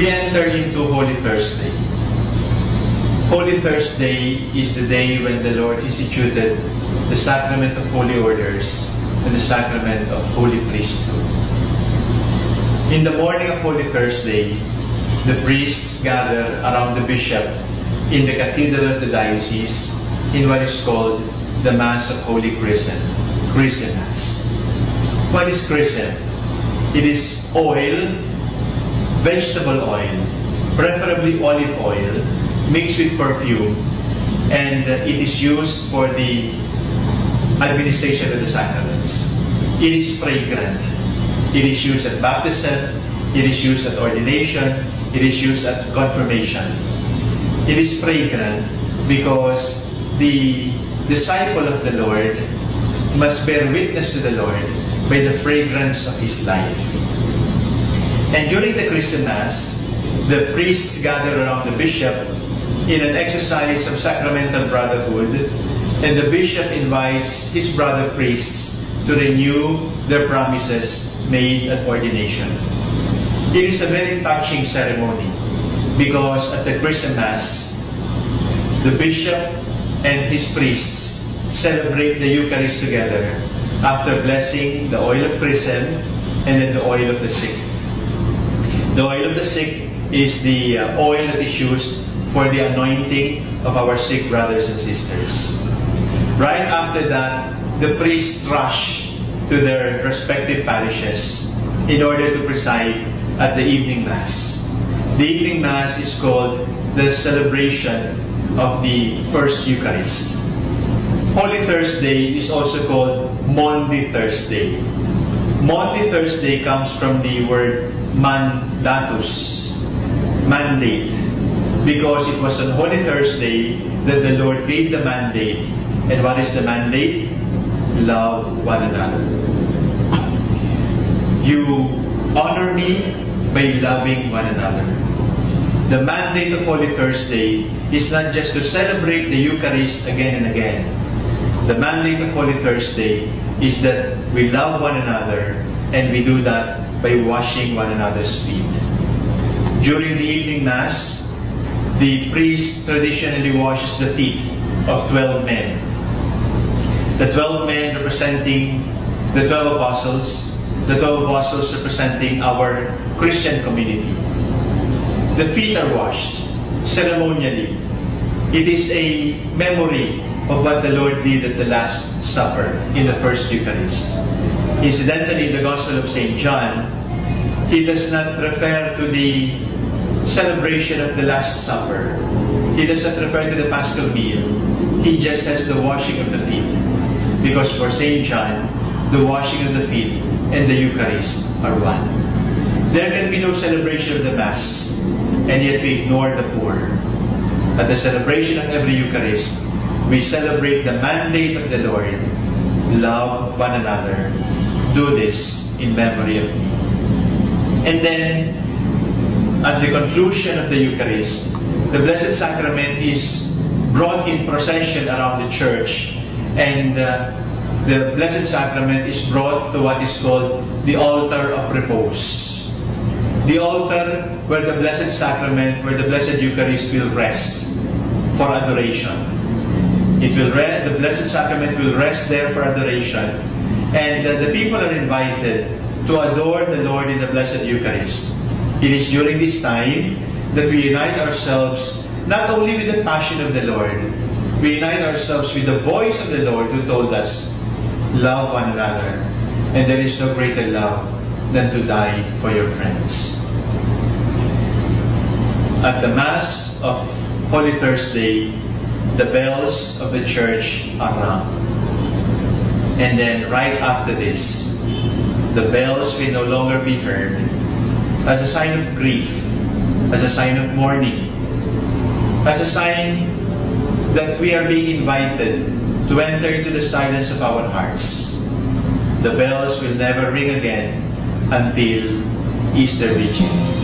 enter into Holy Thursday. Holy Thursday is the day when the Lord instituted the sacrament of holy orders and the sacrament of holy priesthood. In the morning of Holy Thursday, the priests gather around the bishop in the cathedral of the diocese in what is called the Mass of Holy Chrism, Chrism Mass. What is chrism? It is oil, vegetable oil, preferably olive oil, mixed with perfume, and uh, it is used for the administration of the sacraments. It is fragrant. It is used at baptism, it is used at ordination, it is used at confirmation. It is fragrant because the disciple of the Lord must bear witness to the Lord by the fragrance of his life. And during the Chrism Mass, the priests gather around the bishop in an exercise of sacramental brotherhood, and the bishop invites his brother priests to renew their promises made at ordination. It is a very touching ceremony because at the Chrism Mass, the bishop and his priests celebrate the Eucharist together after blessing the oil of chrism and then the oil of the sick. The oil of the sick is the uh, oil that is used for the anointing of our sick brothers and sisters. Right after that, the priests rush to their respective parishes in order to preside at the evening Mass. The evening Mass is called the celebration of the First Eucharist. Holy Thursday is also called Maundy Thursday. Maundy Thursday comes from the word mandatus, mandate, because it was on Holy Thursday that the Lord gave the mandate. And what is the mandate? Love one another. You honor me by loving one another. The mandate of Holy Thursday is not just to celebrate the Eucharist again and again. The mandate of Holy Thursday is that we love one another, and we do that by washing one another's feet. During the evening Mass, the priest traditionally washes the feet of twelve men. The twelve men representing the twelve apostles, the twelve apostles representing our Christian community. The feet are washed ceremonially. It is a memory of what the Lord did at the Last Supper in the First Eucharist. Incidentally, in the Gospel of Saint John, he does not refer to the celebration of the Last Supper. He does not refer to the Paschal meal. He just says the washing of the feet. Because for Saint John, the washing of the feet and the Eucharist are one. There can be no celebration of the Mass, and yet we ignore the poor. At the celebration of every Eucharist, we celebrate the mandate of the Lord: love one another. Do this in memory of me. And then, at the conclusion of the Eucharist, the Blessed Sacrament is brought in procession around the church, and uh, the Blessed Sacrament is brought to what is called the altar of repose. The altar where the Blessed Sacrament, where the Blessed Eucharist will rest for adoration. It will re- the Blessed Sacrament will rest there for adoration, and uh, the people are invited to adore the Lord in the Blessed Eucharist. It is during this time that we unite ourselves not only with the passion of the Lord, we unite ourselves with the voice of the Lord who told us, "Love one another, and there is no greater love than to die for your friends." At the Mass of Holy Thursday, the bells of the church are rung. And then right after this, the bells will no longer be heard as a sign of grief, as a sign of mourning. As a sign that we are being invited to enter into the silence of our hearts, the bells will never ring again until Easter Vigil.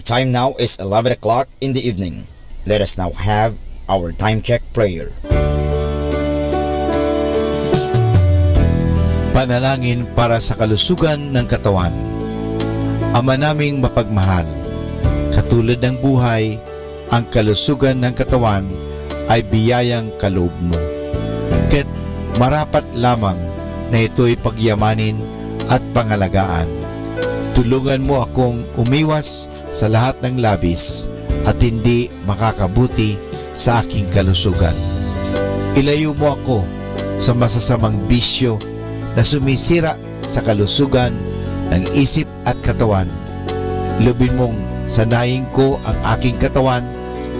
Time now is eleven o'clock in the evening. Let us now have our time check prayer. Panalangin para sa kalusugan ng katawan. Ama naming mapagmahal, katulad ng buhay, ang kalusugan ng katawan ay biyayang kaloob mo. Ket marapat lamang na ito'y pagyamanin at pangalagaan. Tulungan mo akong umiwas sa lahat ng labis at hindi makakabuti sa aking kalusugan. Ilayo mo ako sa masasamang bisyo na sumisira sa kalusugan ng isip at katawan. Lubin mong sanayin ko ang aking katawan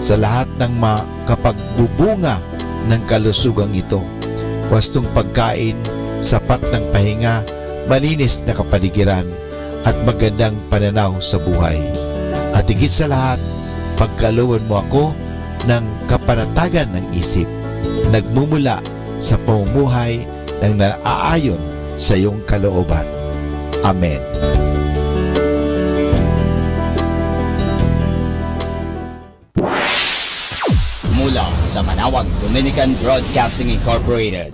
sa lahat ng makapagbubunga ng kalusugang ito. Wastong pagkain, sapat ng pahinga, malinis na kapaligiran, at magandang pananaw sa buhay. At higit sa lahat, pagkalooban mo ako ng kapanatagan ng isip, nagmumula sa pamumuhay ng naaayon sa iyong kalooban. Amen. Mula sa Manawag Dominican Broadcasting Incorporated,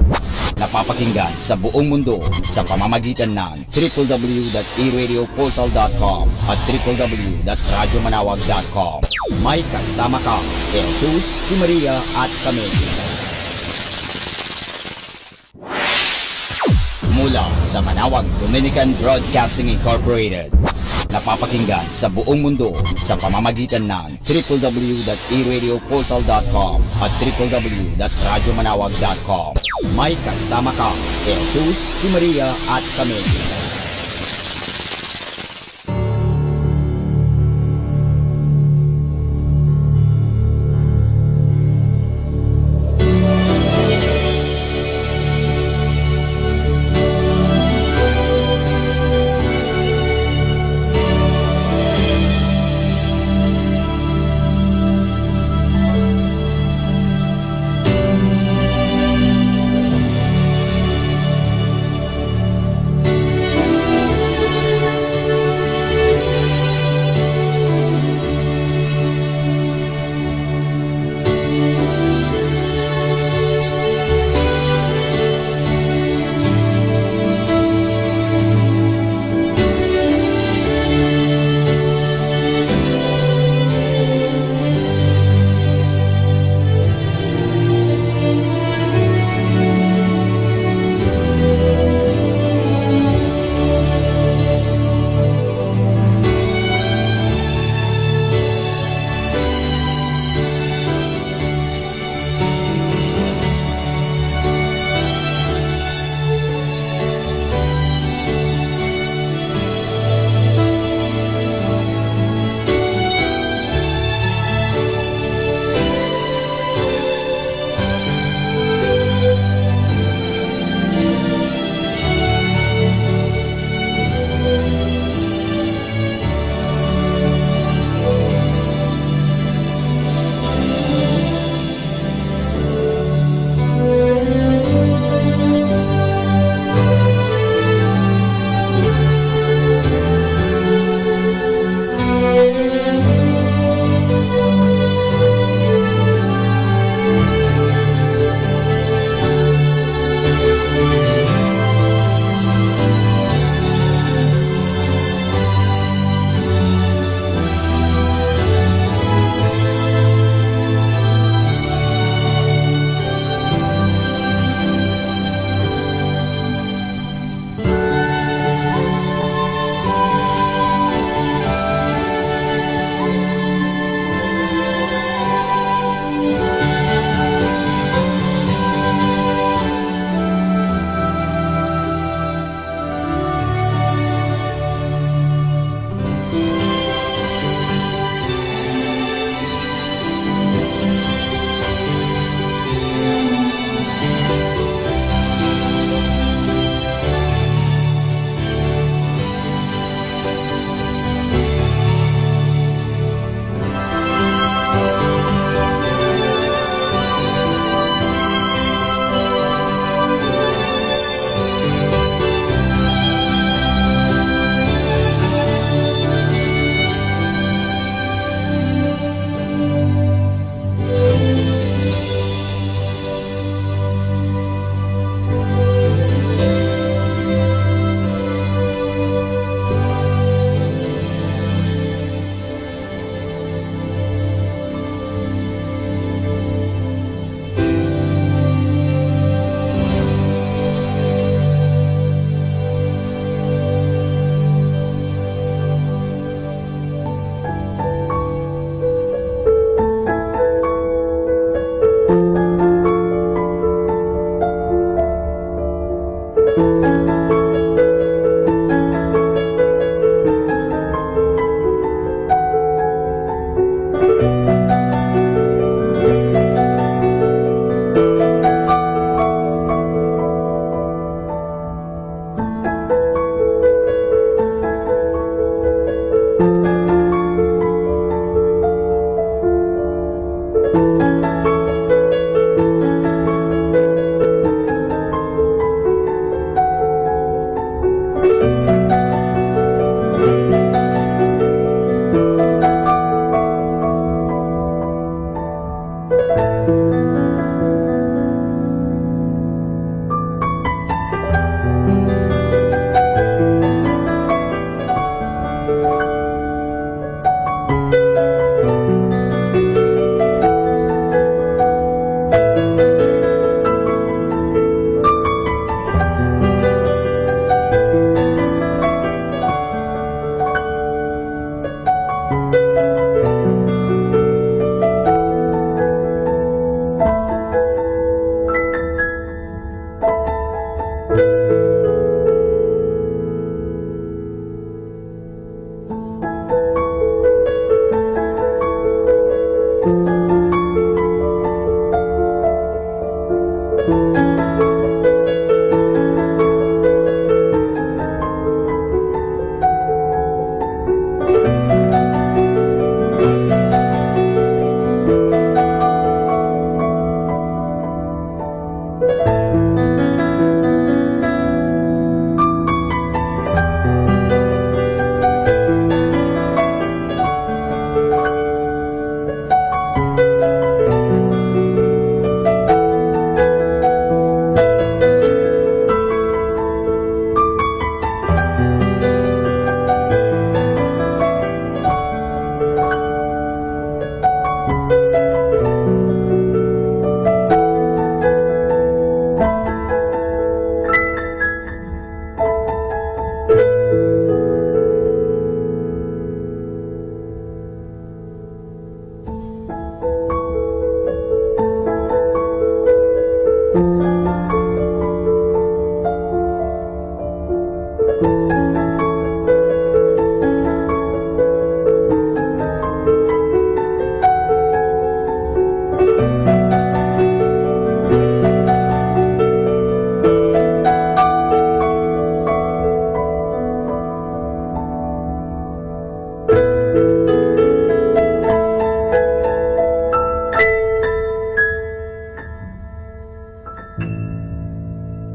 napapakinggan sa buong mundo sa pamamagitan ng triple w dot e radio portal dot com at triple w dot radyo manawag dot com. May kasama ka, si Jesus, si Maria, at kami. Mula sa Manawag Dominican Broadcasting Incorporated, napapakinggan sa buong mundo sa pamamagitan ng triple w dot e radio portal dot com at triple w dot radyo manawag dot com. May kasama ka, si Jesus, si Maria, at kami.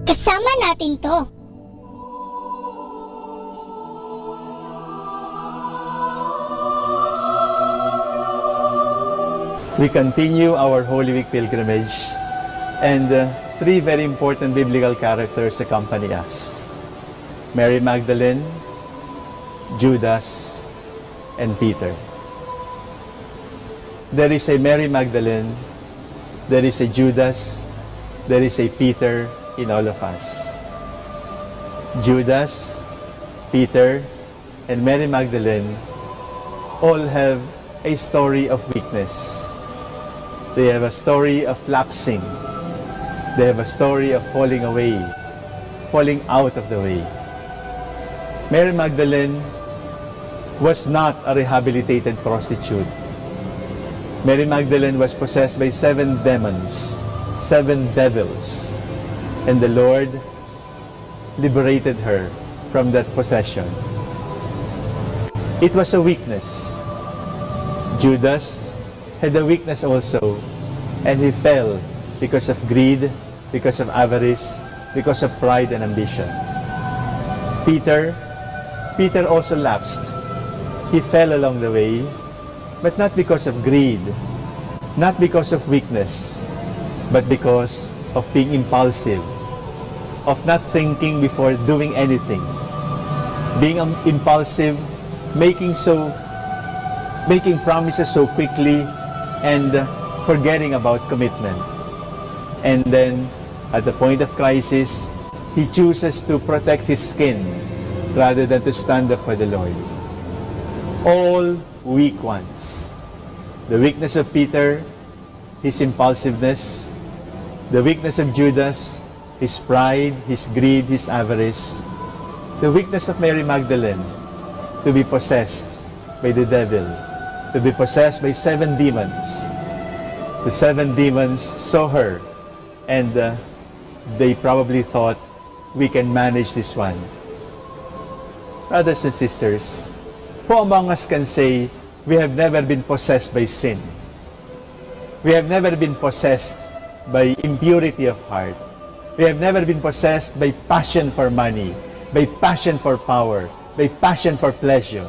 Kasama natin to. We continue our Holy Week pilgrimage, and uh, three very important biblical characters accompany us: Mary Magdalene, Judas, and Peter. There is a Mary Magdalene, there is a Judas, there is a Peter in all of us. Judas, Peter, and Mary Magdalene all have a story of weakness. They have a story of lapsing. They have a story of falling away, falling out of the way. Mary Magdalene was not a rehabilitated prostitute. Mary Magdalene was possessed by seven demons, seven devils, and the Lord liberated her from that possession. It was a weakness. Judas had a weakness also, and he fell because of greed, because of avarice, because of pride and ambition. Peter, Peter also lapsed. He fell along the way, but not because of greed, not because of weakness, but because of being impulsive, of not thinking before doing anything, being, um, impulsive, making so, making promises so quickly, and, uh, forgetting about commitment. And then, at the point of crisis, he chooses to protect his skin rather than to stand up for the Lord. All weak ones. The weakness of Peter, his impulsiveness. The weakness of Judas, his pride, his greed, his avarice. The weakness of Mary Magdalene, to be possessed by the devil, to be possessed by seven demons. The seven demons saw her, and, uh, they probably thought, "We can manage this one." Brothers and sisters, who among us can say we have never been possessed by sin? We have never been possessed by impurity of heart. We have never been possessed by passion for money, by passion for power, by passion for pleasure.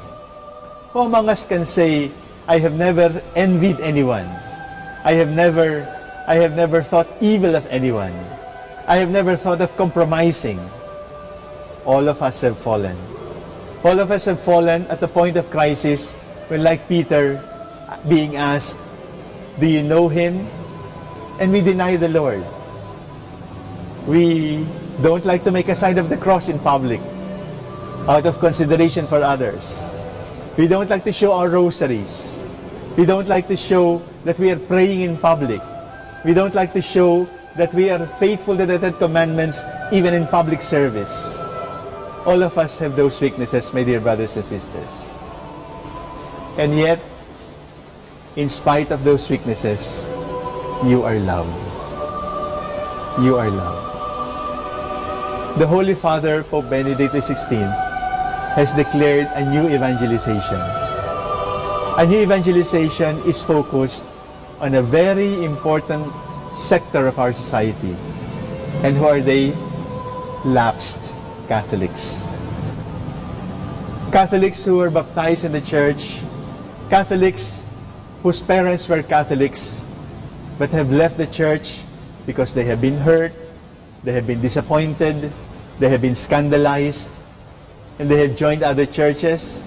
Who among us can say, "I have never envied anyone. I have never, I have never thought evil of anyone. I have never thought of compromising"? All of us have fallen. All of us have fallen at the point of crisis when, like Peter, being asked, "Do you know him?" And we deny the Lord. We don't like to make a sign of the cross in public out of consideration for others. We don't like to show our rosaries. We don't like to show that we are praying in public. We don't like to show that we are faithful to the Ten Commandments even in public service. All of us have those weaknesses, my dear brothers and sisters. And yet, In spite of those weaknesses, you are loved. You are loved. The Holy Father, Pope Benedict the sixteenth, has declared a new evangelization. A new evangelization is focused on a very important sector of our society. And who are they? Lapsed Catholics. Catholics who were baptized in the church, Catholics whose parents were Catholics but have left the church because they have been hurt, they have been disappointed, they have been scandalized, and they have joined other churches,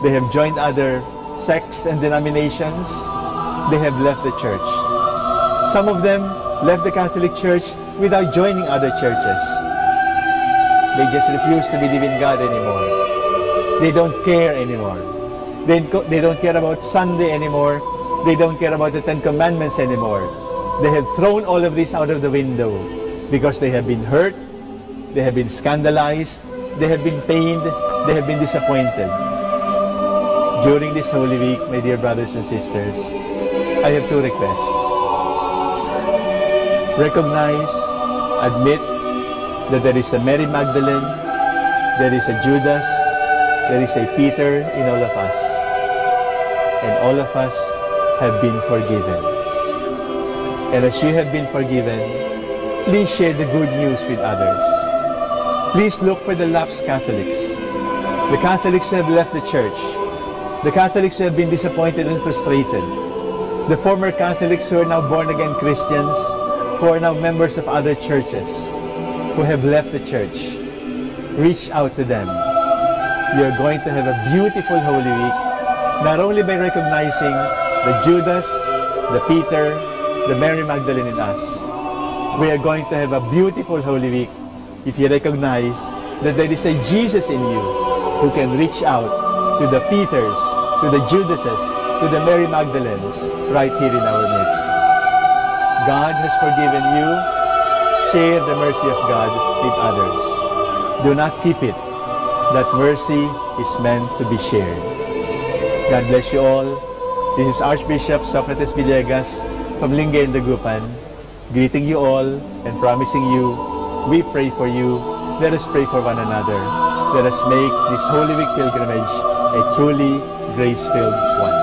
they have joined other sects and denominations, they have left the church. Some of them left the Catholic Church without joining other churches. They just refuse to believe in God anymore. They don't care anymore. They, co- they don't care about Sunday anymore. They don't care about the Ten Commandments anymore. They have thrown all of this out of the window because they have been hurt, they have been scandalized, they have been pained, they have been disappointed. During this Holy Week, my dear brothers and sisters, I have two requests. Recognize, admit that there is a Mary Magdalene, there is a Judas, there is a Peter in all of us. And all of us have been forgiven. And as you have been forgiven, please share the good news with others. Please look for the lapsed Catholics, the Catholics who have left the church, the Catholics who have been disappointed and frustrated, the former Catholics who are now born again Christians, who are now members of other churches, who have left the church. Reach out to them. You're going to have a beautiful Holy Week, not only by recognizing the Judas, the Peter, the Mary Magdalene in us. We are going to have a beautiful Holy Week if you recognize that there is a Jesus in you who can reach out to the Peters, to the Judases, to the Mary Magdalenes right here in our midst. God has forgiven you. Share the mercy of God with others. Do not keep it. That mercy is meant to be shared. God bless you all. This is Archbishop Socrates Villegas from Lingayen, Dagupan, greeting you all and promising you, we pray for you. Let us pray for one another. Let us make this Holy Week pilgrimage a truly grace-filled one.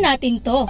atin to.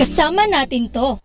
Kasama natin to.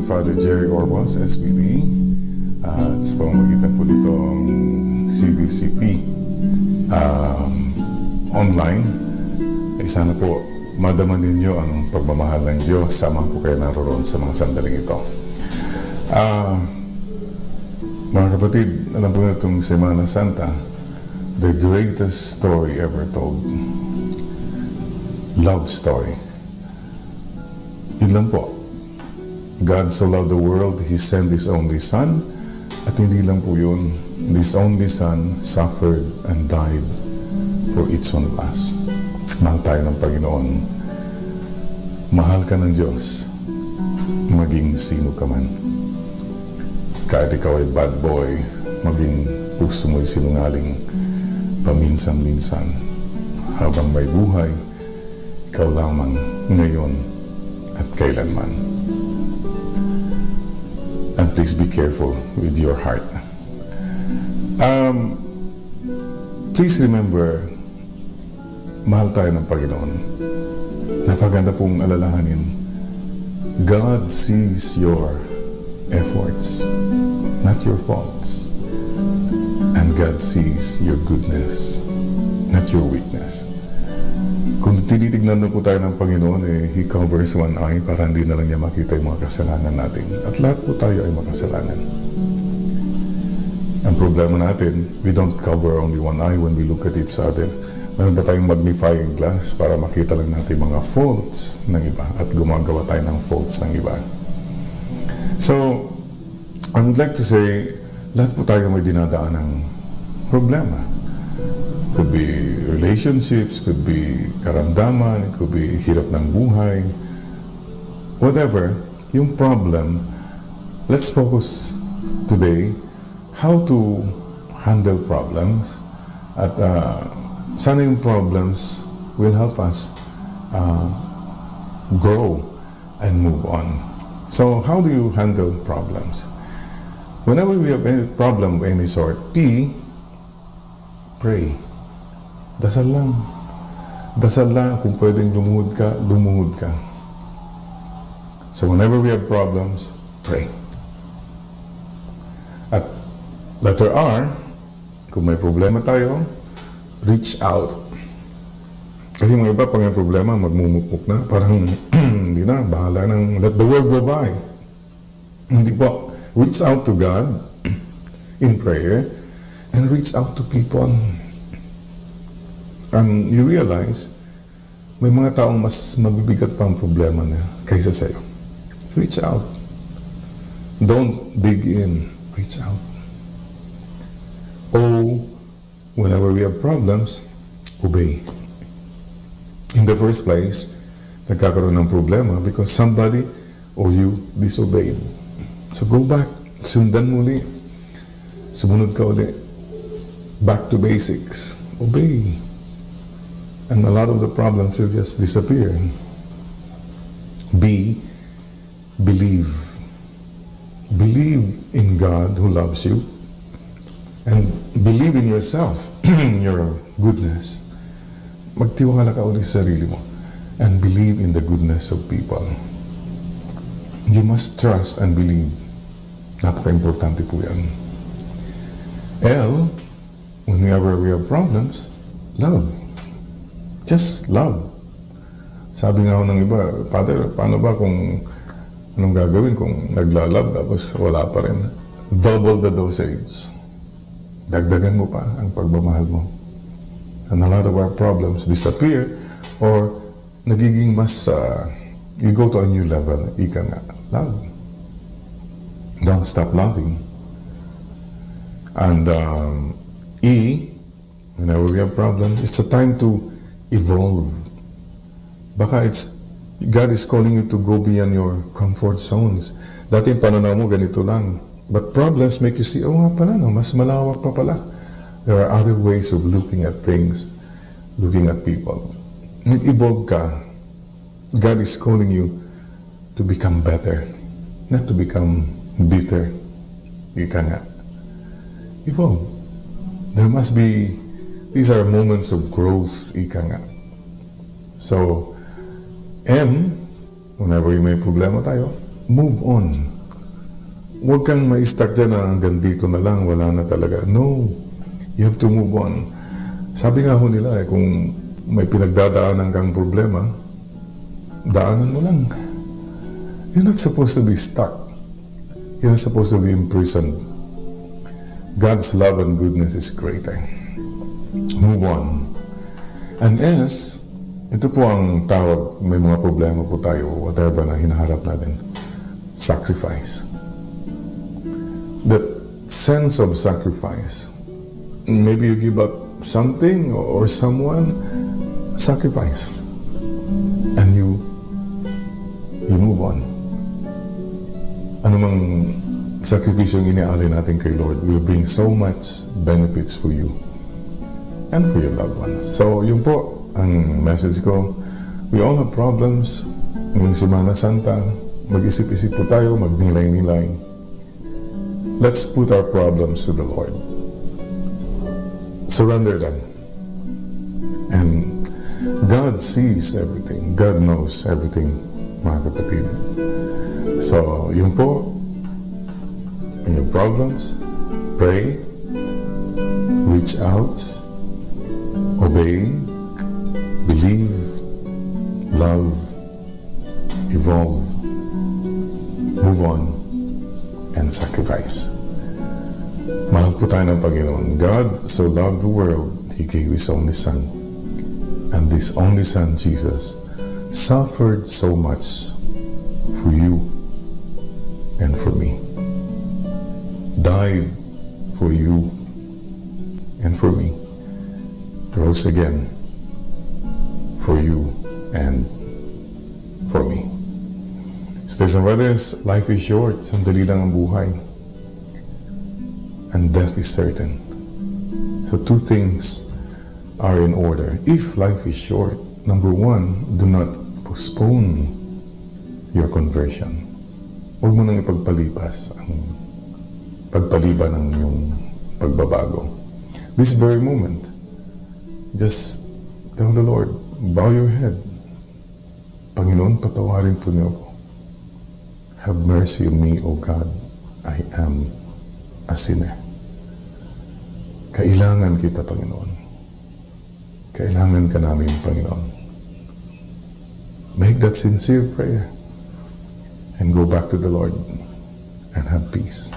Father Jerry Orbos, S P D, at sa pamamagitan po nitong C B C P, um, online, ay sana po madama ninyo ang pagmamahal ng Diyos. Sama po kayo naroroon sa mga sandaling ito. Ah, mga kapatid, alam po niyo itong Semana Santa, the greatest story ever told. Love story. Yun lang po. God so loved the world, He sent His only Son. At hindi lang po yun, this only Son suffered and died for each one of us. Mahal tayo ng Panginoon. Mahal ka ng Diyos, maging sino ka man. Kahit ikaw ay bad boy, maging puso mo'y sinungaling paminsan-minsan. Habang may buhay, ikaw lamang ngayon at kailanman. And please be careful with your heart. Um, please remember, mahal tayo ng Panginoon. Napaganda pong alalahanin, God sees your efforts, not your faults. And God sees your goodness, not your weakness. Kung tinitignan na po tayo ng Panginoon, eh, He covers one eye para hindi na lang niya makita yung mga kasalanan natin. At lahat po tayo ay makasalanan. Ang problema natin, we don't cover only one eye when we look at each other. Meron pa tayong magnifying glass para makita lang natin yung mga faults ng iba at gumagawa tayo ng faults ng iba. So, I would like to say, lahat po tayo may dinadaan ng problema. Could be relationships, could be karamdaman, it could be hirap ng buhay. Whatever, yung problem, let's focus today how to handle problems. At, ah, sana yung problems will help us, ah, grow and move on. So, how do you handle problems? Whenever we have any problem of any sort, P, pray. Dasal lang. Dasal lang. Kung pwedeng lumuhod ka, lumuhod ka. So, whenever we have problems, pray. At letter R, kung may problema tayo, reach out. Kasi mga iba, pag may problema, magmumukmuk na. Parang, hindi na, bahala nang let the world go by. Hindi po. Reach out to God in prayer and reach out to people. And you realize, may mga taong mas mabibigat pa ang problema niya kaysa sa'yo. Reach out. Don't dig in. Reach out. O, whenever we have problems, obey. In the first place, nagkakaroon ng problema because somebody or you disobeyed. So go back, sundan mo uli. Sumunod ka uli. Back to basics. Obey. And a lot of the problems will just disappear. B, believe. Believe in God who loves you. And believe in yourself, in your goodness. Magtiwala ka ulit sa sarili mo. And believe in the goodness of people. You must trust and believe. Napaka-importante po yan. L, whenever we have problems, love. Just love. Sabi nga ho ng iba, "Father, paano ba kung anong gagawin kung nagla-love tapos wala pa rin?" Double the dosage. Dagdagan mo pa ang pagmamahal mo. And a lot of our problems disappear or nagiging mas, ah, you go to a new level. Ika nga, love. Don't stop loving. And, um, E, whenever we have problems, it's a time to evolve. Baka it's, God is calling you to go beyond your comfort zones. Dati yung pananaw mo, ganito lang. But problems make you see, "Oh nga pala, no, mas malawak pa pala." There are other ways of looking at things, looking at people. Mag-evolve ka. God is calling you to become better, not to become bitter. Ika nga. Evolve. There must be, these are moments of growth, ika nga. So, M, whenever may problema tayo, Move on. Huwag kang ma-stuck dyan na hanggang dito na lang, wala na talaga. No. You have to move on. Sabi nga ho nila eh, kung may pinagdadaanan kang problema, daanan mo lang. You're not supposed to be stuck. You're not supposed to be imprisoned. God's love and goodness is greater. Move on. And S, ito po ang tawag, may mga problema po tayo, whatever na hinaharap natin. Sacrifice. That sense of sacrifice. Maybe you give up something or someone, sacrifice. And you, you move on. Anumang sakripisyong iniaalay natin kay Lord will bring so much benefits for you and for your loved ones. So, yun po ang message ko. We all have problems. Ngayong Semana Santa, mag-isip-isip po tayo, magnilay-nilay. Let's put our problems to the Lord. Surrender them. And God sees everything. God knows everything, mga kapatid. So, yun po, in your problems, pray, reach out, obey, believe, love, evolve, move on, and sacrifice. Mahal po tayo ng Panginoon. God so loved the world, He gave His only Son. And this only Son, Jesus, suffered so much for you and for me. Died for you and for me. Rose again for you and for me. Sisters and brothers, life is short. Sandali lang ang buhay. And death is certain. So two things are in order. If life is short, number one, do not postpone your conversion. Huwag mo nang ipagpalipas ang pagpaliban ng iyong pagbabago. This very moment, just tell the Lord, bow your head. Panginoon, patawarin po niyo ako. Have mercy on me, O God. I am a sinner. Kailangan kita, Panginoon. Kailangan ka namin, Panginoon. Make that sincere prayer and go back to the Lord and have peace.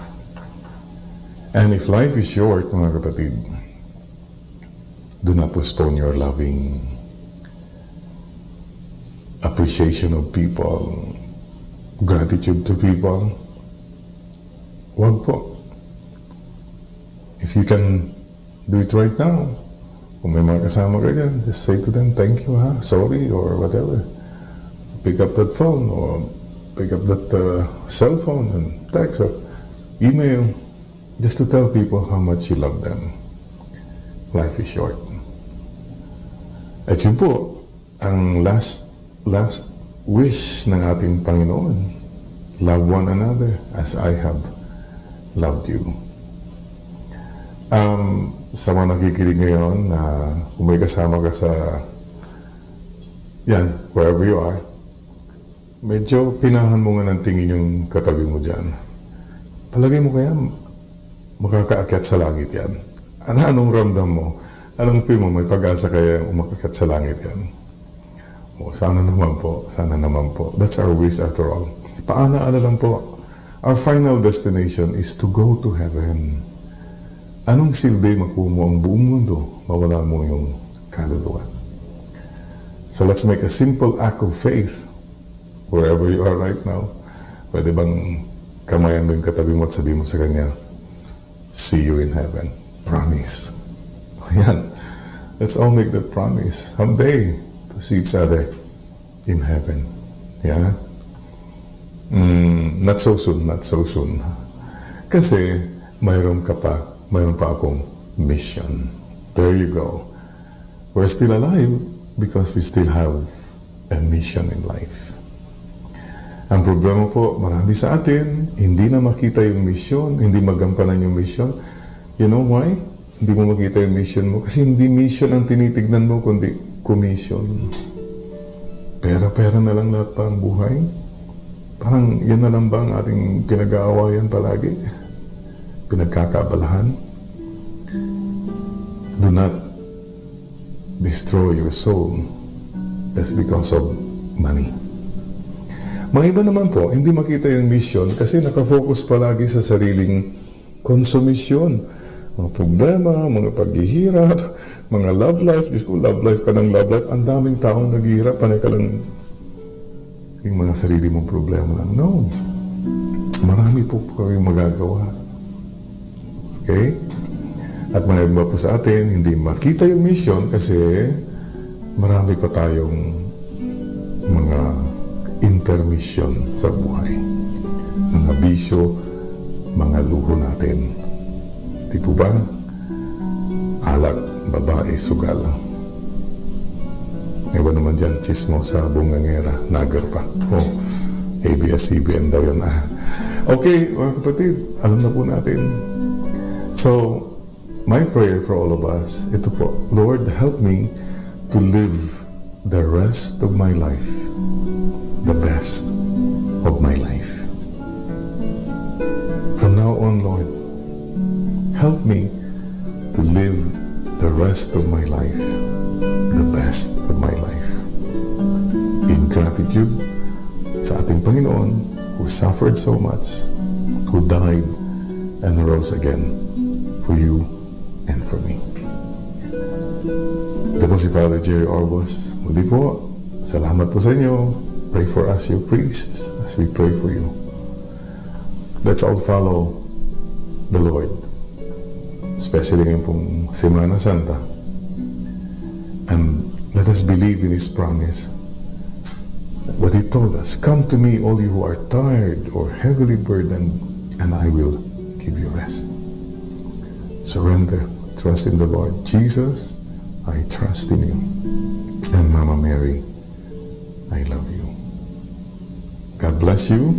And if life is short, mga kapatid, do not postpone your loving appreciation of people, gratitude to people. Wag po. If you can do it right now, kung may mga kasama ka dyan, just say to them, "Thank you, ha? Sorry," or whatever. Pick up that phone or pick up that uh, cell phone and text or email just to tell people how much you love them. Life is short. At yun po, ang last, last wish ng ating Panginoon, "Love one another as I have loved you." Um, sa mga nakikinig ngayon, na kung may kasama ka sa, yan, wherever you are, medyo pinahan mo nga ng tingin yung katabi mo dyan. Palagay mo kaya makakaakyat sa langit yan? Ano, anong ramdam mo? Anong feel mo? May pag-asa kaya yung umakyat sa langit yan? O, sana naman po, sana naman po. That's our wish after all. Paalaala lang po, our final destination is to go to heaven. Anong silbi makuha mo ang buong mundo, mawala mo yung kaluluwa? So let's make a simple act of faith wherever you are right now. Pwede bang kamayan mo yung katabi mo at sabihin mo sa kanya, "See you in heaven. Promise." Yan. Let's all make that promise someday to see each other in heaven. Yeah? Mm, not so soon, not so soon. Kasi mayroon ka pa, mayroon pa akong mission. There you go. We're still alive because we still have a mission in life. Ang problema po, marami sa atin, hindi na makita yung mission, hindi magampanan yung mission. You know why? Hindi mo makita yung mission mo kasi hindi mission ang tinitignan mo, kundi commission. Pera-pera na lang lahat pa ang buhay. Parang yan na lang ba ang ating pinag-aawayan palagi? Pinagkakaabalahan? Do not destroy your soul just because of money. Mga iba naman po, hindi makita yung mission kasi nakafocus palagi sa sariling konsumisyon. Mga problema, mga paghihirap, mga love life. Diyos ko, love life ka ng love life. Ang daming taong naghihirap, panay ka lang yung mga sarili mong problema lang. No. Marami po, po kayong magagawa. Okay? At may iba po sa atin, hindi makita yung mission kasi marami pa tayong mga intermission sa buhay. Mga bisyo, mga luho natin. Di po ba? Alak, babae, sugal. Iba naman dyan, chismosa, bungangera, nagger pa. Oh, A B S C B N daw yun, ah. Okay, mga kapatid, alam na po natin. So, my prayer for all of us, ito po, Lord, help me to live the rest of my life, the best of my life. From now on, Lord, help me to live the rest of my life, the best of my life. In gratitude sa ating Panginoon who suffered so much, who died and rose again for you and for me. Ito po si Father Jerry Orbos. Muli po, salamat po sa inyo. Pray for us, you priests, as we pray for you. Let's all follow the Lord, especially ngayon pong Semana Santa. And let us believe in His promise. What He told us, "Come to me, all you who are tired or heavily burdened, and I will give you rest." Surrender, trust in the Lord. Jesus, I trust in you. And Mama Mary, I love you. God bless you,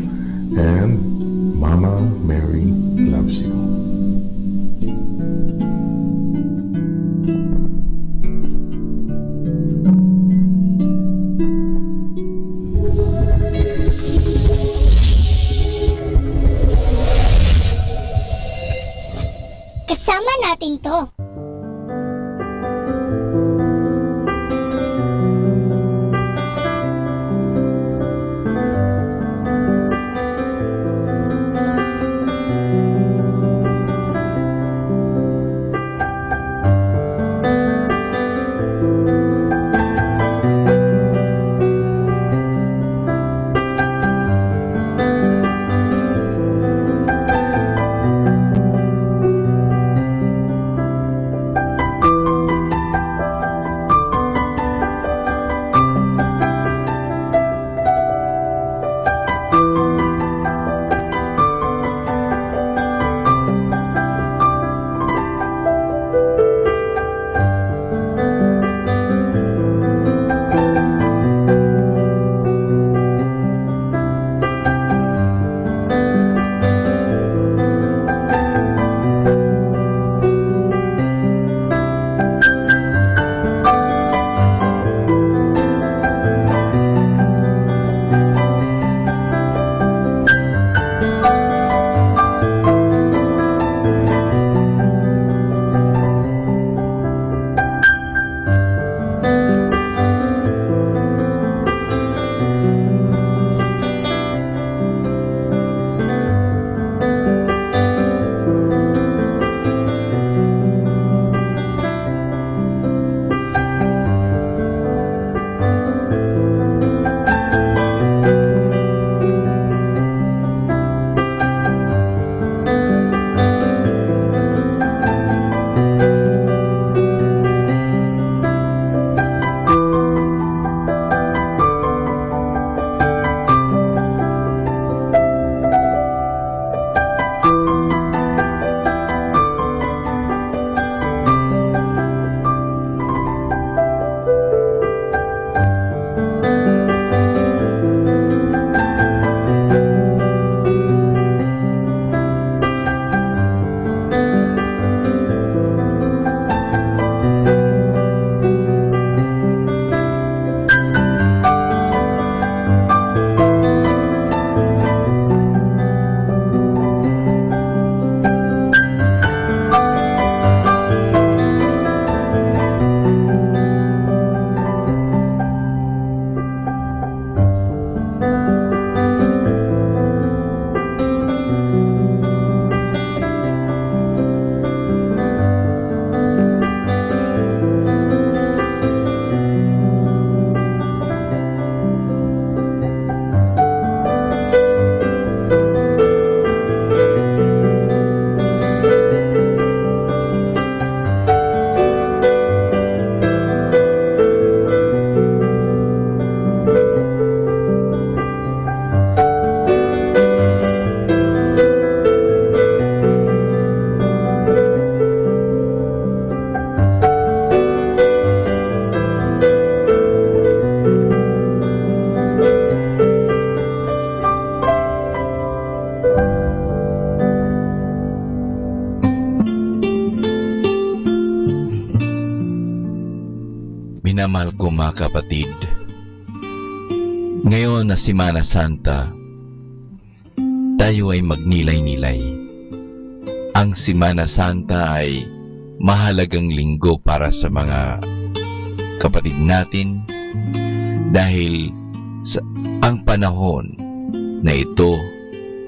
and Mama Mary loves you. Kasama natin to. Kapatid, ngayon na Semana Santa, tayo ay magnilay-nilay. Ang Semana Santa ay mahalagang linggo para sa mga kapatid natin dahil sa, ang panahon na ito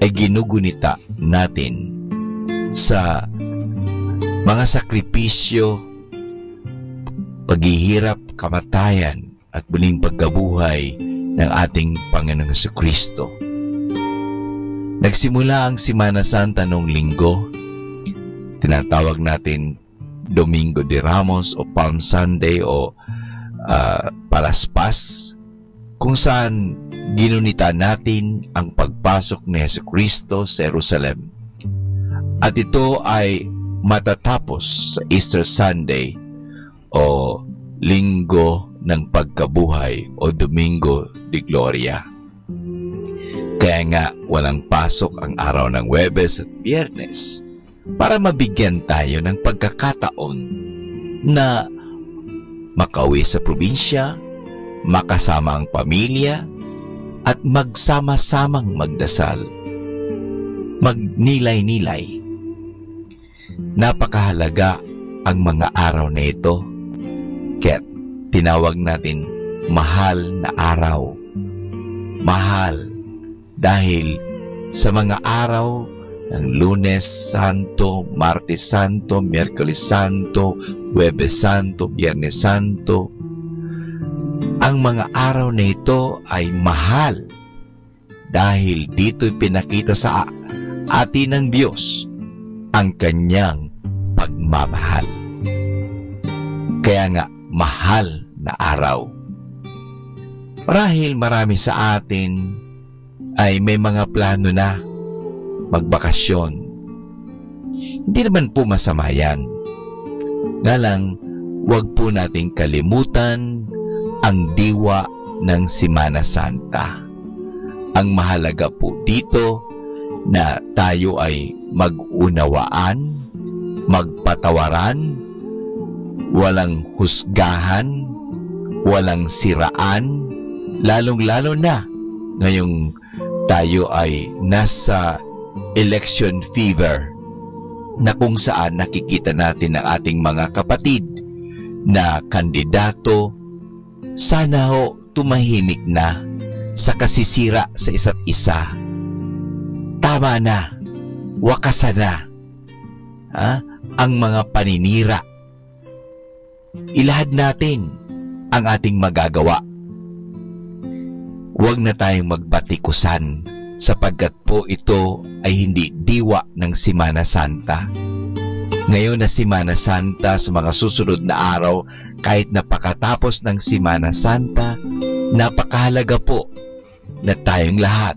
ay ginugunita natin sa mga sakripisyo, paghihirap, kamatayan, at muling pagkabuhay ng ating Panginoong Jesucristo. Nagsimula ang Semana Santa noong Linggo. Tinatawag natin Domingo de Ramos o Palm Sunday o, ah, Palaspas, kung saan ginunita natin ang pagpasok ni Jesucristo sa Jerusalem. At ito ay matatapos sa Easter Sunday o Linggo ng Pagkabuhay o Domingo de Gloria. Kaya nga, walang pasok ang araw ng Huwebes at Biyernes para mabigyan tayo ng pagkakataon na makauwi sa probinsya, makasama ang pamilya, at magsama-samang magdasal, magnilay-nilay. Napakahalaga ang mga araw na ito, kaya tinawag natin mahal na araw. Mahal dahil sa mga araw ng Lunes Santo, Martes Santo, Miyerkules Santo, Huwebes Santo, Biyernes Santo, ang mga araw na ito ay mahal dahil dito'y pinakita sa atin ng Diyos ang kanyang pagmamahal. Kaya nga, mahal na araw. Marahil marami sa atin ay may mga plano na magbakasyon. Hindi naman po masama yan. Nga lang, huwag po nating kalimutan ang diwa ng Semana Santa. Ang mahalaga po dito na tayo ay mag-unawaan, magpatawaran, walang husgahan, walang siraan, lalong-lalo na ngayong tayo ay nasa election fever na kung saan nakikita natin ang ating mga kapatid na kandidato. Sana ho tumahimik na sa kasisira sa isa't isa. Tama na, wakasan na, ha, ang mga paninira. Ilahad natin ang ating magagawa. Huwag na tayong magbatikusan, sapagkat po ito ay hindi diwa ng Semana Santa. Ngayon na Semana Santa, sa mga susunod na araw, kahit na pakatapos ng Semana Santa, napakahalaga po na tayong lahat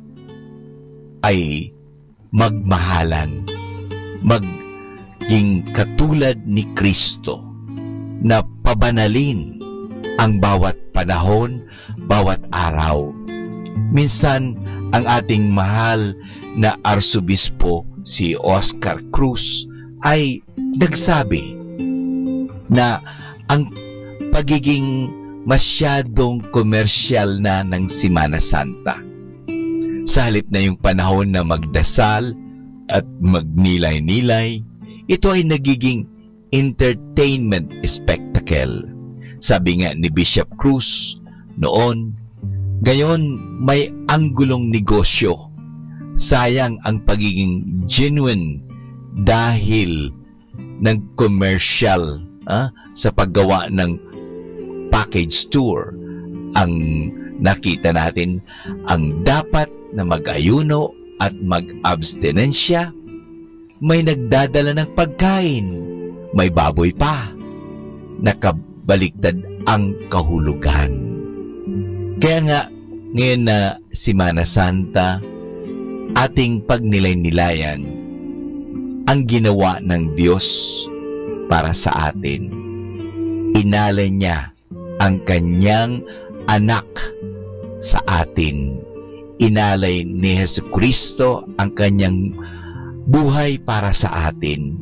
ay magmahalan, maging katulad ni Cristo, na pabanalin ang bawat panahon, bawat araw. Minsan, ang ating mahal na Arsobispo, si Oscar Cruz, ay nagsabi na ang pagiging masyadong komersyal na ng Semana Santa. Sa halip na yung panahon na magdasal at magnilay-nilay, ito ay nagiging entertainment spectacle. Sabi nga ni Bishop Cruz noon, ngayon may anggulong negosyo. Sayang ang pagiging genuine dahil nag-commercial, ah, sa paggawa ng package tour. Ang nakita natin, ang dapat na mag-ayuno at mag-abstinensya, may nagdadala ng pagkain, may baboy pa. Nakabaliktad ang kahulugan. Kaya nga, ngayon na Semana Santa, ating pagnilay-nilayan ang ginawa ng Diyos para sa atin. Inalay niya ang kanyang anak sa atin. Inalay ni Jesucristo ang kanyang buhay para sa atin.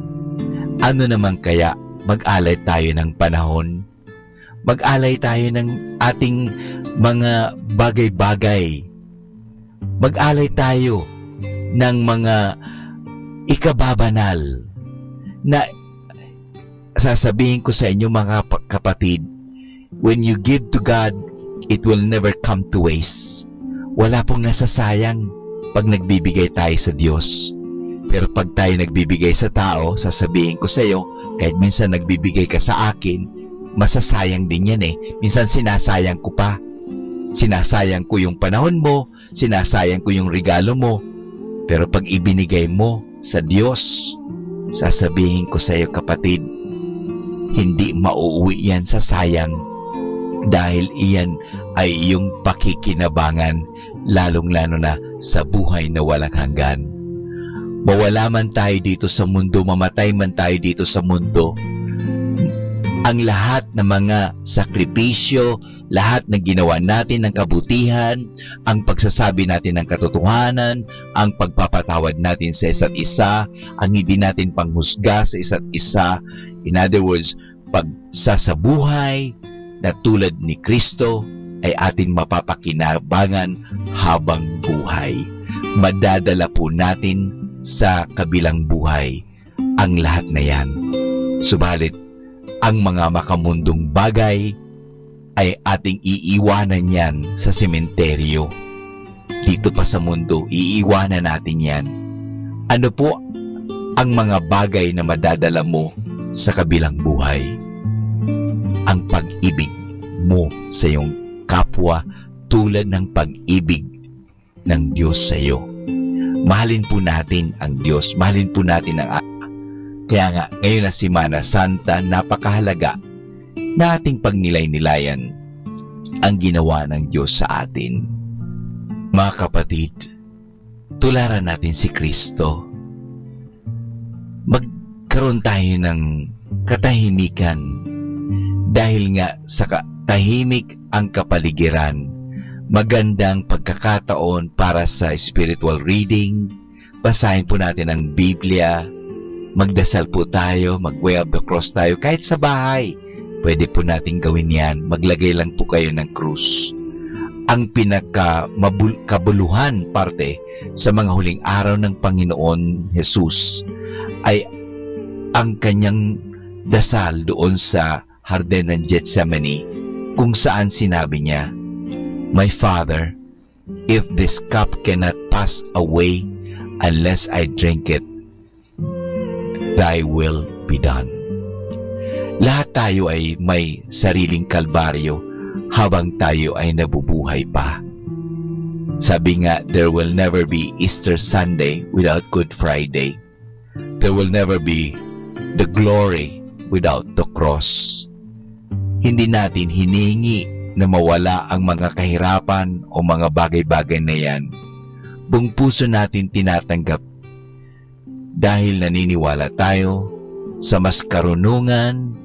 Ano naman kaya, mag-alay tayo ng panahon? Mag-alay tayo ng ating mga bagay-bagay. Mag-alay tayo ng mga ikababanal na sasabihin ko sa inyo, mga pa-, kapatid, when you give to God, it will never come to waste. Wala pong nasasayang pag nagbibigay tayo sa Diyos. Pero pag tayo nagbibigay sa tao, sasabihin ko sa iyo, kahit minsan nagbibigay ka sa akin, masasayang din yan eh. Minsan sinasayang ko pa. Sinasayang ko yung panahon mo, sinasayang ko yung regalo mo. Pero pag ibinigay mo sa Diyos, sasabihin ko sa iyo, kapatid, hindi mauuwi yan sa sayang, dahil iyan ay iyong pakikinabangan, lalong-lalo na sa buhay na walang hanggan. Mawala man tayo dito sa mundo, mamatay man tayo dito sa mundo, ang lahat ng mga sakripisyo, lahat ng ginawa natin ng kabutihan, ang pagsasabi natin ng katotohanan, ang pagpapatawad natin sa isa't isa, ang hindi natin panghusga sa isa't isa, in other words, pagsasabuhay na tulad ni Cristo ay ating mapapakinabangan habang buhay. Madadala po natin sa kabilang buhay ang lahat na yan. Subalit, ang mga makamundong bagay ay ating iiwanan yan sa sementeryo. Dito pa sa mundo, iiwanan natin yan. Ano po ang mga bagay na madadala mo sa kabilang buhay? Ang pag-ibig mo sa iyong kapwa, tulad ng pag-ibig ng Diyos sa iyo. Mahalin po natin ang Diyos, mahalin po natin ang Ama. Kaya nga, ngayon na Semana Santa, napakahalaga na ating pagnilay-nilayan ang ginawa ng Diyos sa atin. Mga kapatid, tularan natin si Cristo. Magkaroon tayo ng katahimikan dahil nga sa ka-, tahimik ang kapaligiran. Magandang pagkakataon para sa spiritual reading. Basahin po natin ang Biblia. Magdasal po tayo, mag-Way of the Cross tayo, kahit sa bahay. Pwede po natin gawin yan. Maglagay lang po kayo ng krus. Ang pinaka mabul-, kabuluhan parte sa mga huling araw ng Panginoon Jesus ay ang kanyang dasal doon sa Hardin ng Gethsemane, kung saan sinabi niya, "My Father, if this cup cannot pass away unless I drink it, thy will be done." Lahat tayo ay may sariling kalbaryo habang tayo ay nabubuhay pa. Sabi nga, "There will never be Easter Sunday without Good Friday. There will never be the glory without the cross." Hindi natin hinihingi na mawala ang mga kahirapan o mga bagay-bagay na yan. Buong puso natin tinatanggap dahil naniniwala tayo sa mas karunungan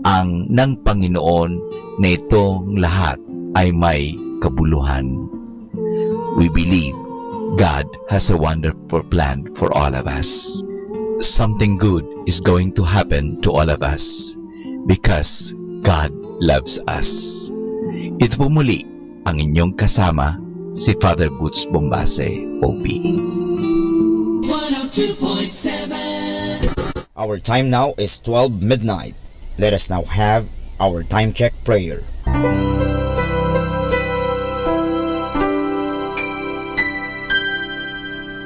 ang ng Panginoon na itong lahat ay may kabuluhan. We believe God has a wonderful plan for all of us. Something good is going to happen to all of us because God loves us. Ito po muli ang inyong kasama, si Father Boots Bombase, O P. One oh two point seven. Our time now is twelve midnight. Let us now have our time check prayer.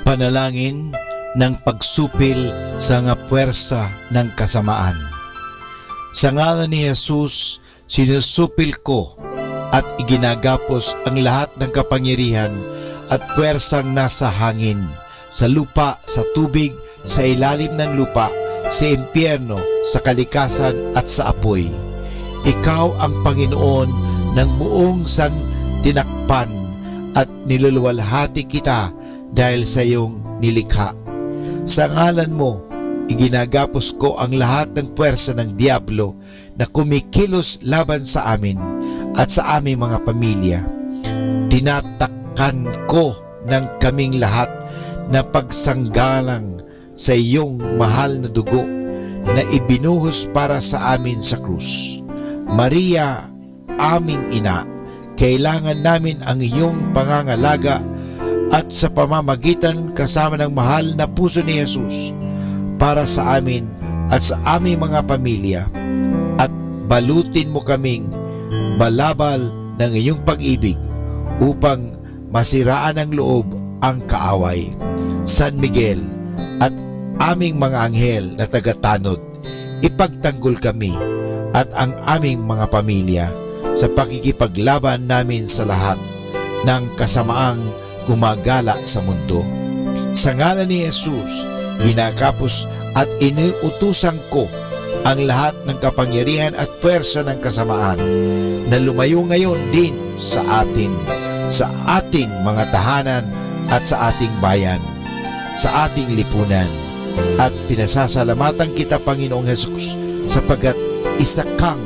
Panalangin ng pagsupil sa nga puwersa ng kasamaan. Sa ngalan ni Jesus, sinusupil ko at iginagapos ang lahat ng kapangyarihan at puwersang nasa hangin, sa lupa, sa tubig, sa ilalim ng lupa, sa impyerno, sa kalikasan, at sa apoy. Ikaw ang Panginoon ng buong santinakpan at niluluwalhati kita dahil sa iyong nilikha. Sa ngalan mo, iginagapos ko ang lahat ng puwersa ng Diablo na kumikilos laban sa amin at sa aming mga pamilya. Tinatakan ko ng kaming lahat na pagsanggalang sa iyong mahal na dugo na ibinuhos para sa amin sa krus. Maria, aming ina. Kailangan namin ang iyong pangangalaga at sa pamamagitan kasama ng mahal na puso ni Jesus para sa amin at sa aming mga pamilya. At balutin mo kaming balabal ng iyong pag-ibig upang masiraan ang loob ang kaaway. San Miguel at aming mga anghel na tagatanod, ipagtanggol kami at ang aming mga pamilya sa pakikipaglaban namin sa lahat ng kasamaang gumagala sa mundo. Sa ngalan ni Jesus, binakapos at inuutusan ko ang lahat ng kapangyarihan at puwersa ng kasamaan na lumayo ngayon din sa atin, sa ating mga tahanan at sa ating bayan, sa ating lipunan. At pinasasalamatan kita, Panginoong Jesus, sapagkat isa kang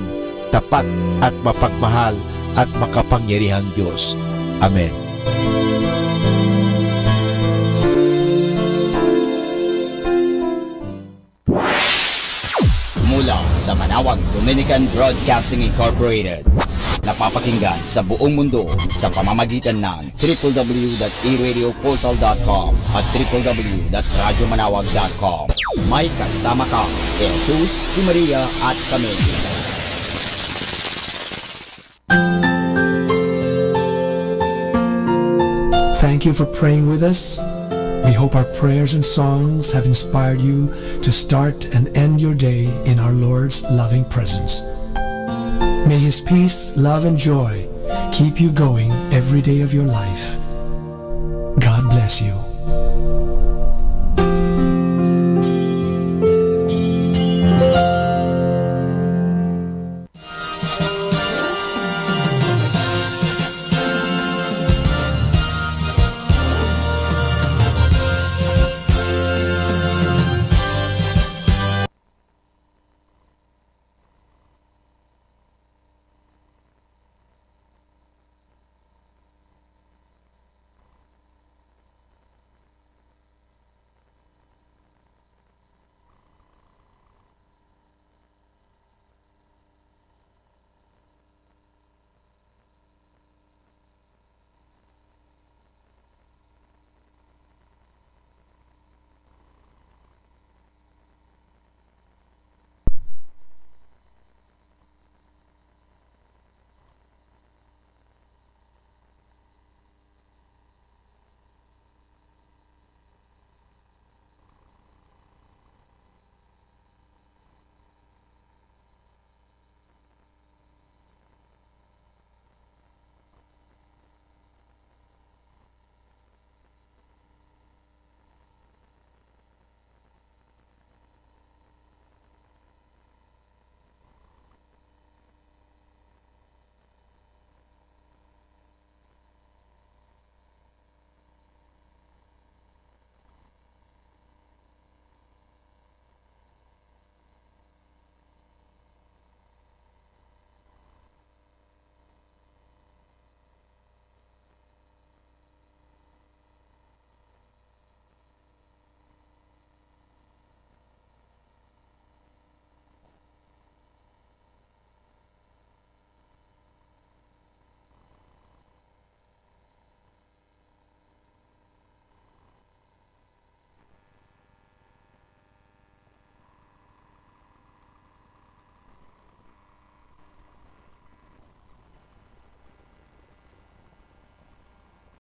tapat at mapagmahal at makapangyarihang Diyos. Amen. Mula sa Manawag Dominican Broadcasting Incorporated, napapakinggan sa buong mundo sa pamamagitan ng triple w dot e radio portal dot com at triple w dot radyo manawag dot com. May kasama ka, si Jesus, si Maria, at kami. Thank you for praying with us. We hope our prayers and songs have inspired you to start and end your day in our Lord's loving presence. May His peace, love, and joy keep you going every day of your life. God bless you.